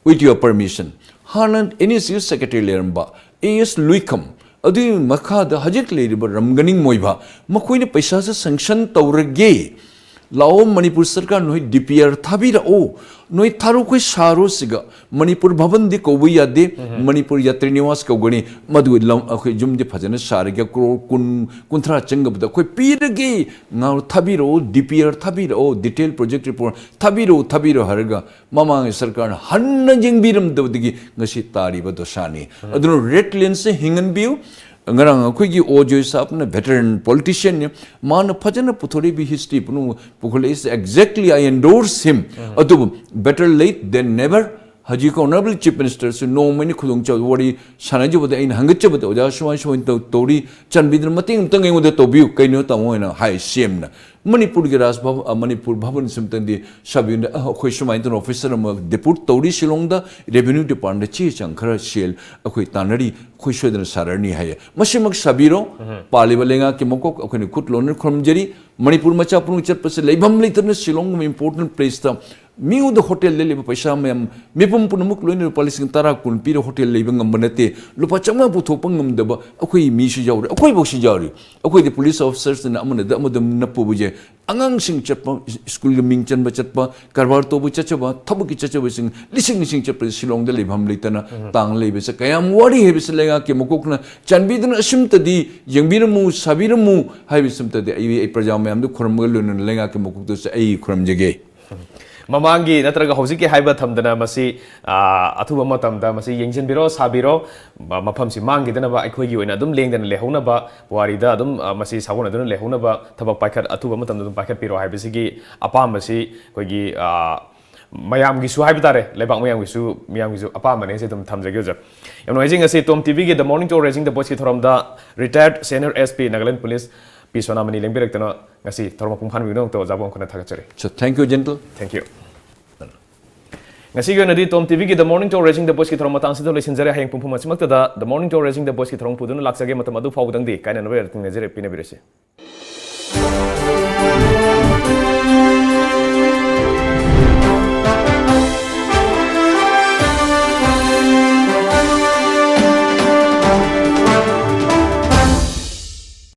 with your permission, ꯍꯥꯟꯅ ꯑꯦꯟ ꯑꯦꯁ ꯌꯨ ꯁꯦꯀ꯭ꯔꯦꯇꯔꯤ ꯂꯩꯔꯝꯕ ꯑꯦ ꯑꯦꯁ ꯂꯨꯏꯈꯝ, ꯑꯗꯨꯒꯤ ꯃꯈꯥꯗ ꯍꯧꯖꯤꯛ ꯂꯩꯔꯤꯕ ꯔꯝꯒꯅꯤꯡ ꯃꯣꯏꯕꯥ, ꯃꯈꯣꯏꯅ ꯄꯩꯁꯥꯁꯦ ꯁꯦꯡꯁꯟ ꯇꯧꯔꯒꯦ, ꯂꯥꯛꯑꯣ, ꯃꯅꯤꯄꯨꯔ ꯁꯔꯀꯥꯔ, ꯅꯣꯏ ꯗꯤ ꯄꯤ ꯑꯥꯔ ꯊꯥꯕꯤꯔꯛꯑꯣ, ꯅꯣꯏ ꯊꯥꯔꯨꯈꯣꯏ ꯁꯥꯔꯣꯁꯤꯒ, ꯃꯅꯤꯄꯨꯔ ꯚꯕꯟꯗꯤ ꯀꯧꯕ ꯌꯥꯗꯦ, ꯃꯅꯤꯄꯨꯔ ꯌꯥꯇ꯭ꯔꯤ ꯅꯤꯋꯥꯁ ꯀꯧꯒꯅꯤ, ꯃꯗꯨ ꯂꯝ ꯑꯩꯈꯣꯏ ꯌꯨꯝꯗꯤ ꯐꯖꯅ ꯁꯥꯔꯒ ꯀ꯭ꯔꯣꯔ ꯀꯨꯟ, ꯀꯨꯟꯊ꯭ꯔꯥ ꯆꯪꯒꯕꯗ ꯑꯩꯈꯣꯏ ꯄꯤꯔꯒꯦ, ꯉꯥ ꯊꯥꯕꯤꯔꯛꯑꯣ, ꯗꯤ ꯄꯤ ꯑꯥꯔ ꯊꯥꯕꯤꯔꯛꯑꯣ, ꯗꯤꯇꯦꯜ ꯄ꯭ꯔꯣꯖꯦꯛ ꯔꯤꯄꯣꯔꯠ ꯊꯥꯕꯤꯔꯛꯑꯣ, ꯊꯥꯕꯤꯔꯛꯑꯣ ꯍꯥꯏꯔꯒ ꯃꯃꯥꯡꯒꯤ ꯁꯔꯀꯥꯔꯅ ꯍꯟꯅ ꯌꯦꯡꯕꯤꯔꯝꯗꯕꯗꯒꯤ ꯉꯁꯤ ꯇꯥꯔꯤꯕ ꯗꯣꯁꯥꯅꯤ꯫ ꯑꯗꯨꯅ ꯔꯦꯗ ꯂꯦꯟꯁꯁꯦ ꯍꯤꯡꯍꯟꯕꯤꯌꯨ꯫ ꯉꯔꯥꯡ ꯑꯩꯈꯣꯏꯒꯤ ꯑꯣ ꯖꯣꯏ ꯁꯥꯍꯕꯅ veteran politician ꯅꯤ, ꯃꯥꯅ ꯐꯖꯅ ꯄꯨꯊꯣꯔꯛꯏꯕ history ꯄꯨꯝꯅꯃꯛ ꯄꯨꯈꯠꯂꯛꯏꯁꯦ, exactly, I endorse him꯫ ꯑꯗꯨꯕꯨ better late than never꯫ ꯍꯧꯖꯤꯛ honourable chief minister ꯁꯨ ꯅꯣꯡꯃꯩꯅ ꯈꯨꯗꯣꯡꯆꯥꯕ ꯋꯥꯔꯤ ꯁꯥꯟꯅꯖꯕꯗ ꯑꯩꯅ ꯍꯪꯒꯠꯆꯕꯗ, "ꯑꯣꯖꯥ ꯁꯨꯃꯥꯏ ꯁꯨꯃꯥꯏꯅ ꯇꯧ-, ꯇꯧꯔꯤ, ꯆꯥꯟꯕꯤꯗꯨꯅ ꯃꯇꯦꯡ ꯑꯃꯇꯪ ꯑꯩꯉꯣꯟꯗ ꯇꯧꯕꯤꯌꯨ, ꯀꯩꯅꯣ ꯇꯥꯃꯣ?" ꯍꯥꯏꯅ ꯍꯥꯏ ꯁꯤ ꯑꯦꯝꯅ꯫ ꯃꯅꯤꯄꯨꯔꯒꯤ ꯔꯥꯖ ꯚꯕ-, ꯑ, ꯃꯅꯤꯄꯨꯔ ꯚꯕꯟ ꯁꯤꯝꯇꯪꯗꯤ ꯁꯥꯕꯤꯌꯨꯅꯦ, "ꯑ, ꯑꯩꯈꯣꯏ ꯁꯨꯃꯥꯏꯅ ꯇꯧꯅ ꯑꯣꯐꯤꯁꯔ ꯑꯃ ꯗꯤꯄꯨꯠ ꯇꯧꯔꯤ ꯁꯤꯂꯣꯡꯗ, ꯔꯦꯚꯦꯅ꯭ꯌꯨ ꯗꯤꯄꯥꯔꯠꯃꯦꯟꯗ ꯆꯦ ꯆꯥꯡ ꯈꯔ ꯁꯦꯜ ꯑꯩꯈꯣꯏ ꯇꯥꯟꯅꯔꯤ, ꯑꯩꯈꯣꯏ ꯁꯣꯏꯗꯅ ꯁꯥꯔꯅꯤ" ꯍꯥꯏꯌꯦ꯫ ꯃꯁꯤꯃꯛ ꯁꯥꯕꯤꯔꯣ꯫ ꯄꯥꯜꯂꯤꯕ ꯂꯩꯉꯥꯛꯀꯤ ꯃꯀꯣꯛ ꯑꯩꯈꯣꯏꯅ ꯈꯨꯠ ꯂꯣꯟꯅ ꯈꯨꯔꯨꯝꯖꯔꯤ꯫ ꯃꯅꯤꯄꯨꯔ ꯃꯆꯥ ꯄꯨꯝꯅꯃꯛ ꯆꯠꯄꯁꯦ ꯂꯩꯐꯝ ꯂꯩꯇꯗꯅ ꯁꯤꯂꯣꯡꯒꯨꯝꯕ important place ꯇ ꯃꯤꯉꯣꯟꯗ ꯍꯣꯇꯦꯜꯗ ꯂꯩꯕ ꯄꯩꯁꯥ ꯃꯌꯥꯝ, ꯃꯤꯄꯨꯝ ꯄꯨꯝꯅꯃꯛ ꯂꯣꯏꯅ ꯂꯨꯄꯥ ꯂꯤꯁꯤꯡ ꯇꯔꯥ ꯀꯨꯟ ꯄꯤꯔ ꯍꯣꯇꯦꯜ ꯂꯩꯕ ꯉꯝꯕ ꯅꯠꯇꯦ꯫ ꯂꯨꯄꯥ ꯆꯥꯝꯃꯉꯥ ꯄꯨꯊꯣꯛꯄ ꯉꯝꯗꯕ ꯑꯩꯈꯣꯏ ꯃꯤꯁꯨ ꯌꯥꯎꯔꯤ, ꯑꯩꯈꯣꯏꯐꯧꯁꯨ ꯌꯥꯎꯔꯤ꯫ ꯑꯩꯈꯣꯏꯗꯤ ꯄꯨꯂꯤꯁ ꯑꯣꯐꯤꯁꯔꯁꯤꯅ ꯑꯃꯅꯗ ꯑꯃꯗ ꯅꯞꯄꯨꯕꯁꯦ, ꯑꯉꯥꯡꯁꯤꯡ ꯆꯠꯄ, ꯁ꯭ꯀꯨꯜꯒꯤ ꯃꯤꯡ ꯆꯟꯕ ꯆꯠꯄ, ꯀꯔꯕꯥꯔ ꯇꯧꯕ ꯆꯠꯆꯕ, ꯊꯕꯛꯀꯤ ꯆꯠꯆꯕꯁꯤꯡ ꯂꯤꯁꯤꯡ ꯂꯤꯁꯤꯡ ꯆꯠꯄꯁꯦ ꯁꯤꯂꯣꯡꯗ ꯂꯩꯐꯝ ꯂꯩꯇꯅ ꯇꯥꯡꯅ ꯂꯩꯕꯁꯦ ꯀꯌꯥꯝ ꯋꯥꯔꯤ ꯍꯥꯏꯕꯁꯤ ꯂꯩꯉꯥꯛꯀꯤ ꯃꯀꯣꯛꯅ ꯆꯥꯟꯕꯤꯗꯨꯅ ꯑꯁꯤꯝꯇꯗꯤ ꯌꯦꯡꯕꯤꯔꯝꯃꯨ, ꯁꯥꯕꯤꯔꯝꯃꯨ ꯍꯥꯏꯕꯁꯤꯝꯇꯗꯤ ꯑꯩ, ꯑꯩ ꯄ꯭ꯔꯖꯥ ꯃꯌꯥꯝꯗꯨ ꯈꯨꯔꯨꯝꯃꯒ ꯂꯣꯏꯅꯅ ꯂꯩꯉꯥꯛꯀꯤ ꯃꯀꯣꯛꯇꯁꯨ ꯑꯩ ꯈꯨꯔꯨꯝꯖꯒꯦ꯫ ꯃꯃꯥꯡꯒꯤ ꯅꯠꯇ꯭ꯔꯒ ꯍꯧꯖꯤꯛꯀꯤ ꯍꯥꯏꯕ ꯊꯝꯗꯅ ꯃꯁꯤ, ꯑ, ꯑꯊꯨꯕ ꯃꯇꯝꯗ ꯃꯁꯤ ꯌꯦꯡꯁꯤꯟꯕꯤꯔꯣ, ꯁꯥꯕꯤꯔꯣ, ꯃ-, ꯃꯐꯝꯁꯤ ꯃꯥꯡꯈꯤꯗꯅꯕ, ꯑꯩꯈꯣꯏꯒꯤ ꯑꯣꯏꯅ ꯑꯗꯨꯝ ꯂꯦꯡꯗꯅ ꯂꯩꯍꯧꯅꯕ, ꯄꯨꯋꯥꯔꯤꯗ ꯑꯗꯨꯝ, ꯑ, ꯃꯁꯤ ꯁꯥꯒꯣꯟꯅꯗꯨꯅ ꯂꯩꯍꯧꯅꯕ ꯊꯕꯛ ꯄꯥꯏꯈꯠ-, ꯑꯊꯨꯕ ꯃꯇꯝꯗ ꯑꯗꯨꯝ ꯄꯥꯏꯈꯠꯄꯤꯔꯣ ꯍꯥꯏꯕꯁꯤꯒꯤ ꯑꯄꯥꯝꯕꯁꯤ ꯑꯩꯈꯣꯏꯒꯤ, ꯑ, ꯃꯌꯥꯝꯒꯤꯁꯨ ꯍꯥꯏꯕ ꯇꯥꯔꯦ, ꯂꯩꯕꯥꯛ ꯃꯌꯥꯝꯒꯤꯁꯨ, ꯃꯌꯥꯝꯒꯤꯁꯨ ꯑꯄꯥꯝꯕꯅꯦ ꯍꯥꯏꯁꯦ ꯑꯗꯨꯝ ꯊꯝꯖꯒꯦ, ꯑꯣꯖꯥ꯫ ꯌꯥꯝ ꯅꯨꯡꯉꯥꯏꯖꯩ, ꯉꯁꯤ ꯇꯣꯝ ꯇꯤ ꯚꯤꯒꯤ The Morning Joe Raising the Voice ꯀꯤ ꯊꯧꯔꯝꯗ retired senior S P Nagaland Police ꯄꯤ ꯁꯣꯅꯥꯃꯅꯤ ꯂꯦꯡꯕꯤꯔꯛꯇꯅ ꯉꯁꯤ ꯊꯧꯔꯝ ꯃꯄꯨꯡ ꯐꯥꯍꯟꯕꯤꯕꯒꯤꯗꯃꯛꯇ ꯑꯣꯖꯥꯕꯨ ꯑꯃꯨꯛ ꯍꯟꯅ ꯊꯥꯒꯠꯆꯔꯤ꯫ So, thank you, gentle. Thank you. ꯉꯁꯤꯒꯤ ꯑꯣꯏꯅꯗꯤ ꯇꯣꯝ ꯇꯤ ꯚꯤꯒꯤ The Morning Joe Raising the Voice ꯀꯤ ꯊꯧꯔꯝ ꯃꯇꯥꯡꯁꯤꯗ ꯂꯣꯏꯁꯤꯟꯖꯔꯦ꯫ ꯍꯌꯦꯡ ꯄꯨꯡ ꯐꯨꯝ ꯑꯁꯤꯃꯛꯇꯗ The Morning Joe Raising the Voice ꯀꯤ ꯊꯧꯔꯝ ꯄꯨꯗꯨꯅ ꯂꯥꯛꯆꯒꯦ꯫ ꯃꯇꯝ ꯑꯗꯨ ꯐꯥꯎꯕꯗꯪꯗꯤ ꯀꯥꯏꯅꯅꯕ ꯌꯥꯊꯪ ꯅꯤꯖꯔꯤ, ꯄꯤꯅꯕꯤꯔꯁꯤ꯫